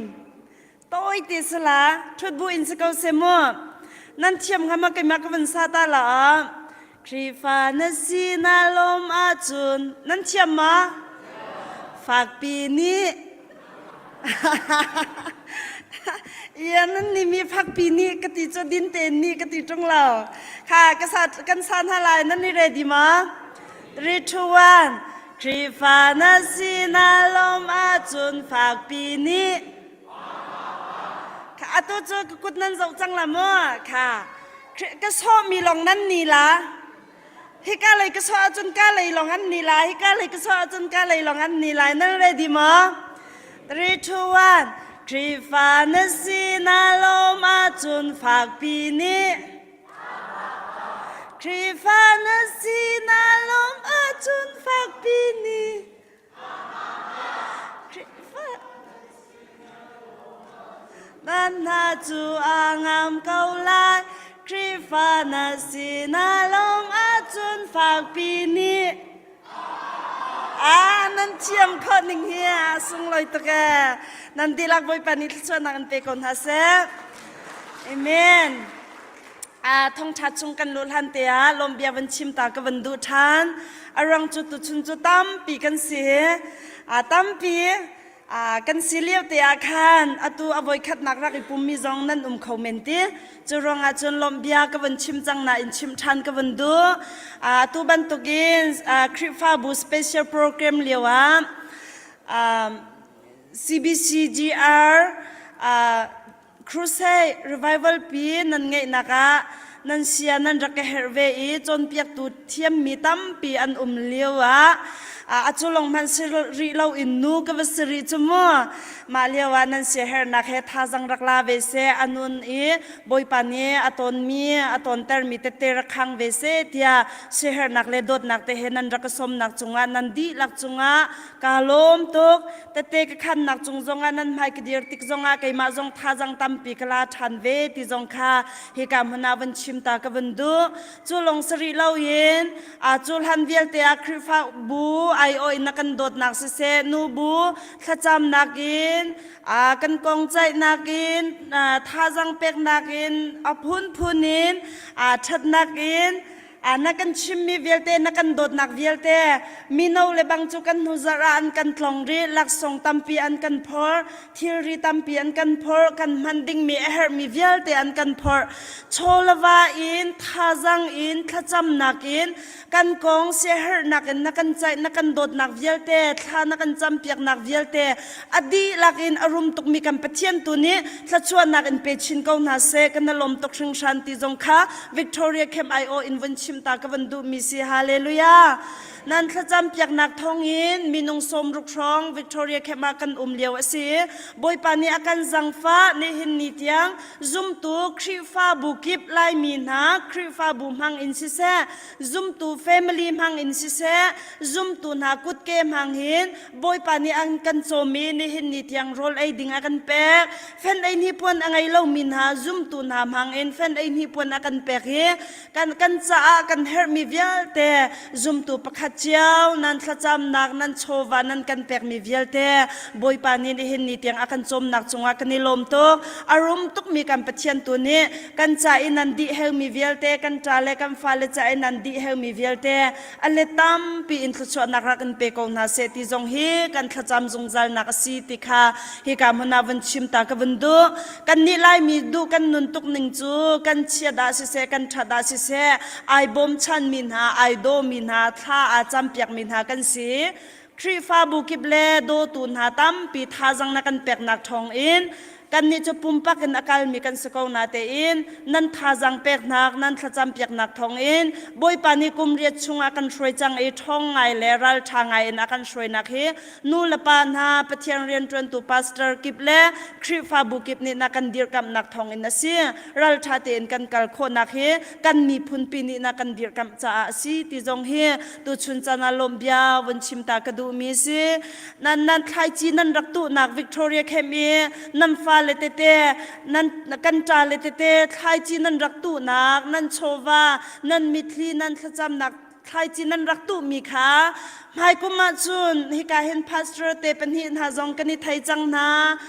tawi te sala ṭhut bu in si ko seh mu. Nan thiam hnga ma keimah ka van sa ta la. Khrihfa na si na lawm ahcun nan thiam ma? Fakpi nih Ia nan nih mi fakpi nih ka ti cu din tein nih ka ti ṭung lo. Kha ka sa kan sa hna lai nan i ready ma? 3 2 1 Khrihfa na si na lawm ahcun fakpi nih Kha atu cu ka kut nan zoh cang la mu. Kha ka sawhmi lawng nan ni la. Hika lei ka sawh ahcun ka lei lawng an ni lai. Hika lei ka sawh ahcun ka lei lawng an ni lai. Nan ready maw? 3, 2, 1. Khrihfa na si na lawm ahcun fakpi nih Khrihfa na si na lawm ahcun fakpi nih Nan hna cu a ngam ko lai. Khrihfa na si na lawm ahcun fakpi nih Ah, nan thiam khawh ning hi a sunglawi tuk ee. Nan dihlak Bawipa nih thluachuahnak in pe ko hna seh. Amen. Ah, thongṭha chung kan luh hlan te ah lawmbia van chim ta ka van duh ṭhan. A ruang cu tuchun cu tampi kan si. Ah, tampi ah, kan si lio te ah khan atu a voikhatnak rak i pummi zong nan um kho men ti. Cu ruangah cun lawmhbia ka van chim cang nain chim ṭhan ka van duh. Ah, atu bantukin ah, Khrihfabu special program lio ah ah, CBCGR ah, Crusade revival pi nan ngeihnak ah nan sia nan rak ka herh ve i cawnpiaktu thiammi tampi an um lio ah a cu lawng hmanh si rih lo in nu ka va si rih cu mu mah lio ah nan siaherhnak he thazang rak la ve seh a nun i Bawipa nih a tawnmi a tawntermi tette rak khang ve seh tiah siaherhnak le dawtnak te he nan rak ka sawmnak cungah nan dihlak cungah kaa lawm tuk Tette ka khannak cung zongah nan hmai ka dir tik zongah keimah zong thazang tampi ka la ṭhan ve ti zong kha hika hmun ah van chim ta ka van duh. Cu lawng si rih loin aa cu hlan vialte ah Khrihfabu aiawh in na kan dawtnak siseh, nubu thlacamnak in aa kan kong ceihnak in thazang peknak in a phunphun in aa ṭhatnak in. Na kan chimmi vialte, na kan dawtnak vialte, mino le bang cu kan hnu zarh ah an kan tlong rih, laksawng tampi an kan phor, thilri tampi an kan phor, kan hman dingmi a herhmi vialte an kan phor. Chawlava in, thazang in, thlacamnak in, kan kong siaherhnak in na kan caih, na kan dawtnak vialte, thla na kan campiaknak vialte, a dihlak in a rum tukmi kan Pathian tu nih thluachuahnak in pe chin ko hna seh, kan i lawm tuk hringhran ti zong kha Victoria Camp IO in vun chim ta ka van duhmi si. Hallelujah. Nan thlacam piaknak thawngin minung 60 hrawng Victoria Camp ah kan um lio a si. Bawipa nih a kan zangfah nihin ni tiang zumtu Khrihfabu kip Laimi hna Khrihfabu hmang in siseh, zumtu family hmang in siseh, zumtu hna kutke hmang hin Bawipa nih an kan cawm i nihin ni tiang rawl ei ding a kan pek. Fen ei hnipuan a ngei lomi hna zumtu hna hmang in fen ei hnipuan a kan pek i kan kan caah kan herhmi vialte zumtu pakhat cio nan thlacamnak nan chawva nan kan pekmi vialte Bawipa nih nihin ni tiang a kan cawmnak cungah kan i lawm tuk. A rum tukmi kan Pathian tu nih kan ca i nan dih heumi vialte kan ṭa le kan fale ca i nan dih heumi vialte a let tampi in thluachuahnak rak in pe ko hna seh ti zong hi kan thlacam zungzalnak a si ti kha hika hmun ah vun chim ta ka vun duh. Kannih Laimi duh kan nun tuk ning cu kan chiat ah siseh kan ṭhat ah siseh ai bawmchanmi hna ai dawmi hna thla aa campiakmi hna kan si. Khrihfabu kip le dawtu hna tampi thazang na kan peknak thawng in kannih cu pumpak in a kalmi kan si ko na tein nan thazang peknak nan thlacam piaknak thawng in Bawipa nih kum riat chungah kan hruai cang i ṭhawng ngai le ralṭha ngai in a kan hruainak hi nu le pa hna Pathian rianṭuantu pastor kip le Khrihfabu kip nih na kan dirkamhnak thawng in a si ralṭha tein kan kal khawhnak hi kan miphunpi nih na kan dirkamh caah a si ti zong hi tuchun caan ah lawm bia vun chim ta ka duhmi si. Nan nan thlaici nan rak tuhnak Victoria Camp i nan fale tete nan kan ṭale tete thlaici nan rak tuhnak nan chawva nan mitthli nan thlacamnak thlaici nan rak tuhmi kha hmaikum ahcun hika hin pastor te pahnih hna zong kan i thei cang hna.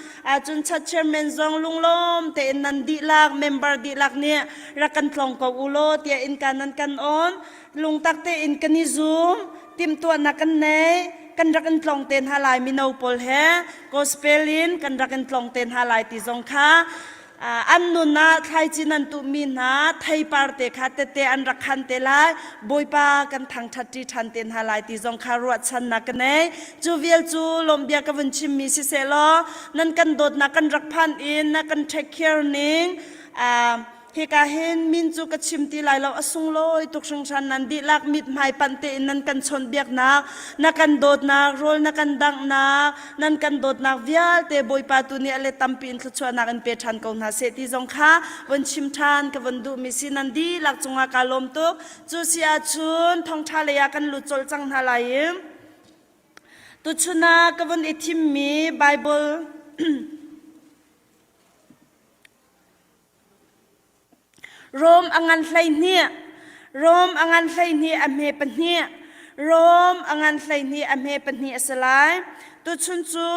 Cun church chairman zong lunglawm tein nan dihlak member dihlak nih rak kan tlawng ko u law tiah innka nan kan on. Lungtak tein kan i zum, timhtuahnak kan nei, kan rak in tlawng te hna lai mino pawl he gospel in kan rak in tlawng te hna lai ti zong kha an nun ah thlaici nan tuhmi hna theipar te kha tete an rak khan te lai Bawipa kan thangṭhat ṭi ṭhan te hna lai ti zong kha ruahchannak ka nei. Cu vial cu lawmhbia ka vun chimmi siseh law nan kan dawtnak kan rak phan in na kan take care ning Hika hin min cu ka chim ti lai lo, a sunglawi tuk hringhran. Nan dihlak mithmai panh tein nan kan chawnhbiaknak, na kan dawtnak, rawl na kan danghnak, nan kan dawtnak vialte Bawipa tu nih a let tampi in thluachuahnak in pe ṭhan ko hna seh ti zong kha von chim ṭhan ka von duhmi si. Nan dihlak cungah kaa lawm tuk. Cu si ahcun thawngṭha lei ah kan lut colh cang hna lai i tuchun ah ka vun i thimmi Baibal Rom a ngan 12, Rom a ngan 12 a hme pahnih, Rom a ngan 12 a hme pahnih a si lai. Tuchun cu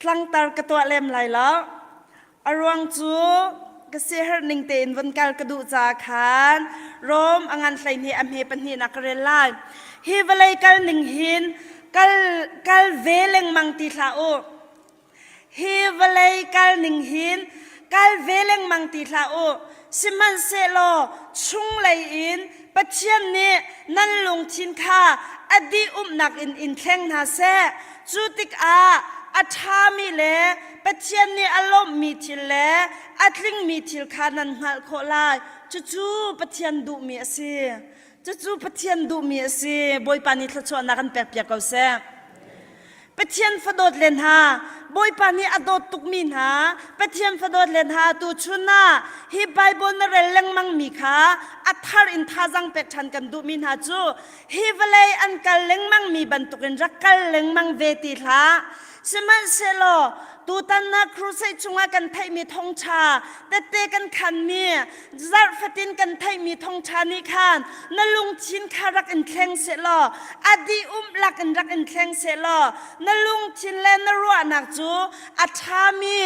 tlangtar ka tuah lem lai lo. A ruang cu ka siaherh ning tein vun kal ka duh caah khan Rom a ngan 12 a hme pahnih nak ka rel lai. Hi vawlei kal ning hin kal, kal ve lengmang ti hlah u. Hi vawlei kal ning hin kal ve lengmang ti hlah u. Sihmanhsehlaw chunglei in Pathian nih nan lungthin kha a dih umnak in in thleng hna seh. Cu tikah a ṭhami le Pathian nih a lawmhmi thil le a tlingmi thil kha nan hngalh khawh lai. Cucu Pathian duhmi a si. Cucu Pathian duhmi a si. Bawipa nih thluachuahnak an pekpiak ko seh. Pathian fadawt le hna, Bawipa nih a dawt tukmi hna, Pathian fadawt le hna tuchun ah hi Bible na rel lengmang mi kha a thar in thazang pek ṭhan kan duhmi hna cu hi vawlei an kal lengmang mi bantukin rak kal lengmang ve ti hlah. Sihmanhsehlaw tutan na crusade chungah kan theihmi thawngṭha tette kan khanmi zarh fatin kan theihmi thawngṭha nih khan na lungthin kha rak in thleng sehlaw a dih um lak in rak in thleng sehlaw na lungthin le na ruahnak cu a ṭhami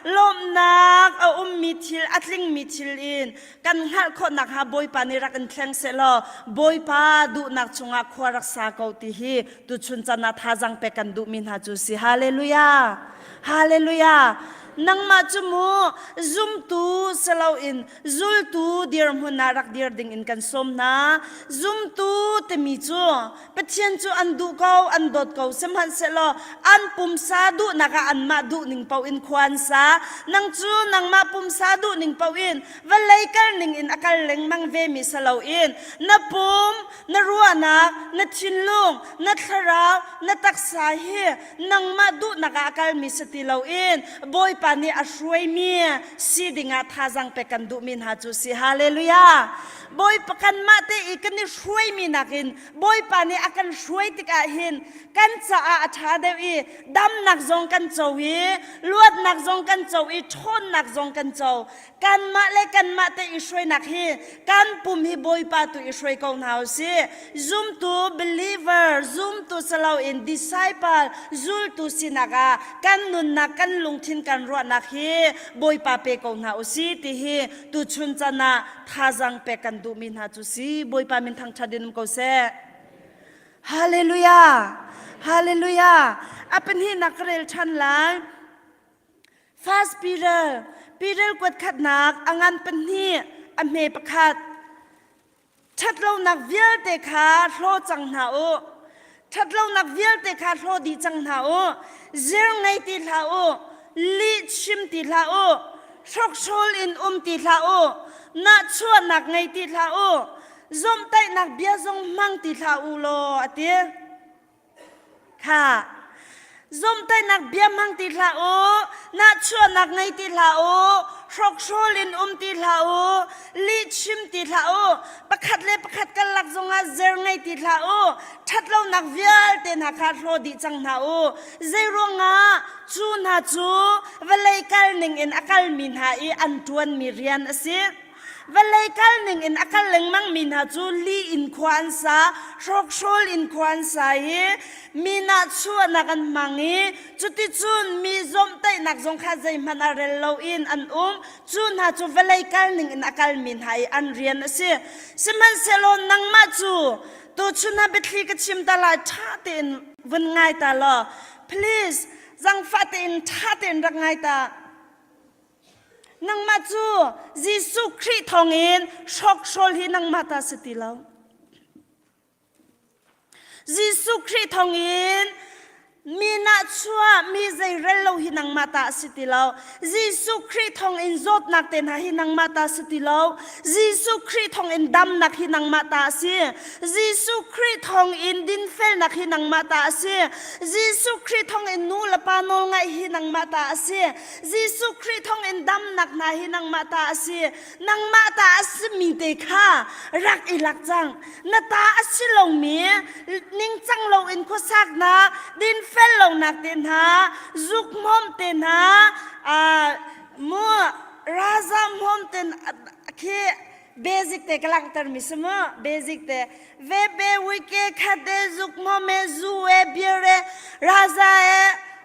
lawmhnak a ummi. dawhmi thil, a tlingmi thil in kan hngalh khawh nakhnga Bawipa nih rak in thleng sehlaw Bawipa duhnak chungah khua rak sa ko ti hi tuchun caan ah thazaang pek kan duhmi hna cu si. Hallelujah! Hallelujah! Nangmah cu mu zumtu si loin zultu dirhmun ah rak dir ding in kan sawm hna. Zumtu timi cu Pathian cu an duh ko, an dawt ko, sihmanhsehlaw an pumsa duhnak ah anmah duhning paoh in khua an sa. Nang cu nangmah pumsa duhning paoh in vawlei kal ning in a kal lengmang vemi si loin na pum, na ruahnak, na thinlung, na thlarau, na taksa hi nangmah duhnak ah a kalmi si ti loin Bawipa nih a hruaimi si dingah thazaang pek kan duhmi hna cu si. Hallelujah! Bawipa kanmah te i kan i hruaimi nakin Bawipa nih a kan hruai tikah hin kan caah a ṭha deuh i damnak zong kan co i luatnak zong kan co i ṭhawnnak zong kan co. Kanmah le kanmah te i hruainak hi kan pum hi Bawipa tu i hruai ko hna u sih. Zumtu believer, zumtu si loin disciple, zultu sinak ah kan nunnak, kan lungthin, kan ruahnak hi Bawipa pe ko hna u sih ti hi tuchun chan ah thazaang pek kan duhmi hna cu si. Bawipa min thangṭhat in um ko seh. Hallelujah! Hallelujah! A pahnihnak ka rel ṭhan lai. First Peter, Peter kuat khatnak a ngan pahnih, a hme pakhat. Ṭhatlonak vialte kha hlaw cang hna u. Ṭhatlonak vialte kha hlaw dih cang hna u. Zir ngei ti hlah u. Lih chim ti hlah u. Hrokhrawl in um ti hlah u. Nahchuahnak ngei ti hlah u. Zomhtaihnak bia zong hmang ti hlah u law a ti. Kha zomhtaihnak bia hmang ti hlah u, nahchuahnak ngei ti hlah u, hrokhrawl in um ti hlah u, lihchim ti hlah u, pakhat le pakhat karlak zongah zer ngei ti hlah u, ṭhatlonak vialte hna kha hlaw dih cang hna u. Zeiruangah cu hna cu vawlei kal ningin a kalmi hna i an ṭuanmi rian a si. Vawlei kal ning in a kal lengmang mi hna cu li in khua an sa, hrokhrawl in khua an sa i mi nahchuahnak an hmang i cuticun mi zawmhtaihnak zong kha zeihmanh ah rel loin an um. Cu hna cu vawlei kal ning in a kalmi hna i an rian a si. Sihmanhsehlaw nangmah cu tuchun ah biathli ka chim ta lai ṭha tein vun ngai ta law please zangfah tein ṭha tein rak ngai ta. Nangmah cu Jesuh Khrih thawngin hrokhrawl hi nangmah ta si ti lo. Jesuh Khrih thawngin mi nahchuah mi zeirel lo hi nangmah ta a si ti lo. Jesuh Khrih thawngin zawtnak te hna hi nangmah ta si ti lo. Jesuh Khrih thawngin damnak hi nangmah ta a si. Jesuh Khrih thawngin dinfelnak hi nangmah ta a si. Jesuh Khrih thawngin nu le pa nawlngaih hi nangmah ta a si. Jesuh Khrih thawngin damnak hna hi nangmah ta a si. Nangmah ta a simi te kha rak i lak cang. Na ta a si lomi ningcang loin khuasaknak, dinfel lonak te hna, zukhmawm te hna, mu raza hmawm te khi basic te ka langhter mi si mu basic te vebe wike khate zukmome zu e beer e raza e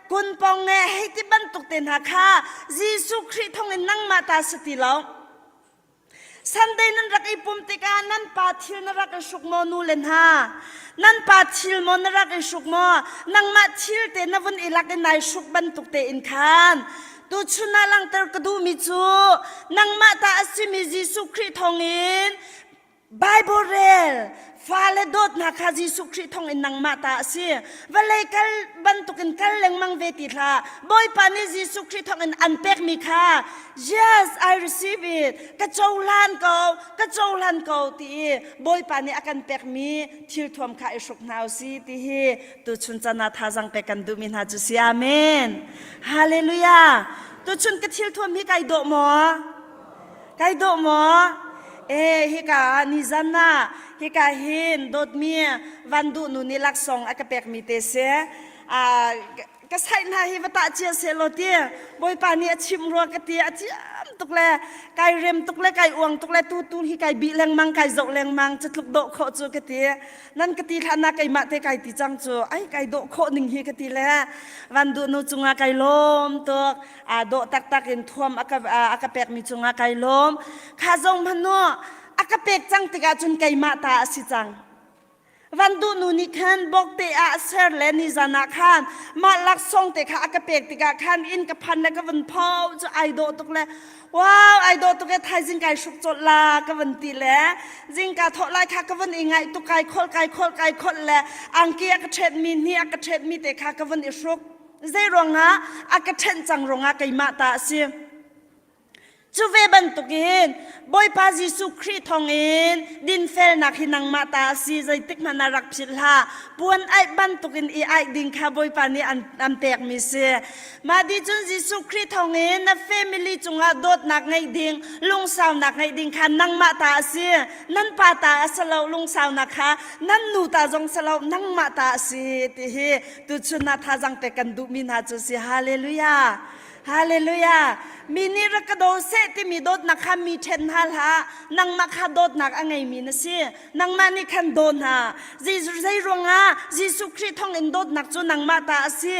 kunpong e hei ti bantuk te hna kha Jesuh Khrih thawngin nangmah ta si ti lo Sunday nan rak i pum tikah nan pa thil na rak i hruk maw nu le hna nan pa thil maw na rak i hruk maw nangmah thil te na vun i lak i nai hruk bantuk te in khan tuchun ah langhter ka duhmi cu nangmah ta a simi Jesuh Khrih thawngin Bible rel fale dawtnak kha Jesuh Khrih thawngin nangmah ta a si. Vawlei kal bantukin kal lengmang ve ti hlah. Bawipa nih Jesuh Khrih thawngin an pekmi kha yes I receive it ka cohlan ko ka cohlan ko ti i Bawipa nih a kan pekmi thilthuam kha i hruk hna u si ti hi tuchun chan ah thazaang pek kan duhmi hna cu si. Amen. Hallelujah. Tuchun ka thilthuam hi kai dawh maw? Kai dawh maw? E hika ah nizan ah hika hin dawtmi van duh nu nih laksawng a ka pekmi te si. Ka saih hna hi va tah cia seh law ti Bawipa nih a chimh rua ka ti a thiam tuk le kai rem tuk le kai uang tuk le tu tu hi kai bih lengmang kai zoh lengmang catluk dawh khawh cu ka ti nan ka ti hlah na keimah te kai ti cang cu ai kai dawh khawh ning hi ka ti le van duh nu cungah kai lawm tuk a dawh taktak in thuam a ka a ka pekmi cungah kai lawm kha zong hmanu a ka pek cang tikah cun keimah ta a si cang Van duh nu nih khan bawkte ah a ser le nizan ah khan mah laksawng te kha a ka pek tikah khan inn ka phan le ka vun pho cu ai dawh tuk le wow ai dawh tuk e thaizing kai hruk colh la ka vun ti le zingka thawh lai kha ka vun i ngaih tuk kai kholh kai kholh kai kholh le angki a ka ṭhet mi hni a ka ṭhet mi te kha ka vun i hruk zei ruangah a ka ṭhenh cang ruangah keimah ta a si. Cu ve bantukin Bawipa Jesuh Khrih thawngin dinfelnak hi nangmah ta a si zeitik hmanh ah rak philh hlah. Puan aih bantukin i aih ding kha Bawipa nih an, an pekmi si. Mah dih cun Jesuh Khrih thawngin na family cungah dawtnak ngeih ding, lungsaunak ngeih ding kha nangmah ta a si. Nan pa ta a si lo lungsaunak kha nan nu ta zong si lo nangmah ta a si ti hi tuchun ah thazaang pek kan duhmi hna cu si. Hallelujah. Hallelujah. Mi nih rak ka daw seh timi dawtnak kha mi ṭhen hna hlah. Nangmah kha dawtnak a ngeimi na si. Nangmah nih khan daw hna. Zei ruangah Jesuh Khrih thawngin dawtnak cu nangmah ta a si.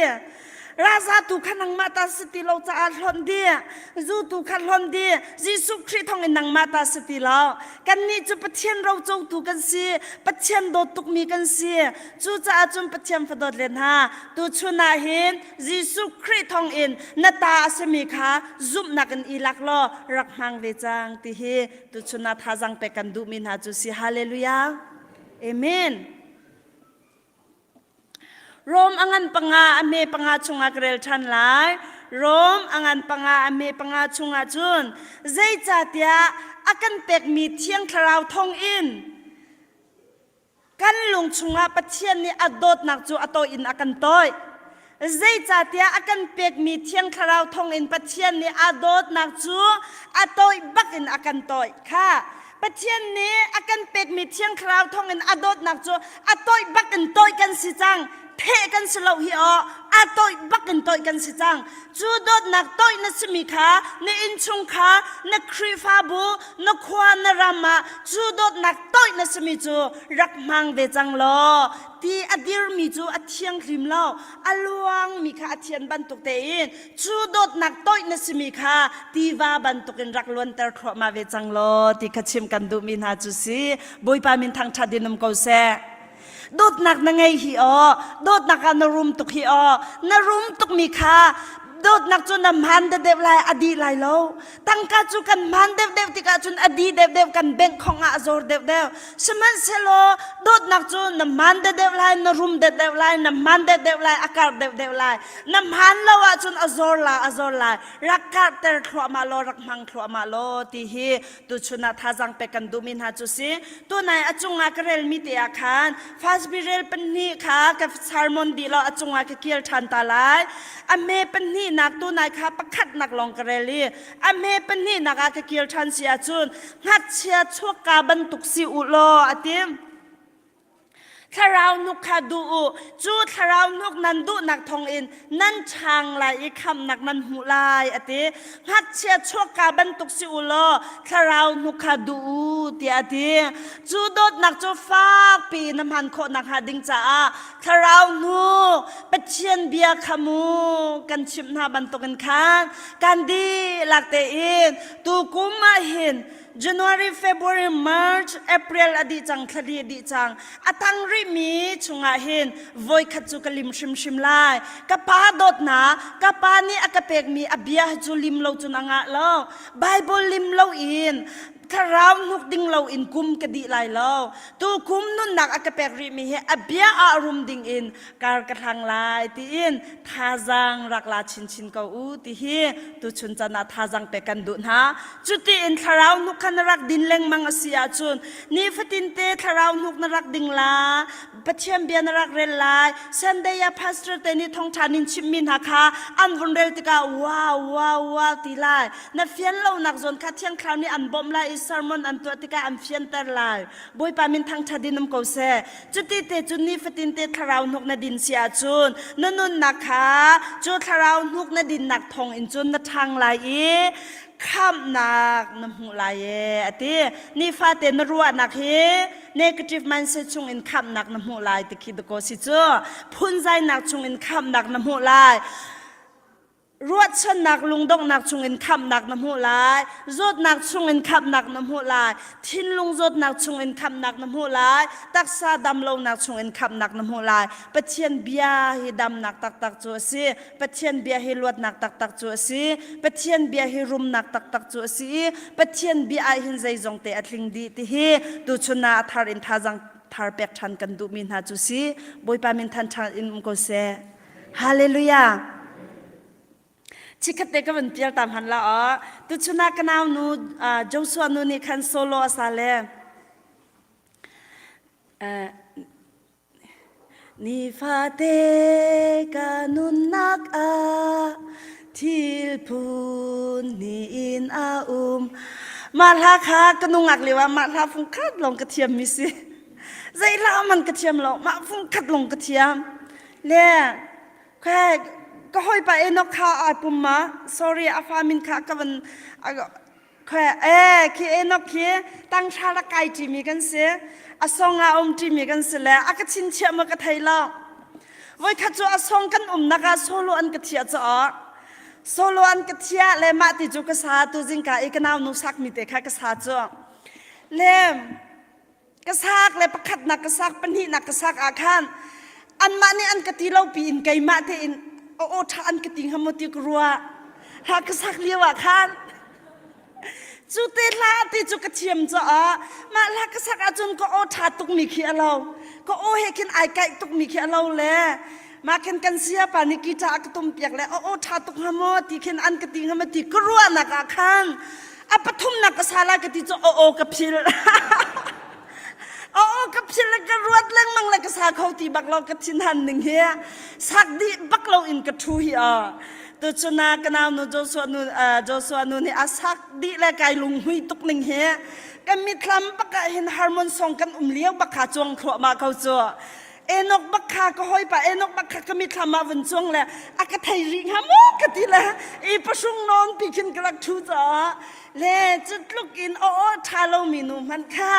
Raza tu kha nangmah ta si ti lo caah hlonh dih. Zu tu kha hlonh dih. Jesuh Khrih thawngin nangmah ta si ti lo. Kannih cu Pathian rocotu kan si. Pathian dawt tukmi kan si. Cucaah cun Pathian fadawt len hna. Tuchun ah hin Jesuh Khrih thawngin na ta a simi kha zumhnak in i lak law rak hmang ve cang ti hi tuchun ah thazaang pek kan duhmi hna cu si. Hallelujah. Amen. Rom a ngan panga a hme panga chungah ka rel ṭhan lai. Rom a ngan panga a hme panga chungah cun zeicahtiah a kan pekmi Thiang Thlarau thawngin Kan lung chungah Pathian nih a dawtnak cu a tawih in a kan tawih. Zeicahtiah a kan pekmi Thiang Thlarau thawngin Pathian nih a dawtnak cu a tawih bak in a kan tawih. Kha Pathian nih a kan pekmi Thiang Thlarau thawngin a dawtnak cu a tawih bak in tawih kan si cang. Theh kan si lo hi aw, a tawih bak in tawih kan si cang. Cu dawtnak tawih na simi kha na innchungkhar, na Khrihfabu, na khua, na ram ah cu dawtnak tawih na simi cu rak hmang ve cang law ti a dirmi cu a thianghlim lo a luangmi kha a thian bantuk tein cu dawtnak tawih na simi kha tiva bantukin rak luanter thluahmah ve cang law ti kha chim kan duhmi hna cu si Bawipa min thangṭhat in um ko seh. Dawtnak na ngei hi aw, dawtnak ah na rum tuk hi aw, na rum tukmi kha dawtnak cu na hmaan deuhdeuh lai a dih lai lo. Tangka cu kan hmaan deuhdeuh tikah cun a dih deuhdeuh kan bank khong ah a zor deuhdeuh. Sihmanhsehlaw dawtnak cu na hmaan deuhdeuh lai, na rum deuhdeuh lai, na hmaan deuhdeuh lai, a karh deuhdeuh lai. Na hmaan lo ahcun a zor la, a zor lai. Rak karhter thluahmah law, rak hmang thluahmah law ti hi tuchun ah thazaang pek kan duhmi hna cu si tunai a cungah ka relmi te ah khan fasbirel pahnih kha ka sermon dih law a cungah ka kir ṭhan ta lai a hme pahnihnak tunai kha pakhatnak lawng ka rel i a hme pahnihnak ah ka kir ṭhan si ahcun ngakchia chuakka bantuk si u law a ti Thlarau hnuk kha duh u. Cu thlarau hnuk nan duhnak thawngin nan ṭhang lai i khamhnak nan hmuh lai, a ti. Ngakchia chuakka bantuk si u law thlarau hnuk kha duh u, tiah a ti. Cu dawtnak cu fakpi in na hman khawh nakhnga ding caah thlarau hnuk Pathian bia kha mu kan chimh hna bantukin khan kan dihlak tein tukum ah hin January, February, March, April a dih cang, thla li a dih cang. A tang rihmi chungah hin voikhat cu ka lim hrimhrim lai. Ka pa dawtnak, ka pa nih a ka pekmi a bia cu lim lo cun a ngah lo. Bible lim lo in thlarau hnuk ding lo in kum ka dih lai lo. Tu kum nunnak a ka pek rihmi hi a bia ah rum ding in kar ka hlang lai tiin thazaang rak la chinchin ko u ti hi tuchun chan ah thazaang pek kan duh hna. Cuti in thlarau hnuk kha na rak din lengmang a si ahcun nifatin te thlarau hnuk na rak ding la, Pathian bia na rak rel lai, Sunday ah pastor te nih thawngṭha nin chimmi hna kha an vun rel tikah wow wow wow ti lai. Na fian lonak zawn kha Thiang Thlarau nih an bawmh lai i. sermon an tuah tikah an fianter lai. Bawipa min thangṭhat in um ko seh. Cuti te cun nifatin te thlarau hnuk na din si ahcun na nunnak kha cu thlarau hnuk na dinnak thawng in cun na ṭhang lai i khamhnak na hmuh lai ee a ti. Nifate na ruahnak hi negative mindset chung in khamhnak na hmuh lai ti khi dakaw si cu. Phunzainak chung in khamhnak na hmuh lai. Ruahchannak lungdonghnak chungin khamhnak na hmuh lai. Zawtnak chungin khamhnak na hmuh lai. Thinlung zawtnak chungin khamhnak na hmuh lai. Taksa damlonak chungin khamhnak na hmuh lai. Pathian bia hi damnak taktak cu a si. Pathian bia hi luatnak taktak cu a si. Pathian bia hi rumnak taktak cu a si i Pathian bia ah hin zeizong te a tling dih ti hi tuchun ah a thar in thazang thar pek ṭhan kan duhmi hna cu si. Bawipa min than ṭhan in um ko seh. Hallelujah. Chikkhat te ka van pial ta hman la aw. Tuchun ah ka nau nu Joshua nu nih khan solo a sa le Nifate ka nunnak ah thil phun niin a um. Mah hla kha ka nungak lio ah mah hla fung khat lawng ka thiam mi si. Zei hla man ka thiam lo, mah fung khat lawng ka thiam. Le ka hawipa Enoch kha ai pum ma sorry a fa min kha ka van e khi Enoch khi tanghra rak kai ṭimi kan si a song ah um ṭimi kan si le a ka chinchiah ma ka thei lo voikhat cu a song kan umnak ah solo an ka thiah caah solo an ka thiah le mah ti cu ka sa tu zingka i ka nau nu sak mi te kha ka sa cu le ka sak le pakhatnak ka sak pahnihnak ka sak ah khan anmah nih an ka ti lo piin keimah tein aw ṭha an ka ti hnga maw ti ka ruah ha ka sak lio ah khan cu te hla ti cu ka thiam caah mah hla ka sak ahcun ka aw ṭha tukmi khi a lo ka aw he khin ai kaih tukmi khi a lo le mah khin kan siapa nih guitar a ka tum piak le aw ṭha tuk hnga maw ti khin an ka ti hnga maw ti ka ruahnak ah khan a pathumnak ka sa lai ka ti cu aw aw ka phil aw aw ka phil le ka ruat lengmang le ka sa kho ti bak lo ka thinhan ning hi sak dih bak lo in ka ṭhu hi aw tuchun ah ka nau nu Joshua nu Joshua nu nih a sak dih le kai lunghmui tuk ning hi kan mithlam bak ah hin harmon song kan um lio bak kha cuang thluahmah ko cu Enoch bak kha ka hawipa Enoch bak kha ka mithlam ah vun cuang le a ka thei rih hnga maw ka ti le i pasung nawn pi khin ka rak ṭhu caah le cu tluk in aw aw ṭha lomi nu hmanh kha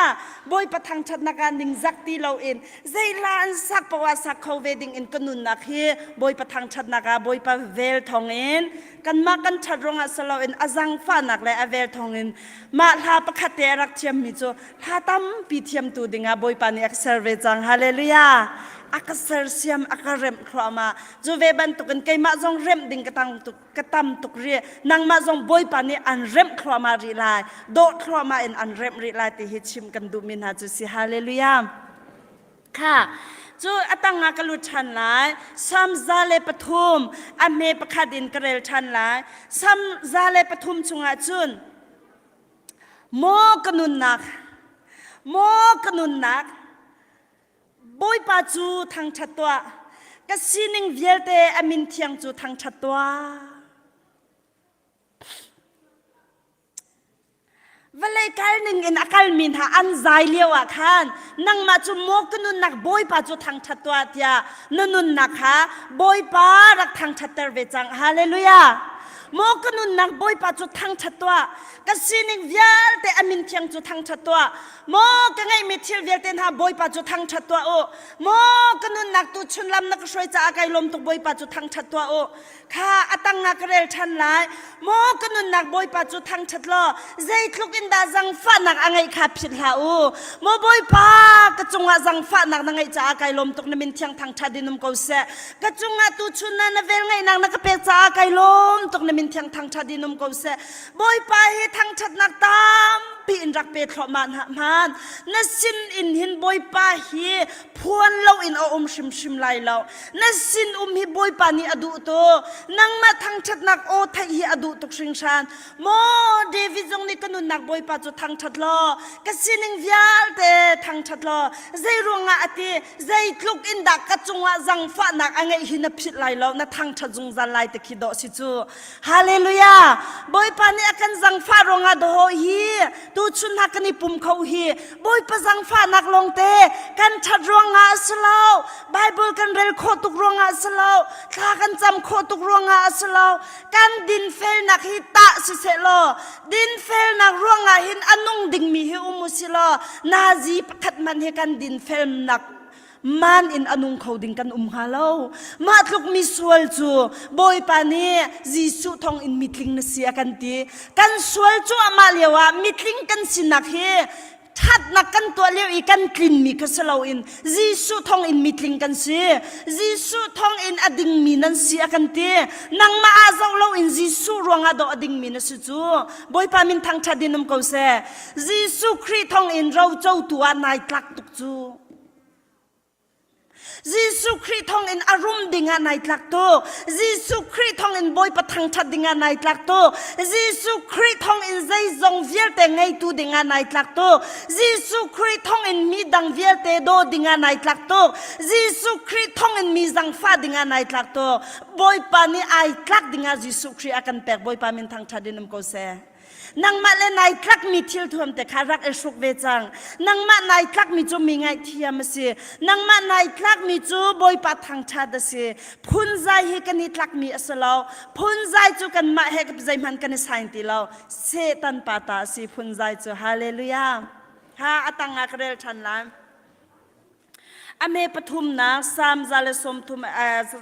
Bawipa thangṭhatnak ah ningzak ti loin zeihla an sak paoh ah sak kho ve ding in ka nunnak hi Bawipa thangṭhatnak ah Bawipa vel thawngin kanmah kan ṭhat ruangah si loin a zangfahnak le a vel thawngin mah hla pakhat te a rak thiammi cu hla tampi thiamtu dingah Bawipa nih a ka ser ve cang. Hallelujah! A ka sersiam, a ka remh thluahmah. Cu ve bantukin keimah zong remh ding ka tang tuk ka tam tuk rih. Nangmah zong Bawipa nih an remh thluahmah rih lai. Dawh thluahmah in an remh rih lai ti hi chim kan duhmi hna cu si. Hallelujah! Kha cu a tangah ka lut ṭhan lai. Salm 103 a hme pakhat in ka rel ṭhan lai. Salm 103 chungah cun Maw ka nunnak, maw ka nunnak, Bawipa cu thangṭhat tuah, ka sining vialte a min thiang cu thangṭhat tuah. Vawlei kal ning in a kalmi hna an zai lio ah khan nangmah cu maw ka nunnak Bawipa cu thangṭhat tuah tiah na nunnak kha Bawipa rak thangṭhatter ve cang. Hallelujah! Maw ka nunnak Bawipa cu thangṭhat tuah ka sining vialte a min thiang cu thangṭhat tuah maw ka ngeihmi thil vialte hna Bawipa cu thangṭhat tuah u maw ka nunnak tu chun lam na ka hruai caah kai lawm tuk Bawipa cu thangṭhat tuah u kha a tang ah ka rel ṭhan lai maw ka nunnak Bawipa cu thangṭhat law zeitluk in dah zangfahnak a ngeih kha philh hlah u maw Bawipa ka cungah zangfahnak na ngeih caah kai lawm tuk na min thiang thangṭhat in um ko seh ka cungah tuchun ah na velngeihnak na ka pek caah kai lawm tuk na min thiang thangṭhat in um ko seh Bawipa hi thangṭhatnak tampi in rak pe thluahmah hna hman na sin in hin Bawipa hi phuan lo in a um hrimhrim lai lo na sin um hi Bawipa nih a duh tuk nangmah thangṭhatnak aw theih hi a duh tuk hringhran Maw David zong nih ka nunnak Bawipa cu thangṭhat law ka sining vialte thangṭhat law zei ruangah a ti zeitluk in dah ka cungah zangfahnak a ngeih hi na philh lai lo na thangṭhat zungzal lai ti khi dawh si cu hallelujah Bawipa nih a kan zangfah ruangah dawh hi tuchun. chun hna kan i pum kho hi Bawipa zangfahnak lawngte kan ṭhat ruangah a si lo. Bible kan rel khawh tuk ruangah a si lo. Thla kan cam khawh tuk ruangah a si lo. Kan dinfelnak hi tah siseh law dinfelnak ruangah hin a nung dingmi hi um u si law nazi pakhat hmanh hi kan dinfelnak man in a nung kho ding kan um hnga lo. Mah tluk mi sual cu Bawipa nih Jesuh thawng in mitling na si a kan ti. Kan sual cu amah lio ah mitling kan sinak hi thatnak kan tuah lio i kan tlinmi kha si loin Jesuh thawng in mitling kan si. Jesuh thawng in a dingmi nan si a kan ti. Nangmah ah zoh loin Jesuh ruangah dawh a dingmi na si cu. Bawipa min thangṭhat in um ko seh. Jesuh Khrih thawng in rocotu ah nai tlak tuk cu. Jesuh Khrih thawngin a rum dingah nai tlak tu. Jesuh Khrih thawngin Bawipa thangṭhat dingah nai tlak tu. Jesuh Khrih thawngin zeizong vialte ngeitu dingah nai tlak tu. Jesuh Khrih thawngin mi dang vialte daw dingah nai tlak tu. Jesuh Khrih thawngin mi zangfah dingah nai tlak tu. Bawipa nih ai tlak dingah Jesuh Khrih a kan pek. Bawipa min thangṭhat in um ko seh. Nangmah le nai tlakmi thil thuam te kha rak i hruk ve cang. Nangmah nai tlakmi cu mi ngaihthiam a si. Nangmah nai tlakmi cu Bawipa thangṭhat a si. Phunzai hi kan i tlakmi a si lo. Phunzai cu kanmah he zeihmanh kan i sain ti lo. Satan pa ta a si phunzai cu. Hallelujah. Ha a tang ah ka rel ṭhan lai. A hme pathumnak Salm 130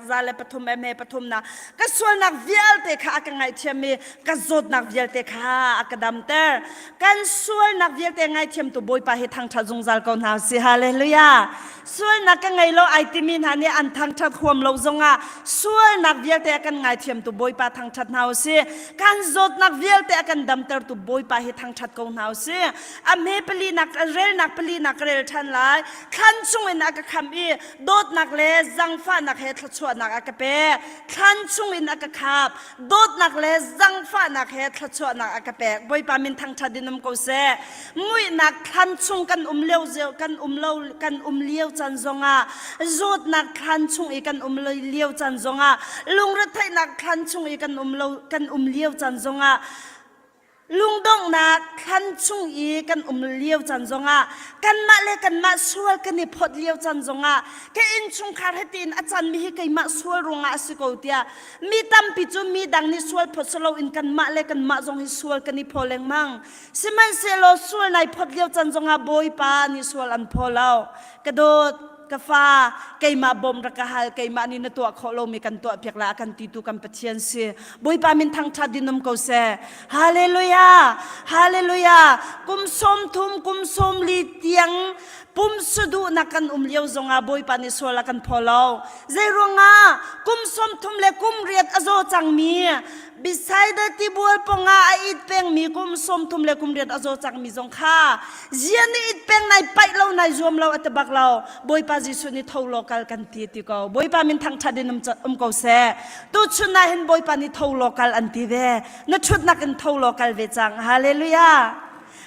103 a hme pathumnak ka sualnak vialte kha a ka ngaihthiam i ka zawtnak vialte kha a ka damter. Kan sualnak vialte ngaithiamtu Bawipa hi thangṭhat zungzal ko hna usih. Hallelujah. Sualnak ka ngei lo ai timi hna nih an thangṭhat huam lo zongah sualnak vialte a kan ngaithiamtu Bawipa thangṭhat hna usih. Kan zawtnak vialte a kan damtertu Bawipa hi thangṭhat ko hna usih. A hme palinak relnak palinak ka rel ṭhan lai. Thlan chungin a ka khamh i dawtnak le zangfahnak he thluachuahnak a ka pek. Thlan chungin a ka khap, dawtnak le zangfahnak he thluachuahnak a ka pek. Bawipa min thangṭhat in um ko seh. Muihnak thlan chung kan um lio kan um lo kan um lio caan zongah zawtnak thlan chung i kan um lio caan zongah lungretheihnak thlan chung i kan um lo kan um lio caan zongah Lungdonghnak thlan chung i kan um lio caan zongah kanmah le kanmah sual kan i phawt lio caan zongah ka innchungkhar hetiin a canmi hi keimah sual ruangah a si ko tiah mi tampi cu mi dang nih sual phawt si loin kanmah le kanmah zong hi sual kan i phaw lengmang. Sihmanhsehlaw sual nai phawt lio caan zongah Bawipa nih sual an phaw lo. Ka dawt, ka fa keimah bawm rak ka hal keimah nih na tuah khawh lomi kan tuah piak la a kan titu kan Pathian si Bawipa min thangṭhat din um ko seh Hallelujah Hallelujah kum 30 kum 40 tiang pum suduhnak kan um lio zongah Bawipa nih sual a kan phaw lo zei ruangah kum 30 le kum riat a zaw cangmi Bethsaida tibual pongah a it pengmi kum 30 le kum riat a zaw cangmi zong kha zia nih it peng nai paih lo nai zuam lo a ti bak lo Bawipa Jesuh nih tho law kal kan ti ti ko Bawipa min thangṭhat in um ko seh tuchun ah hin Bawipa nih tho law kal an ti ve na ṭhutnak in tho law kal ve cang hallelujah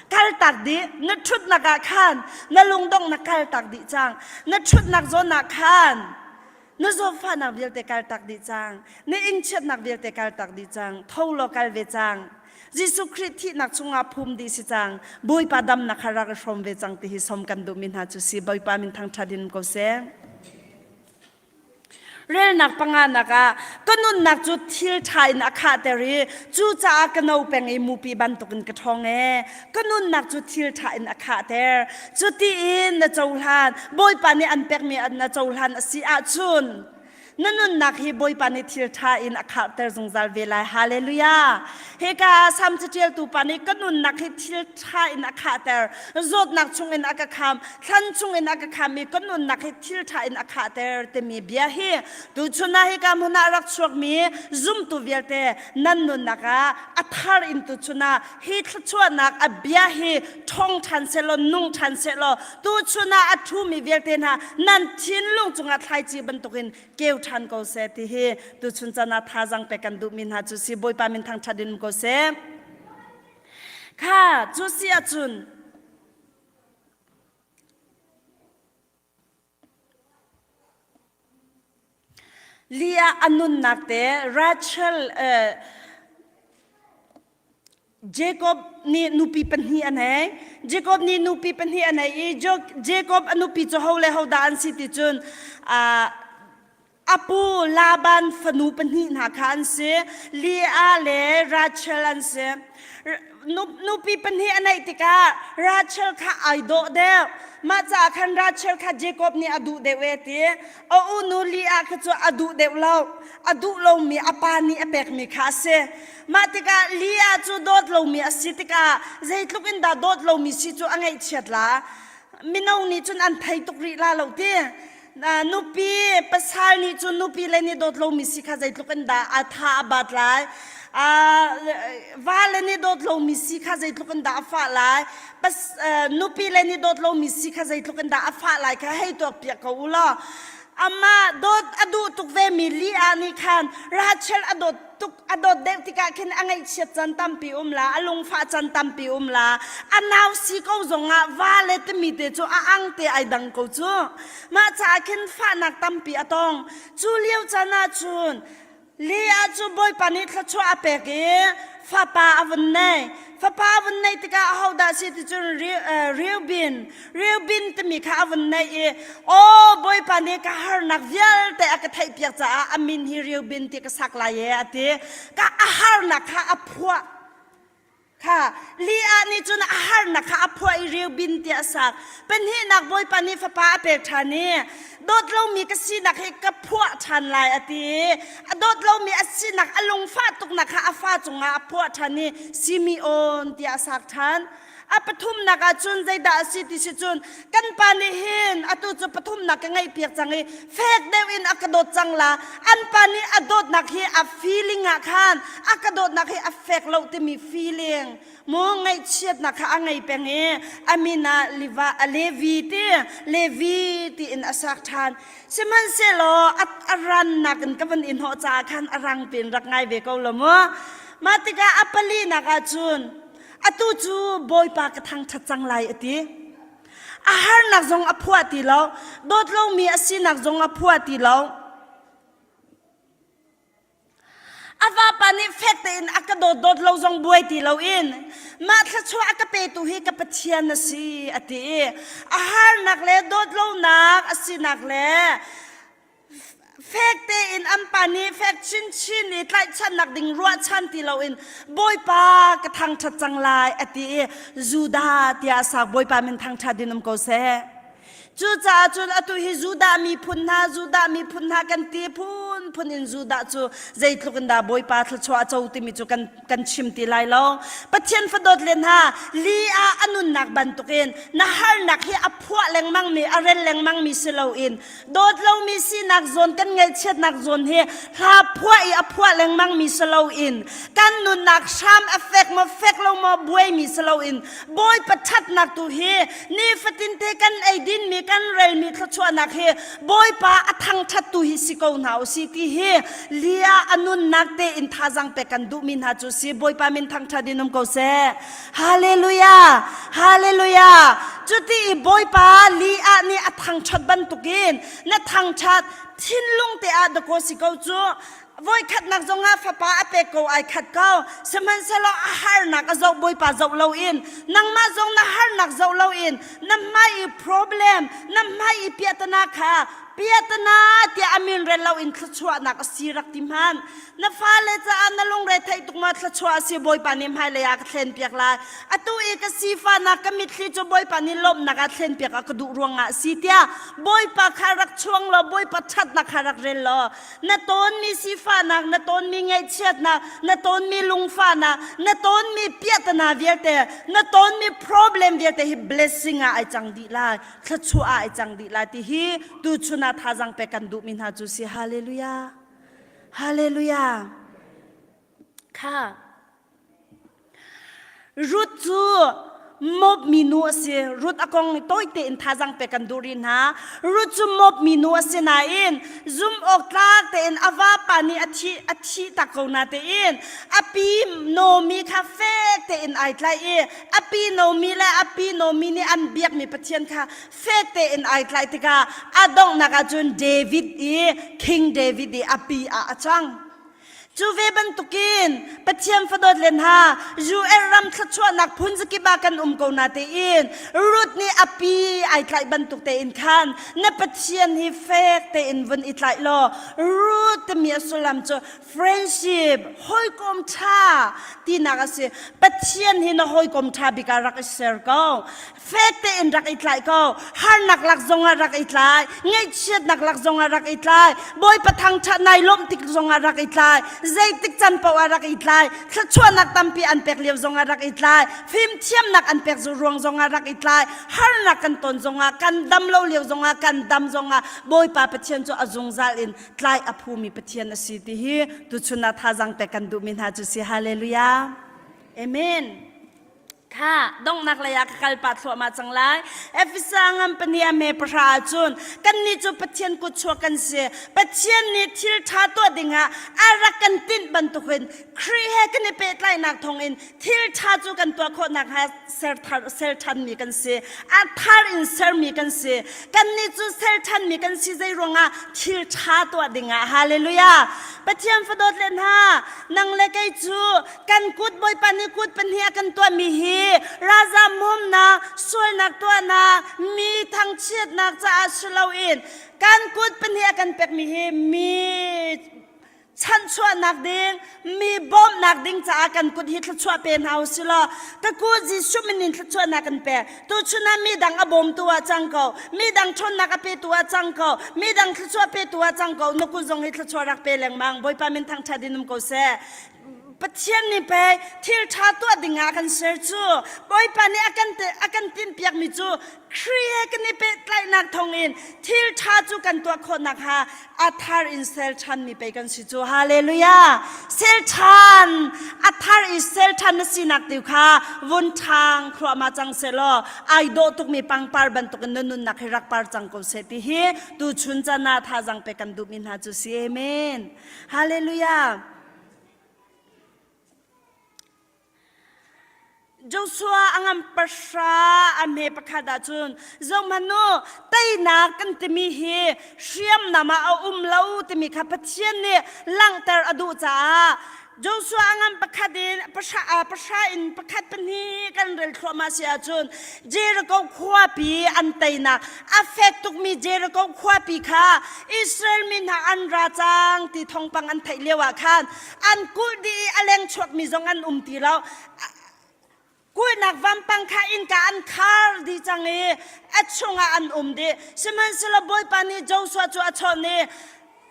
kal tak dih na ṭhutnak ah khan na lungdong na kal tak dih cang na ṭhutnak zawn ah khan Na zawtfahnak vialte kaltak dih cang. Na ingchiatnak vialte kaltak dih cang. Tho law kal ve cang. Jesuh Khrih thihnak chungah phum dih si cang. Bawipa damnak kha rak i hrawm ve cang ti hi som kan duhmi hna cu si. Bawipa min thangṭhat in ko seh. Relnak panganak ah ka nunnak cu thil ṭha in a khahter i cucaah ka no peng i mupi bantukin ka ṭhawng ee. Ka nunnak cu thil ṭha in a khahter. Cuti in na cohlan, Bawipa nih an pekmi na cohlan a si ahcun na nunnak hi Bawipa nih thil ṭha in a kharter zungzal ve lai. Hallelujah. Hika ah Salm caṭialtu pa nih ka nunnak hi thil ṭha in a khahter, zawtnak chungin a ka kham, thlan chungin a ka kham i ka nunnak hi thil ṭha in a khahter timi bia hi tuchun ah hika hmun ah rak chuakmi zumtu vialte nan nunnak ah a thar in tuchun ah hi thluachuahnak a bia hi ṭhong ṭhan sehlaw nung ṭhan sehlaw tuchun ah a ṭhumi vialte hna nan thinlung cungah thlaici bantukin keu ṭhan ko seh ti hi tuchun caan ah thazaang pek kan duhmi hna cu si Bawipa min thangṭhat in um ko seh. Kha cu si ahcun Leah a nunnak te Rachel uh, Jacob nih nupi pahnih a nei. Jacob nih nupi pahnih a nei i Jacob a nupi cu ho le ho dah an si ti cun a pu Laban fanu pahnih hna kha an si. Leah le Rachel an si. Nupi pahnih a neih tikah Rachel kha ai dawh deuh. Mah caah khan Rachel kha Jacob nih a duh deuh e ti. A unu Leah kha cu a duh deuh lo. A duh lomi a pa nih a pekmi kha a si. Mah tikah Leah cu dawt lomi a si tikah zeitluk in dah dawt lomi si cu a ngaihchiat la. Mino nih cun an thei tuk rih la lo ti. Nupi pasal nih cun nupi le nih dawt lomi si kha zeitluk in dah a tha a bat lai. Va le nih dawt lomi si kha zeitluk in dah a fah lai. Nupi le nih dawt lomi si kha zeitluk in dah a fah lai kha hei tuak piak ko u law. Amah dawt a duh tuk vemi Leah nih khan Rachel a dawt tuk a dawt deuh tikah khin a ngaihchiat can tampi um la a lungfah can tampi um la a nau si ko zongah va le timi te cu a ang te ai dang ko cu mah caah khin fahnak tampi a tong cu lio caan ah cun Leah cu Bawipa nih thluachuah a pek i fapa a vun nei. Fapa a vun neih tikah ahodah si ti cun Reuben, Reuben timi kha a vun neih i aw Bawipa nih ka harnak vialte a ka theihpiak caah a min hi Reuben ti ka sak lai e a ti. Ka a harnak kha a phuah. Kha Leah nih cun a harnak kha a phuah i Reuben tiah a sak. Pahnihnak Bawipa nih fapa a pek ṭhan i dawt lomi ka sinak hi ka phuah ṭhan lai a ti i a dawt lomi a sinak a lungfah tuknak kha a fa cungah a phuah ṭhan i Simeon tiah a sak ṭhan. A pathumnak ah cun zeidah a si ti si cun kan pa nih hin atu cu pathumnak ka ngeihpiak cang i fek deuh in a ka dawt cang la an pa nih a dawtnak hi a feeling ah khan a ka dawtnak hi a fek lo timi feeling mu ngaihchiatnak kha a ngei peng i a min ah Liva a Levi ti Levi ti in a sak ṭhan sihmanhsehlaw a, a rannak in ka van i hnawh caah khan a rang piin rak ngai ve ko lo mu mah tikah a palinak ah cun atu cu Bawipa ka thangṭhat cang lai a ti a harnak zong a phuah ti lo dawt lomi a sinak zong a phuah ti lo a vapa nih fek tein a ka dawt dawt lo zong buai ti loin mah thluachuah a ka petu hi ka Pathian a si a ti i a harnak le dawt lonak a sinak le fek tein an pa nih fek chinchin i tlaihchannak ding ruahchan ti loin Bawipa ka thangṭhat cang lai a ti i Judah tiah a sak Bawipa min thangṭhat in um ko seh. Cucaah cun atu hi Judah miphun hna, Judah miphun hna kan ti phunphun in Judah cu zeitluk in dah Bawipa thluachuah a co timi cu kan, kan chim ti lai lo. Pathian fadawt le hna, li ah a nunnak bantukin na harnak hi a phuah lengmangmi, a rel lengmangmi si loin dawt lomi sinak zawn kan ngaihchiatnak zawn hi hla phuah i a phuah lengmangmi si loin kan nunnak hram a fek maw fek lo maw buaimi si loin Bawipa ṭhatnak tu hi nifatin te kan eidinmi kan relmi thluachuahnak hi Bawipa a thangṭhat tu hi si ko hna u si ti hi lia a nunnak tein thazaang pek kan duhmi hna cu si Bawipa min thangṭhat in um ko seh Hallelujah Hallelujah cuti i Bawipa lia nih a thangṭhat bantukin na thangṭhat thinlung te ah dakaw si ko cu Voikhatnak zongah fapa a pek ko ai khat ko. Sihmanhsehlaw a harnak a zoh Bawipa zoh loin nangmah zong na harnak zoh loin na hmai i problem na hmai i piahtana kha piahtana tiah a min rel loin thluachuahnak a si rak ti hmanh. Na fale caah na lungre theih tuk ma thluachuah a si Bawipa nih hmailei ah ka thlen piak lai. Atu i ka sifahnak ka mitthli cu Bawipa nih lawmhnak ah thlen piak a ka duh ruangah a si tiah Bawipa kha rak chuang law Bawipa ṭhatnak kha rak rel law na tawnmi sifahnak na tawnmi ngaihchiatnak na tawnmi lungfahnak na tawnmi piahtana vialte na tawnmi problem vialte hi blessing ah ai cang dih lai thluachuah ah ai cang dih lai ti hi tuchun ah thazaang pek kan duhmi hna cu si hallelujah hallelujah kha Ruth cu Moab minu a si. Ruth a kong tawi tein thazaang pek kan duh rih hna. Ruth cu Moab minu a si nain zum awk tlak tein a vapa nih a thih a thih tak ko na tein a pi Naomi kha fek tein ai tlaih i a pi Naomi le a pi Naomi nih an biakmi Pathian kha fek tein ai tlaih tikah a donghnak ah cun David i King David i a pi ah a cang. Cu ve bantukin Pathian fadawt le hna UN ram thluachuahnak phun zakip ah kan um ko na tein Ruth nih a pi ai tlaih bantuk tein khan na Pathian hi fek tein vun i tlaih law Ruth timi a sullam cu friendship hawikom ṭha tinak a si. Pathian hi na hawikom ṭha bik ah rak i ser ko. Fek tein rak i tlaih ko. Harnak lak zongah rak i tlai. Ngaihchiatnak lak zongah rak i tlai. Bawipa thangṭhat nai lawmh tik zongah rak i tlai. Zeitik can paoh ah rak i tlai. Thluachuahnak tampi an pek lio zongah rak i tlai. Fimthiamnak an pek ruang zongah rak i tlai. Harnak kan ton zongah, kan dam lo lio zongah, kan dam zongah Bawipa Pathian cu a zungzal in tlai a phumi Pathian a si ti hi tuchun ah thazaang pek kan duhmi hna cu si. Hallelujah. Amen. Kha donghnak lei ah ka kal pah thluahmah cang lai. Efesa ngan pahnih a hme pahra ahcun kannih cu Pathian kutchuak kan si. Pathian nih thil ṭha tuah dingah a rak kan tinh bantukin Khrih he kan i pehtlaihnak thawngin thil ṭha cu kan tuah khawh nakhnga ser thar ser ṭhanmi kan si. A thar in sermi kan si. Kannih cu ser ṭhanmi kan si zei ruangah thil ṭha tuah dingah. Hallelujah. Pathian fadawt le hna, nang le kei cu kan kut Bawipa nih kut pahnih a kan tuahmi hi ralzam hmawmnak, sualnak tuahnak, mi thangchiatnak caah si loin kan kut pahnih a kan pekmi hi mi chanchuahnak ding, mi bawmhnak ding caah kan kut hi thluachuah pe hna u sih law ka kut Jesuh min in thluachuahnak kan pek. Tuchun ah mi dang a bawmtu ah cang ko, mi dang ṭhawnnak a petu ah cang ko, mi dang thluachuah petu ah cang ko, na kut zong hi thluachuah rak pe lengmang. Bawipa min thangṭhat in um ko seh. Pathian nih pei thil ṭha tuah dingah a kan ser cu. Bawipa nih a kan a kan tinhpiakmi cu Khrih he kan i pehtlaihnak thawngin thil ṭha cu kan tuah khawh nakhnga a thar in sel ṭhanmi pei kan si cu. Hallelujah! Sel ṭhan, a thar i sel ṭhan na sinak tu kha vun ṭhang thluahmah cang sehlaw ai dawh tukmi pangpar bantukin na nunnak hi rak par cang ko seh ti hi tuchun caan ah thazaang pek kan duhmi hna cu si. Amen. Hallelujah. Joshua a ngan pahra a hme pakhat ahcun zohhmanh u teinak kan timi hi hriamnam ah a um lo timi kha Pathian nih langhter a duh caah Joshua a ngan pakhat in pahra, pahra in pakhat pahnih kan rel thluahmah si ahcun Jericho khuapi an teinak a fek tukmi Jericho khuapi kha Israel mi hna an ra cang ti thawngpang an theih lio ah khan an kulh dih i a leng chuakmi zong an um ti lo kulhnak vampang kha innka an khar dih cang i a chungah an um dih sihmanhsehlaw bawipa nih Joshua cu a chawnh i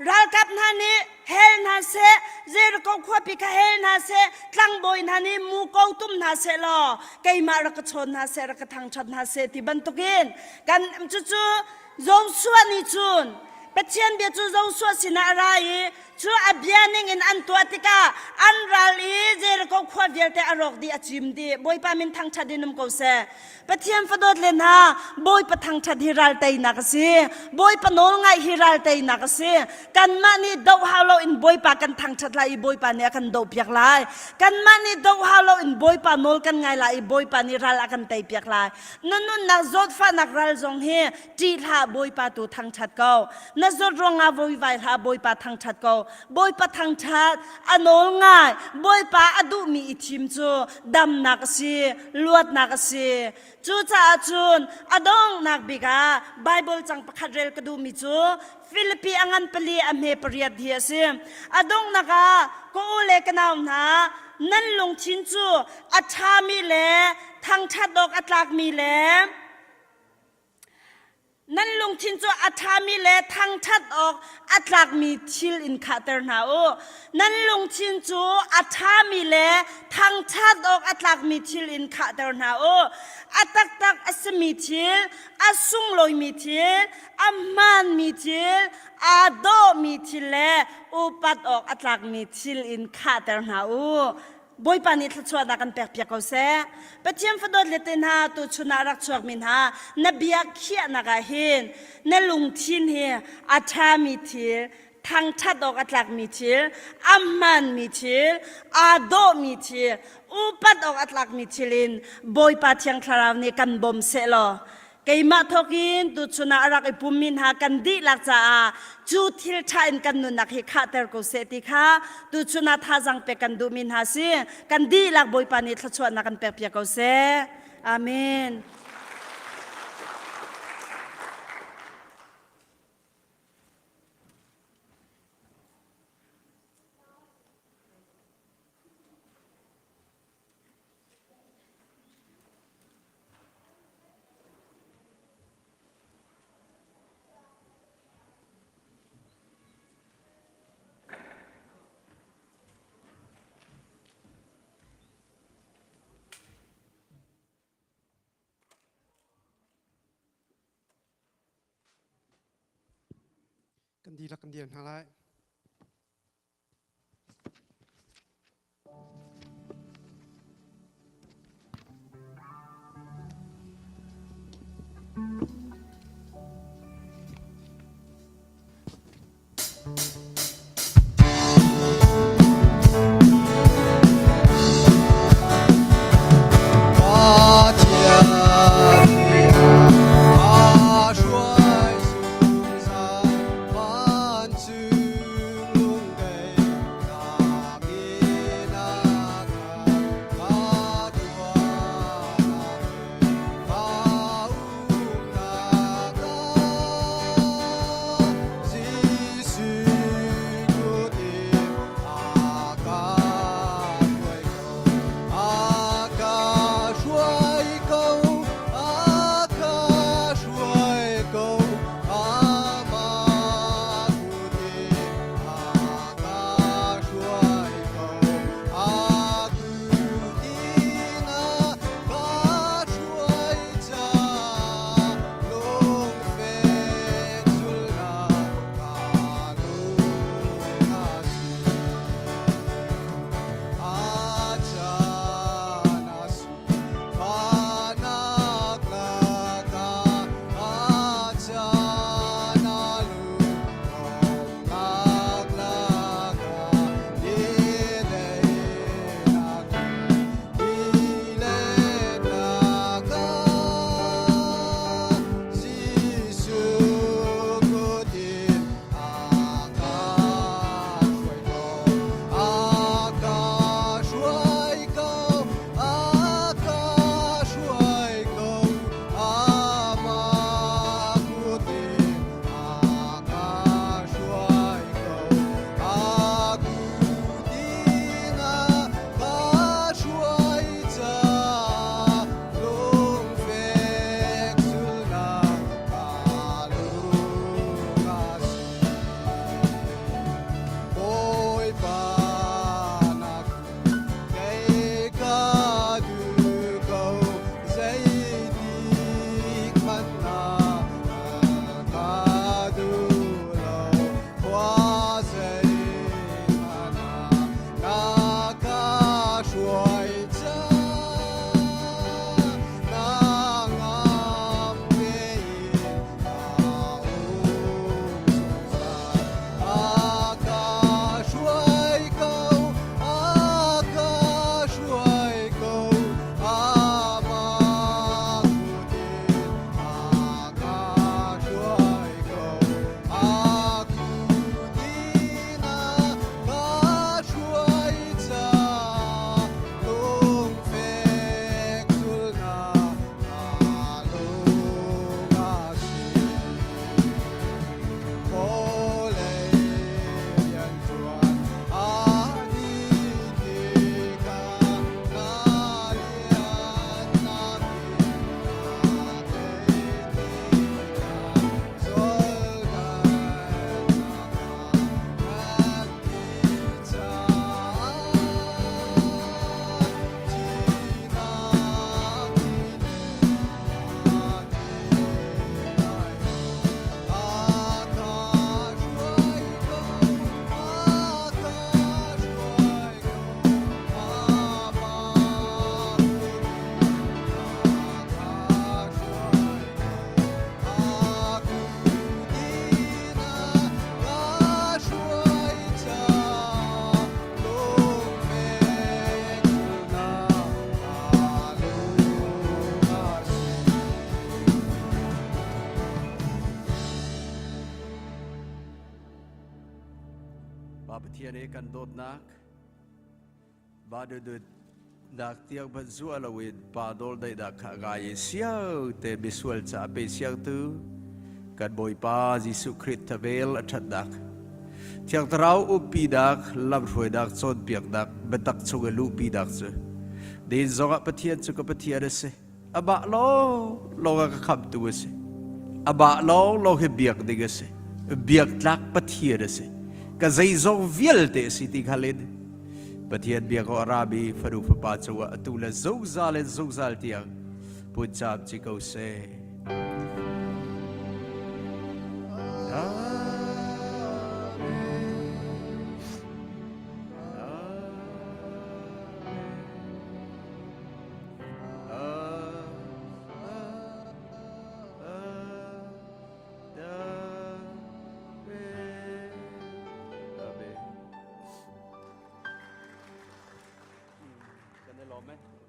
ralkap hna nih hel hna seh Jericho khuapi kha hel hna seh tlangbawi hna nih muko tum hna seh law keimah rak ka chawn hna seh rak ka thangṭhat hna seh ti bantukin kan cucu Joshua nih cun Pathian bia cu Joshua sinah a ra i Cu a bia ningin an tuah tikah an ral i Jericho khua vialte a rawk dih a cim dih. Bawipa min thangṭhat in um ko seh. Pathian fadawt le hna, Bawipa thangṭhat hi ral teinak a si. Bawipa nawl ngaih hi ral teinak a si. Kanmah nih doh hau loin Bawipa kan thangṭhat lai i Bawipa nih a kan dohpiak lai. Kanmah nih doh hau loin Bawipa nawl kan ngai lai i Bawipa nih ral a kan teipiak lai. Na nunnak zawtfahnak ral zong hi ṭih hlah Bawipa tu thangṭhat ko. Na zawt ruangah voivai hlah Bawipa thangṭhat ko. Bawipa thangṭhat a nawl ngai. Bawipa a duhmi i thim cu damnak a si, luatnak a si. Cucaah cun a donghnak bik ah Baibal cang pakhat rel ka duhmi cu Filipi a ngan pali a hme pariat hi a si. A donghnak ah ka u le ka nau hna nan lungthin cu a ṭhami le thangṭhat awk a tlakmi le Nan lungthin cu a ṭhami le thangṭhat awk a tlakmi thil in khahter hna u. Nan lungthin cu a ṭhami le thangṭhat awk a tlakmi thil in khahter hna u. A taktak a simi thil, a sunglawimi thil, a hmaanmi thil, aa dawhmi thil le upat awk a tlakmi thil in khahter hna u. Bawipa nih thluachuahnak kan pekpiak ko seh. Pathian fadawt le te hna tuchun ah rak chuakmi hna na bia khiahnak ah hin na lungthin hi a ṭhami thil, thangṭhat awk a tlakmi thil, a hmaanmi thil, aa dawhmi thil, upat awk a tlakmi thil in Bawipa Thiang Thlarau nih kan bawm seh law. Keimah thawkin tuchun ah a rak i pummi hna kan dihlak caah cu thil ṭha in kan nunnak hi khahter ko seh ti kha tuchun ah thazaang pek kan duhmi hna si. Kan dihlak Bawipa nih thluachuahnak kan pekpiak ko seh. Amen. Kan dihlak kan dir hna lai. Pathian i kan dawtnak ba dudut dak tiang ban zua loin pa dol dai dak kha gai i siau te misual ca pe siang tu kan Bawipa Jesuh Khrih thavel a that dak Thiang Thlarau umpi dak lamhruai dak cawnpiak dak biatak chung i luhpi dak cu din zongah Pathian cu ka Pathian a si Amah lawnglawng a ka khamtu a si. Amah lawnglawng hi biak ding a si. Biak tlak Pathian a si. Ka zeizong vialte a si ti hngal in Pathian biak awk a rami fanu fapa cungah atu le zungzal in zungzal tiang puncaam ci ko seh. Amen. Kan i lawm eh.